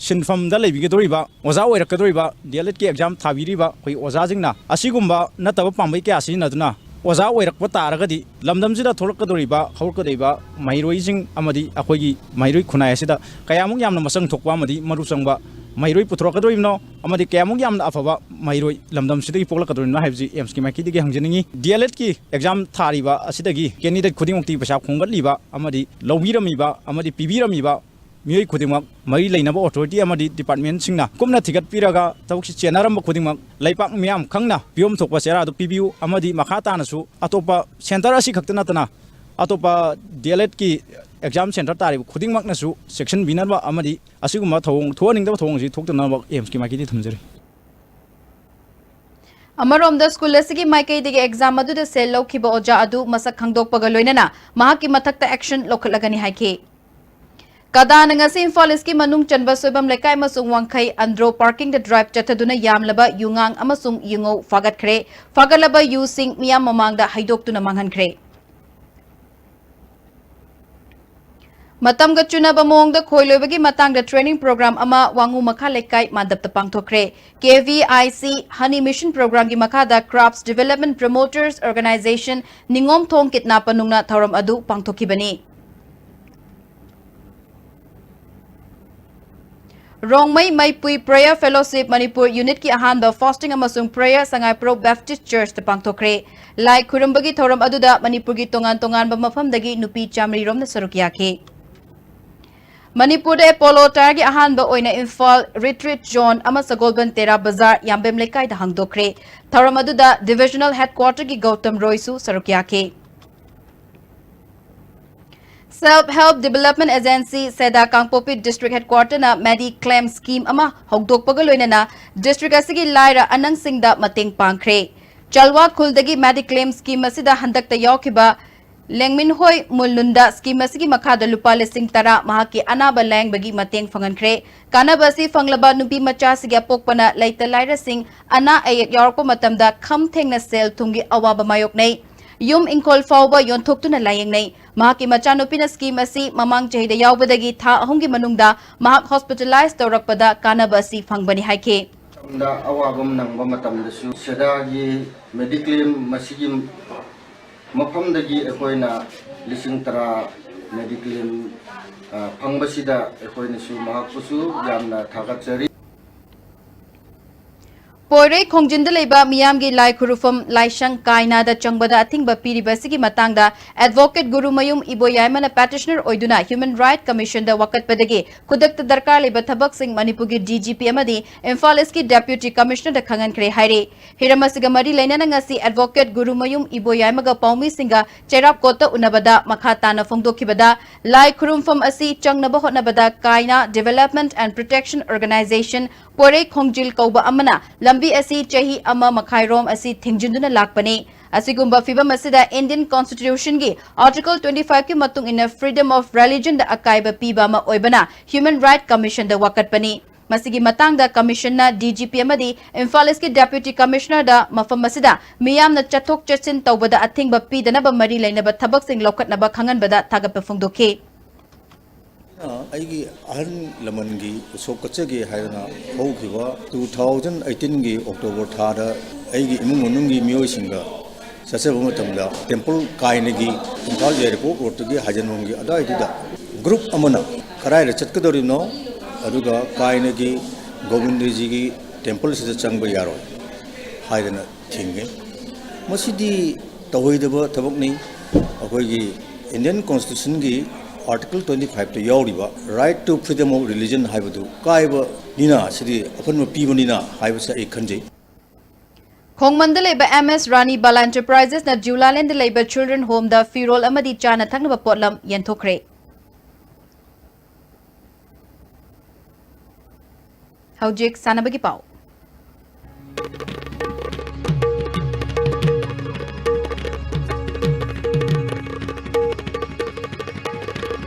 ꯁꯤꯟꯐꯝꯗ ꯂꯩꯕꯤꯒꯗꯧꯔꯤꯕ, ꯑꯣꯖꯥ ꯑꯣꯏꯔꯛꯀꯗꯧꯔꯤꯕ, D.El.Ed ꯀꯤ exam ꯊꯥꯕꯤꯔꯤꯕ ꯑꯩꯈꯣꯏ ꯑꯣꯖꯥꯁꯤꯡꯅ ꯑꯁꯤꯒꯨꯝꯕ ꯅꯠꯇꯕ ꯄꯥꯝꯕꯩ ꯀꯌꯥ ꯁꯤꯖꯤꯟꯅꯗꯨꯅ ꯑꯣꯖꯥ ꯑꯣꯏꯔꯛꯄ ꯇꯥꯔꯒꯗꯤ ꯂꯝꯗꯝꯁꯤꯗ ꯊꯣꯛꯂꯛꯀꯗꯧꯔꯤꯕ, ꯍꯧꯔꯛꯀꯗꯧꯔꯤꯕ ꯃꯍꯩꯔꯣꯏꯁꯤꯡ ꯑꯃꯗꯤ ꯑꯩꯈꯣꯏꯒꯤ ꯃꯍꯩꯔꯣꯏ ꯈꯨꯟꯅꯥꯏ ꯑꯁꯤꯗ ꯀꯌꯥꯃꯨꯛ ꯌꯥꯝꯅ ꯃꯁꯛ ꯊꯣꯛꯄ ꯑꯃꯗꯤ ꯃꯔꯨ ꯆꯪꯕ ꯃꯍꯩꯔꯣꯏ ꯄꯨꯊꯣꯔꯛꯀꯗꯧꯔꯤꯕꯅꯣ ꯑꯃꯗꯤ ꯀꯌꯥꯃꯨꯛ ꯌꯥꯝꯅ ꯑꯐꯕ ꯃꯍꯩꯔꯣꯏ ꯂꯝꯗꯝꯁꯤꯗꯒꯤ ꯄꯣꯛꯂꯛꯀꯗꯧꯔꯤꯕꯅꯣ ꯍꯥꯏꯕꯁꯤ AIMS ꯀꯤ ꯃꯥꯏꯀꯩꯗꯒꯤ ꯍꯪꯖꯅꯤꯡꯉꯤ꯫ D.El.Ed ꯀꯤ exam ꯊꯥꯔꯤꯕ ꯑꯁꯤꯗꯒꯤ candidate ꯈꯨꯗꯤꯡꯃꯛꯇꯤ ꯄꯩꯁꯥ ꯈꯣꯝꯒꯠꯂꯤꯕ ꯑꯃꯗꯤ ꯂꯧꯕꯤꯔꯝꯃꯤꯕ ꯑꯃꯗꯤ ꯄꯤꯕꯤꯔꯝꯃꯤꯕ ꯃꯤꯑꯣꯏ ꯈꯨꯗꯤꯡꯃꯛ ꯃꯔꯤ ꯂꯩꯅꯕ authority ꯑꯃꯗꯤ department ꯁꯤꯡꯅ ꯀꯨꯞꯅ ꯊꯤꯒꯠꯄꯤꯔꯒ ꯊꯕꯛꯁꯤ ꯆꯦꯟꯅꯔꯝꯕ ꯈꯨꯗꯤꯡꯃꯛ ꯂꯩꯄꯥꯛ ꯃꯤꯌꯥꯝ ꯈꯪꯅ ꯄꯤꯐꯝ ꯊꯣꯛꯄ ꯆꯦꯔꯥ ꯑꯗꯨ ꯄꯤꯕꯤꯌꯨ ꯑꯃꯗꯤ ꯃꯈꯥ ꯇꯥꯅꯁꯨ ꯑꯇꯣꯞꯄ centre ꯑꯁꯤ ꯈꯛꯇ ꯅꯠꯇꯅ ꯑꯇꯣꯞꯄ D.El.Ed ꯀꯤ ꯑꯦꯛꯖꯥꯝ ꯁꯦꯟꯇꯔ ꯇꯥꯔꯤꯕ ꯈꯨꯗꯤꯡꯃꯛꯅꯁꯨ ꯆꯦꯛꯁꯤꯟꯕꯤꯅꯕ ꯑꯃꯗꯤ ꯑꯁꯤꯒꯨꯝꯕ ꯊꯧꯑꯣꯡ, ꯊꯣꯛꯍꯟꯅꯤꯡꯗꯕ ꯊꯧꯑꯣꯡꯁꯤ ꯊꯣꯛꯇꯅꯕ ꯑꯦꯝꯁꯀꯤ ꯃꯥꯏꯀꯩꯗꯒꯤ ꯊꯝꯖꯔꯤ꯫ ꯑꯃꯔꯣꯝꯗ, ꯁ꯭ꯀꯨꯜ ꯑꯁꯤꯒꯤ ꯃꯥꯏꯀꯩꯗꯒꯤ ꯑꯦꯛꯖꯥꯝ ꯑꯗꯨꯗ ꯁꯦꯜ ꯂꯧꯈꯤꯕ ꯑꯣꯖꯥ ꯑꯗꯨ ꯃꯁꯛ ꯈꯪꯗꯣꯛꯄꯒ ꯂꯣꯏꯅꯅ ꯃꯍꯥꯛꯀꯤ ꯃꯊꯛꯇ ꯑꯦꯛꯁꯟ ꯂꯧꯈꯠꯂꯒꯅꯤ ꯍꯥꯏꯈꯤ꯫ ꯀꯗꯥꯅ ꯉꯁꯤ ꯏꯝꯐꯥꯜ ꯏꯁꯀꯤ ꯃꯅꯨꯡ ꯆꯟꯕ ꯁꯣꯏꯕꯝ ꯂꯩꯀꯥꯏ ꯑꯃꯁꯨꯡ ꯋꯥꯡꯈꯩ ꯑꯟꯗ꯭ꯔꯣ ꯄꯥꯔꯀꯤꯡꯗ ꯗ꯭ꯔꯥꯏꯚ ꯆꯠꯊꯗꯨꯅ ꯌꯥꯝꯂꯕ ꯌꯨꯉꯥꯡ ꯑꯃꯁꯨꯡ ꯌꯨꯉꯧ ꯐꯥꯒꯠꯈ꯭ꯔꯦ꯫ ꯐꯥꯒꯠꯂꯕ ꯌꯨꯁꯤꯡ ꯃꯤꯌꯥꯝ ꯃꯃꯥꯡꯗ ꯍꯩꯗꯣꯛꯇꯨꯅ ꯃꯥꯡꯍꯟꯈ꯭ꯔꯦ꯫ ꯃꯇꯝꯒ ꯆꯨꯅꯕ ꯃꯑꯣꯡꯗ ꯈꯣꯏ ꯂꯣꯏꯕꯒꯤ ꯃꯇꯥꯡꯗ ꯇ꯭ꯔꯦꯅꯤꯡ ꯄ꯭ꯔꯣꯒ꯭ꯔꯥꯝ ꯑꯃ ꯋꯥꯉꯨ ꯃꯈꯥ ꯂꯩꯀꯥꯏ ꯃꯥꯟꯗꯞꯇ ꯄꯥꯡꯊꯣꯛꯈ꯭ꯔꯦ꯫ ꯀꯦ V I C honey mission ꯄ꯭ꯔꯣꯒ꯭ꯔꯥꯝꯒꯤ ꯃꯈꯥꯗ ꯀ꯭ꯔꯥꯐꯁ ꯗꯤꯚꯦꯂꯞꯃꯦꯟ ꯄ꯭ꯔꯃꯣꯇꯔꯁ ꯑꯣꯔꯒꯅꯥꯏꯖꯦꯁꯟ ꯅꯤꯉꯣꯝꯊꯣꯡ ꯀꯤꯠꯅꯥꯄ ꯅꯨꯡꯅ ꯊꯧꯔꯝ ꯑꯗꯨ ꯄꯥꯡꯊꯣꯛꯈꯤꯕꯅꯤ꯫ ꯔꯣꯡꯃꯩ ꯃꯩꯄꯨꯏ ꯄ꯭ꯔꯦꯌꯔ ꯐꯦꯂꯣꯁꯤꯞ ꯃꯅꯤꯄꯨꯔ ꯌꯨꯅꯤꯠꯀꯤ ꯑꯍꯥꯟꯕ ꯐꯥꯁꯇꯤꯡ ꯑꯃꯁꯨꯡ ꯄ꯭ꯔꯦꯌꯔ ꯁꯉꯥꯏꯄ꯭ꯔꯧ ꯕꯦꯞꯇꯤꯁ ꯆꯔꯆꯇ ꯄꯥꯡꯊꯣꯛꯈ꯭ꯔꯦ꯫ ꯂꯥꯏ ꯈꯨꯔꯨꯝꯕꯒꯤ ꯊꯧꯔꯝ ꯑꯗꯨꯗ ꯃꯅꯤꯄꯨꯔꯒꯤ ꯇꯣꯉꯥꯟ ꯇꯣꯉꯥꯟꯕ ꯃꯐꯝꯗꯒꯤ ꯅꯨꯄꯤ ꯆꯥꯃꯔꯤ ꯔꯣꯝꯅ ꯁꯔꯨꯛ ꯌꯥꯈꯤ꯫ ꯃꯅꯤꯄꯨꯔꯗ ꯑꯦꯄꯣꯂꯣ ꯇꯥꯌꯔꯒꯤ ꯑꯍꯥꯟꯕ ꯑꯣꯏꯅ ꯏꯝꯐꯥꯜ ꯔꯤꯇ꯭ꯔꯤꯠ ꯖꯣꯟ ꯑꯃ ꯁꯒꯣꯜꯕꯟ ꯇꯦꯔꯥ ꯕꯖꯥꯔ ꯌꯥꯝꯕꯦꯝ ꯂꯩꯀꯥꯏꯗ ꯍꯥꯡꯗꯣꯛꯈ꯭ꯔꯦ꯫ ꯊꯧꯔꯝ ꯑꯗꯨꯗ ꯗꯤꯚꯤꯖꯅꯦꯜ ꯍꯦꯗꯀ꯭ꯋꯥꯇꯔꯒꯤ ꯒꯧꯇꯝ ꯔꯣꯏꯁꯨ ꯁꯔꯨꯛ ꯌꯥꯈꯤ꯫ Self Help Development Agency, ꯁꯦꯗꯥ ꯀꯥꯡꯄꯣꯛꯄꯤ ꯗꯤꯁꯇ꯭ꯔꯤꯛ ꯍꯦꯗꯀ꯭ꯋꯥꯇꯔꯅ ꯃꯦꯗꯤ ꯀ꯭ꯂꯦꯝ ꯁ꯭ꯀꯤꯝ ꯑꯃ ꯍꯧꯗꯣꯛꯄꯒ ꯂꯣꯏꯅꯅ ꯗꯤꯁꯇ꯭ꯔꯤꯛ ꯑꯁꯤꯒꯤ ꯂꯥꯏꯔ ꯑꯅꯪꯁꯤꯡꯗ ꯃꯇꯦꯡ ꯄꯥꯡꯈ꯭ꯔꯦ꯫ ꯆꯜꯋꯥ ꯈꯨꯜꯗꯒꯤ ꯃꯦꯗꯤ ꯀ꯭ꯂꯦꯝ ꯁ꯭ꯀꯤꯝ ꯑꯁꯤꯗ ꯍꯟꯗꯛꯇ ꯌꯥꯎꯈꯤꯕ ꯂꯦꯡꯃꯤꯟꯍꯣꯏ ꯃꯨꯜꯂꯨꯟꯗ ꯁ꯭ꯀꯤꯝ ꯑꯁꯤꯒꯤ ꯃꯈꯥꯗ ꯂꯨꯄꯥ ꯂꯤꯁꯤꯡ ꯇꯔꯥ ꯃꯍꯥꯛꯀꯤ ꯑꯅꯥꯕ ꯂꯥꯌꯦꯡꯕꯒꯤ ꯃꯇꯦꯡ ꯐꯪꯍꯟꯈ꯭ꯔꯦ꯫ ꯀꯥꯟꯅꯕ ꯑꯁꯤ ꯐꯪꯂꯕ ꯅꯨꯄꯤ ꯃꯆꯥꯁꯤꯒꯤ ꯑꯄꯣꯛꯄꯅ ꯂꯩꯇ ꯂꯥꯏꯔꯁꯤꯡ ꯑꯅꯥ ꯑꯌꯦꯛ ꯌꯥꯎꯔꯛꯄ ꯃꯇꯝꯗ ꯈꯝ ꯊꯦꯡꯅ ꯁꯦꯜ ꯊꯨꯝꯒꯤ ꯑꯋꯥꯕ ꯃꯥꯌꯣꯛꯅꯩ꯫ ꯌꯨꯝ ꯏꯪꯈꯣꯜ ꯐꯥꯎꯕ ꯌꯣꯟꯊꯣꯛꯇꯨꯅ ꯂꯥꯌꯦꯡꯅꯩ꯫ ꯃꯍꯥꯛꯀꯤ ꯃꯆꯥꯅꯨꯄꯤꯅ ꯁ꯭ꯀꯤꯝ ꯑꯁꯤ ꯃꯃꯥꯡ ꯆꯍꯤꯗ ꯌꯥꯎꯕꯗꯒꯤ ꯊꯥ ꯑꯍꯨꯝꯒꯤ ꯃꯅꯨꯡꯗ ꯃꯍꯥꯛ ꯍꯣꯁꯄꯤꯇꯥꯂꯥꯏꯖ ꯇꯧꯔꯛꯄꯗ ꯀꯥꯟꯅꯕ ꯑꯁꯤ ꯐꯪꯕꯅꯤ ꯍꯥꯏꯈꯤ꯫ ꯃꯇꯝꯗ ꯑꯋꯥꯕ ꯅꯪꯕ ꯃꯇꯝꯗꯁꯨ ꯁꯦꯗꯥꯒꯤ ꯃꯦꯗꯤꯀ꯭ꯂꯦꯝ ꯃꯁꯤꯒꯤ ꯃꯐꯝꯗꯒꯤ ꯑꯩꯈꯣꯏꯅ ꯂꯤꯁꯤꯡ ꯇꯔꯥ ꯃꯦꯗꯤꯀ꯭ꯂꯦꯝ, ꯑ, ꯐꯪꯕꯁꯤꯗ ꯑꯩꯈꯣꯏꯅꯁꯨ ꯃꯍꯥꯛꯄꯨꯁꯨ ꯌꯥꯝꯅ ꯊꯥꯒꯠꯆꯔꯤ꯫ ꯄꯣꯏꯔꯩ ꯈꯣꯡꯖꯤꯟꯗ ꯂꯩꯕ ꯃꯤꯌꯥꯝꯒꯤ ꯂꯥꯏ ꯈꯨꯔꯨꯐꯝ ꯂꯥꯏꯁꯪ ꯀꯥꯏꯅꯥꯗ ꯆꯪꯕꯗ ꯑꯊꯤꯡꯕ ꯄꯤꯔꯤꯕ ꯑꯁꯤꯒꯤ ꯃꯇꯥꯡꯗ Advocate ꯒꯨꯔꯨꯃꯌꯨꯝ ꯏꯕꯣꯌꯥꯏꯃꯅ petitioner ꯑꯣꯏꯗꯨꯅ Human Right Commission ꯗ ꯋꯥꯀꯠꯄꯗꯒꯤ ꯈꯨꯗꯛꯇ ꯗꯔꯀꯥꯔ ꯂꯩꯕ ꯊꯕꯛꯁꯤꯡ ꯃꯅꯤꯄꯨꯔꯒꯤ D G P ꯑꯃꯗꯤ ꯏꯝꯐꯥꯜ East ꯀꯤ Deputy Commissioner ꯗ ꯈꯪꯍꯟꯈ꯭ꯔꯦ ꯍꯥꯏꯔꯦ꯫ ꯍꯤꯔꯝ ꯑꯁꯤꯒ ꯃꯔꯤ ꯂꯩꯅꯅ ꯉꯁꯤ Advocate ꯒꯨꯔꯨꯃꯌꯨꯝ ꯏꯕꯣꯌꯥꯏꯃꯒ ꯄꯥꯎꯃꯤꯁꯤꯡꯒ ꯆꯩꯔꯥꯞꯀꯣꯠꯇ ꯎꯅꯕꯗ ꯃꯈꯥ ꯇꯥꯅ ꯐꯣꯡꯗꯣꯛꯈꯤꯕꯗ, ꯂꯥꯏ ꯈꯨꯔꯨꯝꯐꯝ ꯑꯁꯤ ꯆꯪꯅꯕ ꯍꯣꯠꯅꯕꯗ ꯀꯥꯏꯅꯥ Development and Protection Organisation ꯄꯣꯏꯔꯩ ꯈꯣꯡꯖꯤꯜ ꯀꯧꯕ ꯑꯃꯅ ꯂꯝꯕꯤ ꯑꯁꯤ ꯆꯍꯤ ꯑꯃ ꯃꯈꯥꯏꯔꯣꯝ ꯑꯁꯤ ꯊꯤꯡꯖꯤꯟꯗꯨꯅ ꯂꯥꯛꯄꯅꯤ꯫ ꯑꯁꯤꯒꯨꯝꯕ ꯐꯤꯚꯝ ꯑꯁꯤꯗ Indian Constitution ꯒꯤ Article twenty five ꯀꯤ ꯃꯇꯨꯡ ꯏꯟꯅ Freedom of Religion ꯗ ꯑꯀꯥꯏꯕ ꯄꯤꯕ ꯑꯃ ꯑꯣꯏꯕꯅ Human Right Commission ꯗ ꯋꯥꯀꯠꯄꯅꯤ꯫ ꯃꯁꯤꯒꯤ ꯃꯇꯥꯡꯗ Commission ꯅ D G P ꯑꯃꯗꯤ ꯏꯝꯐꯥꯜ East ꯀꯤ Deputy Commissioner ꯗ ꯃꯐꯝ ꯑꯁꯤꯗ ꯃꯤꯌꯥꯝꯅ ꯆꯠꯊꯣꯛ ꯆꯠꯁꯤꯟ ꯇꯧꯕꯗ ꯑꯊꯤꯡꯕ ꯄꯤꯗꯅꯕ ꯃꯔꯤ ꯂꯩꯅꯕ ꯊꯕꯛꯁꯤꯡ ꯂꯧꯈꯠꯅꯕ ꯈꯪꯍꯟꯕꯗ ꯊꯥꯒꯠꯄ ꯐꯣꯡꯗꯣꯛꯈꯤ꯫ ꯑꯩꯒꯤ ꯑꯍꯜ ꯂꯃꯟꯒꯤ ꯎꯁꯣꯞ ꯀꯠꯆꯒꯦ ꯍꯥꯏꯗꯅ ꯍꯧꯈꯤꯕ two thousand eighteen ꯒꯤ October ꯊꯥꯗ ꯑꯩꯒꯤ ꯏꯃꯨꯡ ꯃꯅꯨꯡꯒꯤ ꯃꯤꯑꯣꯏꯁꯤꯡꯒ ꯆꯠꯆꯕ ꯃꯇꯝꯗ temple ꯀꯥꯏꯅꯒꯤ ꯏꯝꯐꯥꯜ ꯌꯥꯏꯔꯤꯄꯣꯛ road ꯇꯒꯤ ꯍꯥꯏꯖꯟꯕꯝꯒꯤ ꯑꯗꯨꯋꯥꯏꯗꯨꯗ group ꯑꯃꯅ ꯀꯗꯥꯏꯗ ꯆꯠꯀꯗꯧꯔꯤꯕꯅꯣ, ꯑꯗꯨꯒ ꯀꯥꯏꯅꯒꯤ ꯒꯣꯕꯤꯟꯗꯖꯤꯒꯤ temple ꯁꯤꯗ ꯆꯪꯕ ꯌꯥꯔꯣꯏ ꯍꯥꯏꯗꯅ ꯊꯤꯡꯉꯦ꯫ ꯃꯁꯤꯗꯤ ꯇꯧꯍꯩꯗꯕ ꯊꯕꯛꯅꯤ꯫ ꯑꯩꯈꯣꯏꯒꯤ Indian Constitution ꯒꯤ Article twenty five ꯇ ꯌꯥꯎꯔꯤꯕ Right to Freedom of Religion ꯍꯥꯏꯕꯗꯨ ꯀꯥꯏꯕꯅꯤꯅ, ꯁꯤꯗꯤ ꯑꯄꯟꯕ ꯄꯤꯕꯅꯤꯅ ꯍꯥꯏꯕꯁꯦ ꯑꯩ ꯈꯟꯖꯩ꯫ ꯈꯣꯡꯃꯟꯗ ꯂꯩꯕ M S Rani Bala Enterprises ꯅ ꯖꯨꯂꯥꯂꯦꯟꯗ ꯂꯩꯕ Children Home ꯗ ꯐꯤꯔꯣꯜ ꯑꯃꯗꯤ ꯆꯥꯅ ꯊꯛꯅꯕ ꯄꯣꯠꯂꯝ ꯌꯦꯟꯊꯣꯛꯈ꯭ꯔꯦ꯫ ꯍꯧꯖꯤꯛ ꯁꯥꯟꯅꯕꯒꯤ ꯄꯥꯎ꯫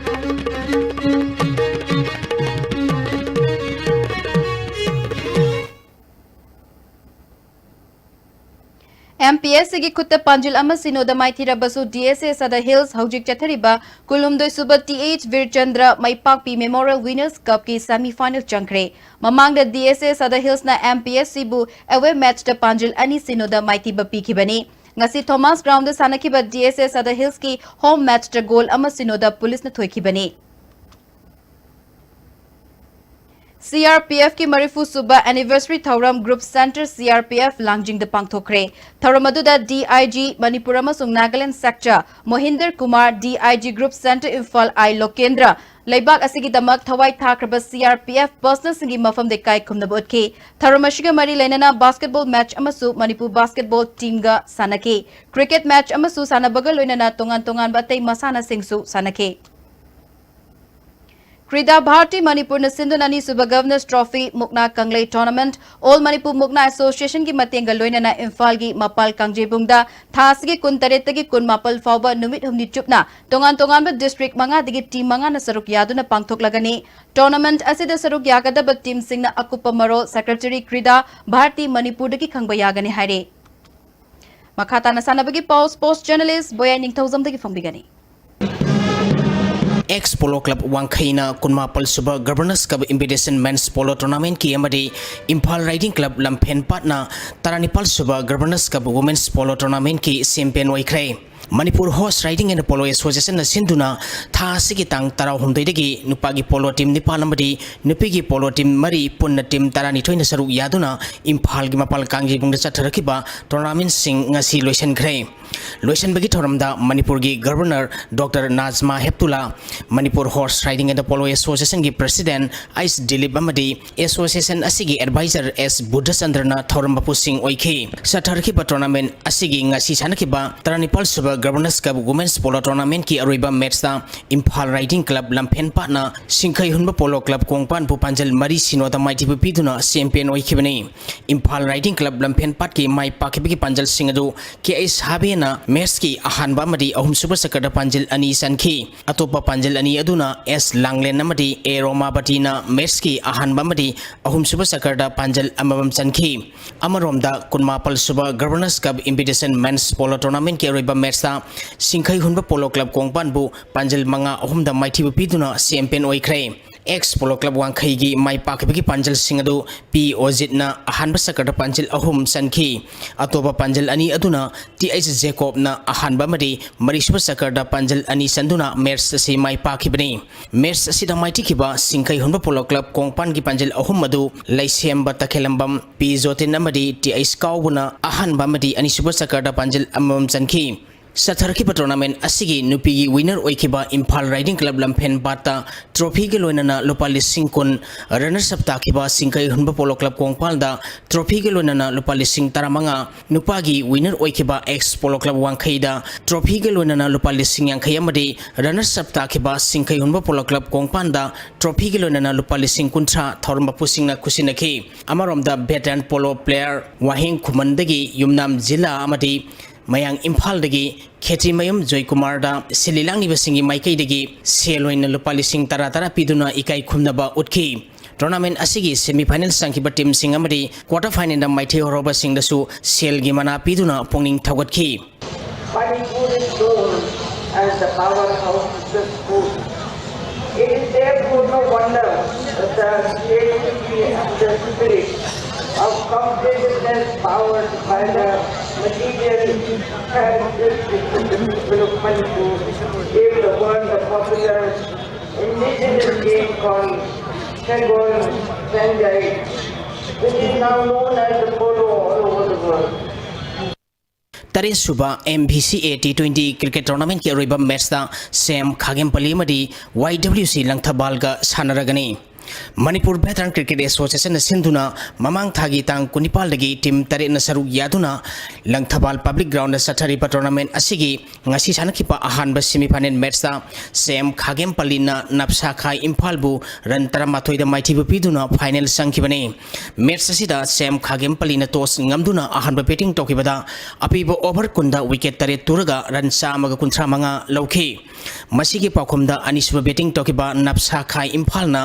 M P S C ꯒꯤ ꯈꯨꯠꯇ ꯄꯥꯟꯖꯤꯜ ꯑꯃ ꯁꯤꯅꯣꯗ ꯃꯥꯏꯊꯤꯔꯕꯁꯨ D S A Sadar Hills ꯍꯧꯖꯤꯛ ꯆꯠꯊꯔꯤꯕ ꯀꯨꯟꯍꯨꯝꯗꯣꯏ ꯁꯨꯕ T H ꯕꯤꯔꯆꯟꯗ꯭ꯔ ꯃꯩꯄꯥꯛꯄꯤ Memorial Winners Cup ꯀꯤ semi final ꯆꯪꯈ꯭ꯔꯦ꯫ ꯃꯃꯥꯡꯗ D S A Sadar Hills ꯅ M P S C ꯕꯨ away match ꯇ ꯄꯥꯟꯖꯤꯜ ꯑꯅꯤ ꯁꯤꯅꯣꯗ ꯃꯥꯏꯊꯤꯕ ꯄꯤꯈꯤꯕꯅꯤ꯫ ꯉꯁꯤ Thomas Ground ꯗ ꯁꯥꯟꯅꯈꯤꯕ D S A Sadar Hills ꯀꯤ home match ꯇ goal ꯑꯃ ꯁꯤꯅꯣꯗ Police ꯅ ꯊꯣꯏꯈꯤꯕꯅꯤ꯫ CRPFꯀꯤ ꯃꯔꯤꯐꯨ ꯁꯨꯕ anniversary ꯊꯧꯔꯝ Group Centre CRPF ꯂꯥꯡꯖꯤꯡꯗ ꯄꯥꯡꯊꯣꯛꯈ꯭ꯔꯦ꯫ ꯊꯧꯔꯝ ꯑꯗꯨꯗ DIG ꯃꯅꯤꯄꯨꯔ ꯑꯃꯁꯨꯡ Nagaland Sector ꯃꯣꯍꯤꯟꯗꯔ Kumar, DIG Group Centre Imphal I ꯂꯣꯀꯦꯟꯗ꯭ꯔ, ꯂꯩꯕꯥꯛ ꯑꯁꯤꯒꯤꯗꯃꯛ ꯊꯋꯥꯏ ꯊꯥꯈ꯭ꯔꯕ CRPF personnelꯁꯤꯡꯒꯤ ꯃꯐꯝꯗ ꯏꯀꯥꯏ ꯈꯨꯝꯅꯕ ꯎꯠꯈꯤ꯫ ꯊꯧꯔꯝ ꯑꯁꯤꯒ ꯃꯔꯤ ꯂꯩꯅꯅ basketball match ꯑꯃꯁꯨ ꯃꯅꯤꯄꯨꯔ basketball teamꯒ ꯁꯥꯟꯅꯈꯤ꯫ Cricket match ꯑꯃꯁꯨ ꯁꯥꯟꯅꯕꯒ ꯂꯣꯏꯅꯅ ꯇꯣꯉꯥꯟ ꯇꯣꯉꯥꯟꯕ ꯑꯇꯩ ꯃꯁꯥꯟꯅꯁꯤꯡꯁꯨ ꯁꯥꯟꯅꯈꯤ꯫ ꯀ꯭ꯔꯤꯗꯥ ꯚꯥꯔꯇꯤ ꯃꯅꯤꯄꯨꯔꯅ ꯁꯤꯟꯗꯨꯅ ꯑꯅꯤꯁꯨꯕ Governor's Trophy ꯃꯨꯛꯅꯥ ꯀꯪꯂꯩ Tournament All Manipur ꯃꯨꯛꯅꯥ Associationꯒꯤ ꯃꯇꯦꯡꯒ ꯂꯣꯏꯅꯅ ꯏꯝꯐꯥꯜꯒꯤ ꯃꯄꯥꯜ ꯀꯥꯡꯖꯩꯕꯨꯡꯗ ꯊꯥ ꯑꯁꯤꯒꯤ ꯀꯨꯟꯇꯔꯦꯠꯇꯒꯤ ꯀꯨꯟꯃꯥꯄꯜ ꯐꯥꯎꯕ ꯅꯨꯃꯤꯠ ꯍꯨꯝꯅꯤ ꯆꯨꯞꯅ ꯇꯣꯉꯥꯟ ꯇꯣꯉꯥꯟꯕ district ꯃꯉꯥꯗꯒꯤ team ꯃꯉꯥꯅ ꯁꯔꯨꯛ ꯌꯥꯗꯨꯅ ꯄꯥꯡꯊꯣꯛꯂꯒꯅꯤ꯫ Tournament ꯑꯁꯤꯗ ꯁꯔꯨꯛ ꯌꯥꯒꯗꯕ teamꯁꯤꯡꯅ ꯑꯀꯨꯞꯄ ꯃꯔꯣꯜ Secretary ꯀ꯭ꯔꯤꯗꯥ ꯚꯥꯔꯇꯤ ꯃꯅꯤꯄꯨꯔꯗꯒꯤ ꯈꯪꯕ ꯌꯥꯒꯅꯤ ꯍꯥꯏꯔꯤ꯫ ꯃꯈꯥ ꯇꯥꯅ ꯁꯥꯟꯅꯕꯒꯤ ꯄꯥꯎ sports journalist ꯕꯣꯌꯥꯏ ꯅꯤꯡꯊꯧꯖꯝꯗꯒꯤ ꯐꯪꯕꯤꯒꯅꯤ꯫ Ex Polo Club ꯋꯥꯡꯈꯩꯅ ꯀꯨꯟꯃꯥꯄꯜ ꯁꯨꯕ Governors Cup Invitation Men's Polo Tournamentꯀꯤ ꯑꯃꯗꯤ Imphal Riding Club ꯂꯝꯐꯦꯟ ꯄꯥꯠꯅ ꯇꯔꯥꯅꯤꯄꯥꯜ ꯁꯨꯕ Governors Cup Women's Polo Tournamentꯀꯤ champion ꯑꯣꯏꯈ꯭ꯔꯦ꯫ Manipur Horse Riding and Polo Associationꯅ ꯁꯤꯟꯗꯨꯅ ꯊꯥ ꯑꯁꯤꯒꯤ ꯇꯥꯡ ꯇꯔꯥꯍꯨꯝꯗꯣꯏꯗꯒꯤ ꯅꯨꯄꯥꯒꯤ polo team ꯅꯤꯄꯥꯜ ꯑꯃꯗꯤ ꯅꯨꯄꯤꯒꯤ polo team ꯃꯔꯤ, ꯄꯨꯟꯅ team ꯇꯔꯥꯅꯤꯊꯣꯏꯅ ꯁꯔꯨꯛ ꯌꯥꯗꯨꯅ ꯏꯝꯐꯥꯜꯒꯤ ꯃꯄꯥꯜ ꯀꯥꯡꯖꯩꯕꯨꯡꯗ ꯆꯠꯊꯔꯛꯈꯤꯕ tournamentꯁꯤꯡ ꯉꯁꯤ ꯂꯣꯏꯁꯤꯟꯈ꯭ꯔꯦ꯫ ꯂꯣꯏꯁꯤꯟꯕꯒꯤ ꯊꯧꯔꯝꯗ ꯃꯅꯤꯄꯨꯔꯒꯤ Governor Doctor Najma Heptulla, Manipur Horse Riding and Polo Associationꯒꯤ President H Dilip ꯑꯃꯗꯤ Association ꯑꯁꯤꯒꯤ Advisor ꯑꯦꯁ ꯕꯨꯙꯆꯟꯗ꯭ꯔꯅ ꯊꯧꯔꯝ ꯃꯄꯨꯁꯤꯡ ꯑꯣꯏꯈꯤ꯫ ꯆꯠꯊꯔꯛꯈꯤꯕ tournament ꯑꯁꯤꯒꯤ ꯉꯁꯤ ꯁꯥꯟꯅꯈꯤꯕ ꯇꯔꯥꯅꯤꯄꯥꯜ ꯁꯨꯕ Governors Cup Women's Polo Tournamentꯀꯤ ꯑꯔꯣꯏꯕ matchꯇ Imphal Riding Club ꯂꯝꯐꯦꯟ ꯄꯥꯠꯅ ꯁꯤꯡꯈꯩ ꯍꯨꯟꯕ Polo Club ꯀꯣꯡꯄꯥꯟꯕꯨ ꯄꯥꯟꯖꯜ ꯃꯔꯤ ꯁꯤꯅꯣꯗ ꯃꯥꯏꯊꯤꯕ ꯄꯤꯗꯨꯅ champion ꯑꯣꯏꯈꯤꯕꯅꯤ꯫ Imphal Riding Club Lamphel ꯄꯥꯠꯀꯤ ꯃꯥꯏ ꯄꯥꯛꯈꯤꯕꯒꯤ ꯄꯥꯟꯖꯜꯁꯤꯡ ꯑꯗꯨ ꯀꯦ ꯑꯩꯆ ꯍꯥꯕꯦꯅ matchꯀꯤ ꯑꯍꯥꯟꯕ ꯑꯃꯗꯤ ꯑꯍꯨꯝꯁꯨꯕ ꯆꯀꯔꯗ ꯄꯥꯟꯖꯜ ꯑꯅꯤ ꯆꯟꯈꯤ꯫ ꯑꯇꯣꯞꯄ ꯄꯥꯟꯖꯜ ꯑꯅꯤ ꯑꯗꯨꯅ ꯑꯦꯁ ꯂꯥꯡꯂꯦꯟ ꯑꯃꯗꯤ ꯑꯦ ꯔꯣꯃꯥꯕꯇꯤꯅ matchꯀꯤ ꯑꯍꯥꯟꯕ ꯑꯃꯗꯤ ꯑꯍꯨꯝꯁꯨꯕ ꯆꯀꯔꯗ ꯄꯥꯟꯖꯜ ꯑꯃꯃꯝ ꯆꯟꯈꯤ꯫ ꯑꯃꯔꯣꯝꯗ, ꯀꯨꯟꯃꯥꯄꯜ ꯁꯨꯕ Governors Cup Invitation Men's Polo Tournamentꯀꯤ ꯑꯔꯣꯏꯕ matchꯇ ꯁꯤꯡꯈꯩ ꯍꯨꯟꯕ Polo Club ꯀꯣꯡꯄꯥꯟꯕꯨ ꯄꯥꯟꯖꯜ ꯃꯉꯥ ꯑꯍꯨꯝꯗ ꯃꯥꯏꯊꯤꯕ ꯄꯤꯗꯨꯅ champion ꯑꯣꯏꯈ꯭ꯔꯦ꯫ ꯑꯦꯛꯁ ꯄꯣꯂꯣ ꯀ꯭ꯂꯕ ꯋꯥꯡꯈꯩꯒꯤ ꯃꯥꯏ ꯄꯥꯛꯈꯤꯕꯒꯤ ꯄꯥꯟꯖꯜꯁꯤꯡ ꯑꯗꯨ ꯄꯤ ꯑꯣꯖꯤꯠꯅ ꯑꯍꯥꯟꯕ ꯁꯀꯔꯗ ꯄꯥꯟꯖꯜ ꯑꯍꯨꯝ ꯆꯟꯈꯤ꯫ ꯑꯇꯣꯞꯄ ꯄꯥꯟꯖꯜ ꯑꯅꯤ ꯑꯗꯨꯅ ꯇꯤ ꯑꯩꯆ ꯖꯦꯀꯣꯕꯅ ꯑꯍꯥꯟꯕ ꯑꯃꯗꯤ ꯃꯔꯤꯁꯨꯕ ꯁꯀꯔꯗ ꯄꯥꯟꯖꯜ ꯑꯅꯤ ꯆꯟꯗꯨꯅ ꯃꯦꯠꯆ ꯑꯁꯤ ꯃꯥꯏ ꯄꯥꯛꯈꯤꯕꯅꯤ꯫ ꯃꯦꯠꯆ ꯑꯁꯤꯗ ꯃꯥꯏꯊꯤꯈꯤꯕ ꯁꯤꯡꯈꯩ ꯍꯨꯟꯕ ꯄꯣꯂꯣ ꯀ꯭ꯂꯕ ꯀꯣꯡꯄꯥꯟꯒꯤ ꯄꯥꯟꯖꯜ ꯑꯍꯨꯝ ꯑꯗꯨ ꯂꯩꯁꯦꯝꯕ ꯇꯈꯦꯂꯝꯕꯝ, ꯄꯤ ꯖꯣꯇꯤꯟ ꯑꯃꯗꯤ ꯇꯤ ꯑꯩꯆ ꯀꯥꯎꯕꯅ ꯑꯍꯥꯟꯕ ꯑꯃꯗꯤ ꯑꯅꯤꯁꯨꯕ ꯁꯀꯔꯗ ꯄꯥꯟꯖꯜ ꯑꯃꯃꯝ ꯆꯟꯈꯤ꯫ ꯆꯠꯊꯔꯛꯈꯤꯕ ꯇꯣꯔꯅꯥꯃꯦꯟ ꯑꯁꯤꯒꯤ ꯅꯨꯄꯤꯒꯤ ꯋꯤꯅꯔ ꯑꯣꯏꯈꯤꯕ ꯏꯝꯐꯥꯜ ꯔꯥꯏꯗꯤꯡ ꯀ꯭ꯂꯕ ꯂꯝꯐꯦꯟ ꯕꯥꯠꯇ ꯇ꯭ꯔꯣꯐꯤꯒ ꯂꯣꯏꯅꯅ ꯂꯨꯄꯥ ꯂꯤꯁꯤꯡ ꯀꯨꯟ, ꯔꯅꯔꯁ ꯑꯞ ꯇꯥꯈꯤꯕ ꯁꯤꯡꯈꯩ ꯍꯨꯟꯕ ꯄꯣꯂꯣ ꯀ꯭ꯂꯕ ꯀꯣꯡꯄꯥꯜꯗ ꯇ꯭ꯔꯣꯐꯤꯒ ꯂꯣꯏꯅꯅ ꯂꯨꯄꯥ ꯂꯤꯁꯤꯡ ꯇꯔꯥꯃꯉꯥ, ꯅꯨꯄꯥꯒꯤ ꯋꯤꯅꯔ ꯑꯣꯏꯈꯤꯕ ꯑꯦꯛꯁ ꯄꯣꯂꯣ ꯀ꯭ꯂꯕ ꯋꯥꯡꯈꯩꯗ ꯇ꯭ꯔꯣꯐꯤꯒ ꯂꯣꯏꯅꯅ ꯂꯨꯄꯥ ꯂꯤꯁꯤꯡ ꯌꯥꯡꯈꯩ ꯑꯃꯗꯤ ꯔꯅꯔꯁ ꯑꯞ ꯇꯥꯈꯤꯕ ꯁꯤꯡꯈꯩ ꯍꯨꯟꯕ ꯄꯣꯂꯣ ꯀ꯭ꯂꯕ ꯀꯣꯡꯄꯥꯟꯗ ꯇ꯭ꯔꯣꯐꯤꯒ ꯂꯣꯏꯅꯅ ꯂꯨꯄꯥ ꯂꯤꯁꯤꯡ ꯀꯨꯟꯊ꯭ꯔꯥ ꯊꯧꯔꯝ ꯃꯄꯨꯁꯤꯡꯅ ꯈꯨꯠꯁꯤꯟꯅꯈꯤ꯫ ꯑꯃꯔꯣꯝꯗ ꯚꯦꯇꯔꯟ ꯄꯣꯂꯣ ꯄ꯭ꯂꯦꯌꯔ ꯋꯥꯍꯦꯡ ꯈꯨꯃꯟꯗꯒꯤ ꯌꯨꯝꯅꯥꯝ ꯖꯤꯂꯥ ꯑꯃꯗꯤ ꯃꯌꯥꯡ ꯏꯝꯐꯥꯜꯗꯒꯤ ꯈꯦꯇ꯭ꯔꯤꯃꯌꯨꯝ ꯖꯣꯏꯀꯨꯃꯥꯔꯗ ꯁꯤꯜꯂꯤ ꯂꯥꯡꯂꯤꯕꯁꯤꯡꯒꯤ ꯃꯥꯏꯀꯩꯗꯒꯤ ꯁꯦꯜ ꯑꯣꯏꯅ ꯂꯨꯄꯥ ꯂꯤꯁꯤꯡ ꯇꯔꯥ ꯇꯔꯥ ꯄꯤꯗꯨꯅ ꯏꯀꯥꯏ ꯈꯨꯝꯅꯕ ꯎꯠꯈꯤ꯫ ꯇꯣꯔꯅꯥꯃꯦꯟ ꯑꯁꯤꯒꯤ ꯁꯦꯃꯤꯐꯥꯏꯅꯦꯜ ꯆꯪꯈꯤꯕ ꯇꯤꯝꯁꯤꯡ ꯑꯃꯗꯤ ꯀ꯭ꯋꯥꯇꯔ ꯐꯥꯏꯅꯦꯜꯗ ꯃꯥꯏꯊꯩ ꯍꯧꯔꯕꯁꯤꯡꯗꯁꯨ ꯁꯦꯜꯒꯤ ꯃꯅꯥ ꯄꯤꯗꯨꯅ ꯄꯨꯛꯅꯤꯡ ꯊꯧꯒꯠꯈꯤ꯫ Manipur is known as the powerhouse of the sport. It is therefore no wonder that the creativity and the spirit of competitiveness powered by the material characteristics of the people of Manipur gave the world a popular indigenous game called Sengol Sanjai, which is now known as the polo all over the world. ꯇꯔꯦꯠꯁꯨꯕ M V C A T twenty cricket ꯇꯣꯔꯅꯥꯃꯦꯟꯠꯀꯤ ꯑꯔꯣꯏꯕ ꯃꯦꯠꯆꯇ ꯁꯦꯝ ꯈꯥꯒꯦꯝꯄꯜꯂꯤ ꯑꯃꯗꯤ ꯋꯥꯏ W ꯁꯤ ꯂꯪꯊꯕꯥꯜꯒ ꯁꯥꯟꯅꯔꯒꯅꯤ꯫ Manipur ꯚꯦꯇꯔꯟ cricket ꯑꯦꯁꯣꯁꯤꯌꯦꯁꯟꯅ ꯁꯤꯟꯗꯨꯅ ꯃꯃꯥꯡ ꯊꯥꯒꯤ ꯇꯥꯡ ꯀꯨꯟꯅꯤꯄꯥꯜꯗꯒꯤ ꯇꯤꯝ ꯇꯔꯦꯠꯅ ꯁꯔꯨꯛ ꯌꯥꯗꯨꯅ ꯂꯪꯊꯕꯥꯜ ꯄꯕ꯭ꯂꯤꯛ ꯒ꯭ꯔꯥꯎꯟꯗ ꯆꯠꯊꯔꯤꯕ ꯇꯣꯔꯅꯥꯃꯦꯟꯠ ꯑꯁꯤꯒꯤ ꯉꯁꯤ ꯁꯥꯟꯅꯈꯤꯕ ꯑꯍꯥꯟꯕ ꯁꯦꯃꯤꯐꯥꯏꯅꯦꯜ ꯃꯦꯠꯆꯇ ꯁꯦꯝ ꯈꯥꯒꯦꯝꯄꯜꯂꯤꯅ ꯅꯞꯁꯥꯈꯥꯏ ꯏꯝꯐꯥꯜꯕꯨ ꯔꯟ ꯇꯔꯥꯃꯥꯊꯣꯏꯗ ꯃꯥꯏꯊꯤꯕ ꯄꯤꯗꯨꯅ ꯐꯥꯏꯅꯦꯜ ꯆꯪꯈꯤꯕꯅꯤ꯫ ꯃꯦꯠꯆ ꯑꯁꯤꯗ ꯁꯦꯝ ꯈꯥꯒꯦꯝꯄꯜꯂꯤꯅ ꯇꯣꯁ ꯉꯝꯗꯨꯅ ꯑꯍꯥꯟꯕ ꯕꯦꯇꯤꯡ ꯇꯧꯈꯤꯕꯗ ꯑꯄꯤꯕ ꯑꯣꯚꯔ ꯀꯨꯟꯗ ꯋꯤꯀꯦꯠ ꯇꯔꯦꯠ ꯇꯨꯔꯒ ꯔꯟ ꯆꯥꯝꯃꯒ ꯀꯨꯟꯊ꯭ꯔꯥ ꯃꯉꯥ ꯂꯧꯈꯤ꯫ ꯃꯁꯤꯒꯤ ꯄꯥꯎꯈꯨꯝꯗ ꯑꯅꯤꯁꯨꯕ ꯕꯦꯇꯤꯡ ꯇꯧꯈꯤꯕ ꯅꯞꯁꯥ ꯈꯥꯏ ꯏꯝꯐꯥꯜꯅ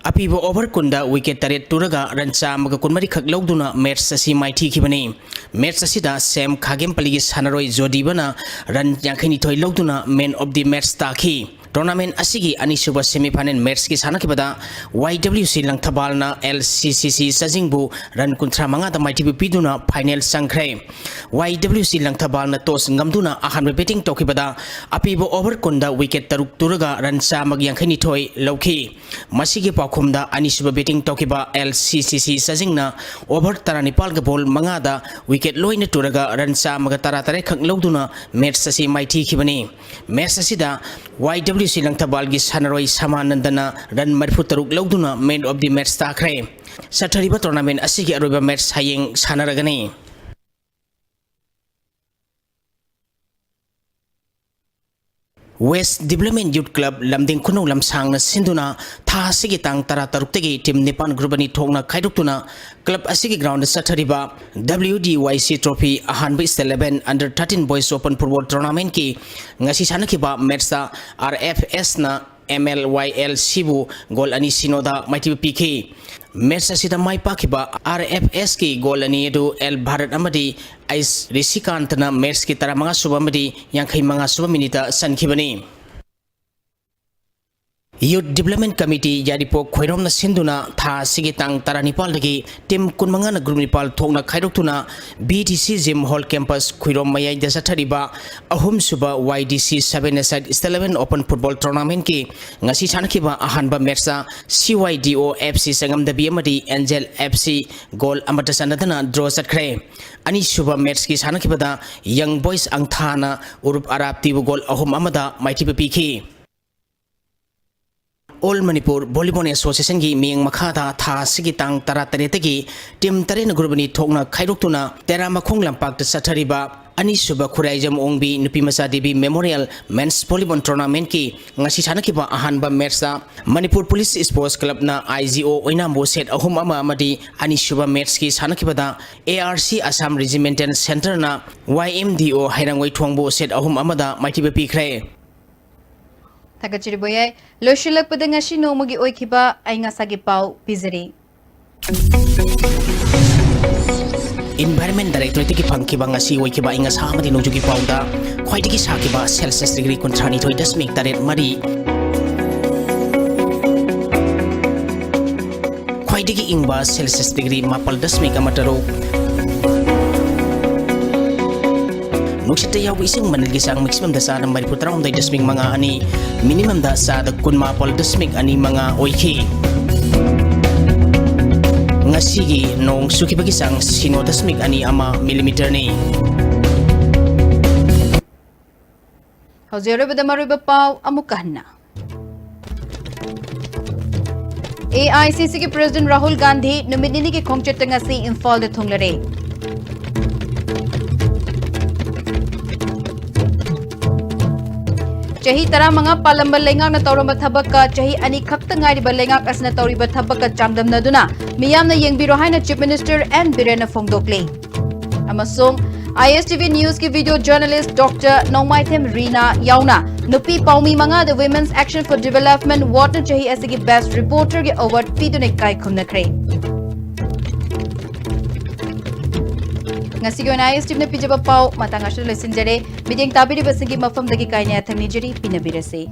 ꯑꯄꯤꯕ ꯑꯣꯚꯔ ꯀꯨꯟꯗ ꯋꯤꯀꯦꯠ ꯇꯔꯦꯠ ꯇꯨꯔꯒ ꯔꯟ ꯆꯥꯝꯃꯒ ꯀꯨꯟꯃꯔꯤꯈꯛ ꯂꯧꯗꯨꯅ ꯃꯦꯠꯆ ꯑꯁꯤ ꯃꯥꯏꯊꯤꯈꯤꯕꯅꯤ꯫ ꯃꯦꯠꯆ ꯑꯁꯤꯗ ꯁꯦꯝ ꯈꯥꯒꯦꯝꯄꯜꯂꯤꯒꯤ ꯁꯥꯟꯅꯔꯣꯏ ꯖꯣꯗꯤꯕꯅ ꯔꯟ ꯌꯥꯡꯈꯩꯅꯤꯊꯣꯏ ꯂꯧꯗꯨꯅ ꯃꯦꯟ ꯑꯣꯐ ꯗꯤ ꯃꯦꯠꯆ ꯇꯥꯈꯤ꯫ Tournament ꯑꯁꯤꯒꯤ ꯑꯅꯤꯁꯨꯕ semi final matchꯀꯤ ꯁꯥꯟꯅꯈꯤꯕꯗ Y W C ꯂꯪꯊꯕꯥꯜꯅ L C C C ꯆꯥꯖꯤꯡꯕꯨ run ꯀꯨꯟꯊ꯭ꯔꯥ ꯃꯉꯥꯗ ꯃꯥꯏꯊꯤꯕ ꯄꯤꯗꯨꯅ final ꯆꯪꯈ꯭ꯔꯦ꯫ Y W C ꯂꯪꯊꯕꯥꯜꯅ toss ꯉꯝꯗꯨꯅ ꯑꯍꯥꯟꯕ batting ꯇꯧꯈꯤꯕꯗ ꯑꯄꯤꯕ over ꯀꯨꯟꯗ wicket ꯇꯔꯨꯛ ꯇꯨꯔꯒ run ꯆꯥꯝꯃꯒ ꯌꯥꯡꯈꯩꯅꯤꯊꯣꯏ ꯂꯧꯈꯤ꯫ ꯃꯁꯤꯒꯤ ꯄꯥꯎꯈꯨꯝꯗ ꯑꯅꯤꯁꯨꯕ batting ꯇꯧꯈꯤꯕ L C C C ꯆꯥꯖꯤꯡꯅ over ꯇꯔꯥꯅꯤꯄꯥꯜꯒ ball ꯃꯉꯥꯗ wicket ꯂꯣꯏꯅ ꯇꯨꯔꯒ run ꯆꯥꯝꯃꯒ ꯇꯔꯥꯇꯔꯦꯠ ꯈꯛ ꯂꯧꯗꯨꯅ match ꯑꯁꯤ ꯃꯥꯏꯊꯤꯈꯤꯕꯅꯤ꯫ Match ꯑꯁꯤꯗ Y W C ꯂꯪꯊꯕꯥꯜꯒꯤ ꯁꯥꯟꯅꯔꯣꯏ ꯁꯃꯥꯅꯟꯗꯅ run ꯃꯔꯤꯐꯨ ꯇꯔꯨꯛ ꯂꯧꯗꯨꯅ man of the match ꯇꯥꯈ꯭ꯔꯦ꯫ ꯆꯠꯊꯔꯤꯕ tournament ꯑꯁꯤꯒꯤ ꯑꯔꯣꯏꯕ match ꯍꯌꯦꯡ ꯁꯥꯟꯅꯔꯒꯅꯤ꯫ West Development Youth Club ꯂꯝꯗꯤꯡ ꯈꯨꯅꯧ ꯂꯝꯁꯥꯡꯅ ꯁꯤꯟꯗꯨꯅ ꯊꯥ ꯑꯁꯤꯒꯤ ꯇꯥꯡ ꯇꯔꯥꯇꯔꯨꯛꯇꯒꯤ team ꯅꯤꯄꯥꯟ group ꯑꯅꯤ ꯊꯣꯛꯅ ꯈꯥꯏꯗꯣꯛꯇꯨꯅ club ꯑꯁꯤꯒꯤ groundꯗ ꯆꯠꯊꯔꯤꯕ W D Y C trophy ꯑꯍꯥꯟꯕ state eleven under thirteen boys open football tournamentꯀꯤ ꯉꯁꯤ ꯁꯥꯟꯅꯈꯤꯕ matchꯇ R F Sꯅ M L Y L Cꯕꯨ goal ꯑꯅꯤ ꯁꯤꯅꯣꯗ ꯃꯥꯏꯊꯤꯕ ꯄꯤꯈꯤ꯫ Match ꯑꯁꯤꯗ ꯃꯥꯏ ꯄꯥꯛꯈꯤꯕ R F Sꯀꯤ goal ꯑꯅꯤ ꯑꯗꯨ L ꯚꯥꯔꯠ ꯑꯃꯗꯤ ꯑꯩꯁ ꯔꯤꯁꯤꯀꯥꯟꯇꯅ matchꯀꯤ ꯇꯔꯥꯃꯉꯥ ꯁꯨꯕ ꯑꯃꯗꯤ ꯌꯥꯡꯈꯩ ꯃꯉꯥ ꯁꯨꯕ minuteꯇ ꯆꯟꯈꯤꯕꯅꯤ꯫ Youth Development Committee ꯌꯥꯏꯔꯤꯄꯣꯛ ꯈꯣꯏꯔꯣꯝꯅ ꯁꯤꯟꯗꯨꯅ ꯊꯥ ꯑꯁꯤꯒꯤ ꯇꯥꯡ ꯇꯔꯥꯅꯤꯄꯥꯜꯗꯒꯤ team ꯀꯨꯟꯃꯉꯥꯅ group ꯅꯤꯄꯥꯜ ꯊꯣꯛꯅ ꯈꯥꯏꯗꯣꯛꯇꯨꯅ B D C Gym Hall campus Khoirom ꯃꯌꯥꯏꯗ ꯆꯠꯊꯔꯤꯕ ꯑꯍꯨꯝꯁꯨꯕ Y D C seven-a-side state eleven open football tournamentꯀꯤ ꯉꯁꯤ ꯁꯥꯟꯅꯈꯤꯕ ꯑꯍꯥꯟꯕ matchꯇ C Y D O F C ꯆꯉꯝꯗꯕꯤ ꯑꯃꯗꯤ Angel F C goal ꯑꯃꯠꯇ ꯆꯟꯅꯗꯅ draw ꯆꯠꯈ꯭ꯔꯦ꯫ ꯑꯅꯤꯁꯨꯕ matchꯀꯤ ꯁꯥꯟꯅꯈꯤꯕꯗ Young Boys ꯑꯪꯊꯥꯅ ꯎꯔꯨꯞ ꯑꯔꯥꯞꯇꯤꯕꯨ goal ꯑꯍꯨꯝ ꯑꯃꯗ ꯃꯥꯏꯊꯤꯕ ꯄꯤꯈꯤ꯫ All Manipur Volleyball Associationꯒꯤ ꯃꯤꯠꯌꯦꯡ ꯃꯈꯥꯗ ꯊꯥ ꯑꯁꯤꯒꯤ ꯇꯥꯡ ꯇꯔꯥꯇꯔꯦꯠꯇꯒꯤ team ꯇꯔꯦꯠꯅ group ꯑꯅꯤ ꯊꯣꯛꯅ ꯈꯥꯏꯗꯣꯛꯇꯨꯅ ꯇꯦꯔꯥꯃꯈꯣꯡ ꯂꯝꯄꯥꯛꯇ ꯆꯠꯊꯔꯤꯕ ꯑꯅꯤꯁꯨꯕ ꯈꯨꯔꯥꯏꯖꯝ ꯑꯣꯡꯕꯤ ꯅꯨꯄꯤꯃꯆꯥ ꯗꯦꯕꯤ Memorial Men's Volleyball Tournamentꯀꯤ ꯉꯁꯤ ꯁꯥꯟꯅꯈꯤꯕ ꯑꯍꯥꯟꯕ matchꯇ Manipur Police Sports Clubꯅ I G O ꯑꯣꯏꯅꯥꯝꯕꯨ set ꯑꯍꯨꯝ ꯑꯃ ꯑꯃꯗꯤ ꯑꯅꯤꯁꯨꯕ matchꯀꯤ ꯁꯥꯟꯅꯈꯤꯕꯗ A R C Assam Regimental Centreꯅ Y M D O ꯍꯩꯔꯥꯡꯒꯣꯏꯊꯣꯡꯕꯨ set ꯑꯍꯨꯝ ꯑꯃꯗ ꯃꯥꯏꯊꯤꯕ ꯄꯤꯈ꯭ꯔꯦ꯫ ꯊꯥꯒꯠꯆꯔꯤ ꯕꯣꯌꯥꯏ꯫ ꯂꯣꯏꯁꯤꯜꯂꯛꯄꯗ ꯉꯁꯤ ꯅꯣꯡꯃꯒꯤ ꯑꯣꯏꯈꯤꯕ ꯑꯏꯪ ꯑꯁꯥꯒꯤ ꯄꯥꯎ ꯄꯤꯖꯔꯤ꯫ Environment Directorate ꯇꯒꯤ ꯐꯪꯈꯤꯕ ꯉꯁꯤ ꯑꯣꯏꯈꯤꯕ ꯑꯏꯪ ꯑꯁꯥ ꯑꯃꯗꯤ ꯅꯣꯡꯖꯨꯒꯤ ꯄꯥꯎꯗ ꯈ꯭ꯋꯥꯏꯗꯒꯤ ꯁꯥꯈꯤꯕ Celsius degree ꯀꯨꯟꯊ꯭ꯔꯥ ꯅꯤꯊꯣꯏ ꯗꯁꯃꯤꯛ ꯇꯔꯦꯠ ꯃꯔꯤ, ꯈ꯭ꯋꯥꯏꯗꯒꯤ ꯏꯪꯕ Celsius degree ꯃꯥꯄꯜ ꯗꯁꯃꯤꯛ ꯑꯃ ꯇꯔꯨꯛ, ꯅꯨꯡꯁꯤꯠꯇ ꯌꯥꯎꯕ ꯏꯁꯤꯡ ꯃꯅꯤꯜꯒꯤ ꯆꯥꯡ maximum ꯗ ꯆꯥꯗ ꯃꯔꯤꯐꯨ ꯇꯔꯥꯍꯨꯝꯗꯣꯏ ꯗꯁꯃꯤꯛ ꯃꯉꯥ ꯑꯅꯤ, minimum ꯗ ꯆꯥꯗ ꯀꯨꯟꯃꯥꯄꯜ ꯗꯁꯃꯤꯛ ꯑꯅꯤ ꯃꯉꯥ ꯑꯣꯏꯈꯤ꯫ ꯉꯁꯤꯒꯤ ꯅꯣꯡ ꯆꯨꯈꯤꯕꯒꯤ ꯆꯥꯡ ꯁꯤꯅꯣ ꯗꯁꯃꯤꯛ ꯑꯅꯤ ꯑꯃ millimeter ꯅꯤ꯫ ꯍꯧꯖꯤꯛ ꯑꯔꯣꯏꯕꯗ ꯃꯔꯨꯑꯣꯏꯕ ꯄꯥꯎ ꯑꯃꯨꯛꯀ ꯍꯟꯅ꯫ AICC ꯒꯤ President ꯔꯥꯍꯨꯜ ꯒꯥꯟꯙꯤ ꯅꯨꯃꯤꯠ ꯅꯤꯅꯤꯒꯤ ꯈꯣꯡꯆꯠꯇ ꯉꯁꯤ ꯏꯝꯐꯥꯜꯗ ꯊꯨꯡꯂꯔꯦ꯫ ꯆꯍꯤ ꯇꯔꯥꯃꯉꯥ ꯄꯥꯜꯂꯝꯕ ꯂꯩꯉꯥꯛꯅ ꯇꯧꯔꯝꯕ ꯊꯕꯛꯀ ꯆꯍꯤ ꯑꯅꯤ ꯈꯛꯇ ꯉꯥꯏꯔꯤꯕ ꯂꯩꯉꯥꯛ ꯑꯁꯤꯅ ꯇꯧꯔꯤꯕ ꯊꯕꯛꯀ ꯆꯥꯡꯗꯝꯅꯗꯨꯅ ꯃꯤꯌꯥꯝꯅ ꯌꯦꯡꯕꯤꯔꯣ ꯍꯥꯏꯅ Chief Minister N ꯕꯤꯔꯦꯟꯅ ꯐꯣꯡꯗꯣꯛꯂꯤ꯫ ꯑꯃꯁꯨꯡ ISTV News ꯀꯤ video journalist Doctor ꯅꯣꯡꯃꯥꯏꯊꯦꯝ ꯔꯤꯅꯥ ꯌꯥꯎꯅ ꯅꯨꯄꯤ ꯄꯥꯎꯃꯤ ꯃꯉꯥꯗ Women's Action for Development Award ꯅ ꯆꯍꯤ ꯑꯁꯤꯒꯤ Best Reporter ꯒꯤ award ꯄꯤꯗꯨꯅ ꯏꯀꯥꯏ ꯈꯨꯝꯅꯈ꯭ꯔꯦ꯫ ꯉꯁꯤꯒꯤ ꯑꯣꯏꯅ ISTV ꯅ ꯄꯤꯖꯕ ꯄꯥꯎ ꯃꯇꯥꯡ ꯑꯁꯤꯗ ꯂꯣꯏꯁꯤꯟꯖꯔꯦ꯫ ꯃꯤꯠꯌꯦꯡ ꯇꯥꯕꯤꯔꯤꯕꯁꯤꯡꯒꯤ ꯃꯐꯝꯗꯒꯤ ꯀꯥꯏꯅ ꯌꯥꯊꯪ ꯅꯤꯖꯔꯤ, ꯄꯤꯅꯕꯤꯔꯁꯤ꯫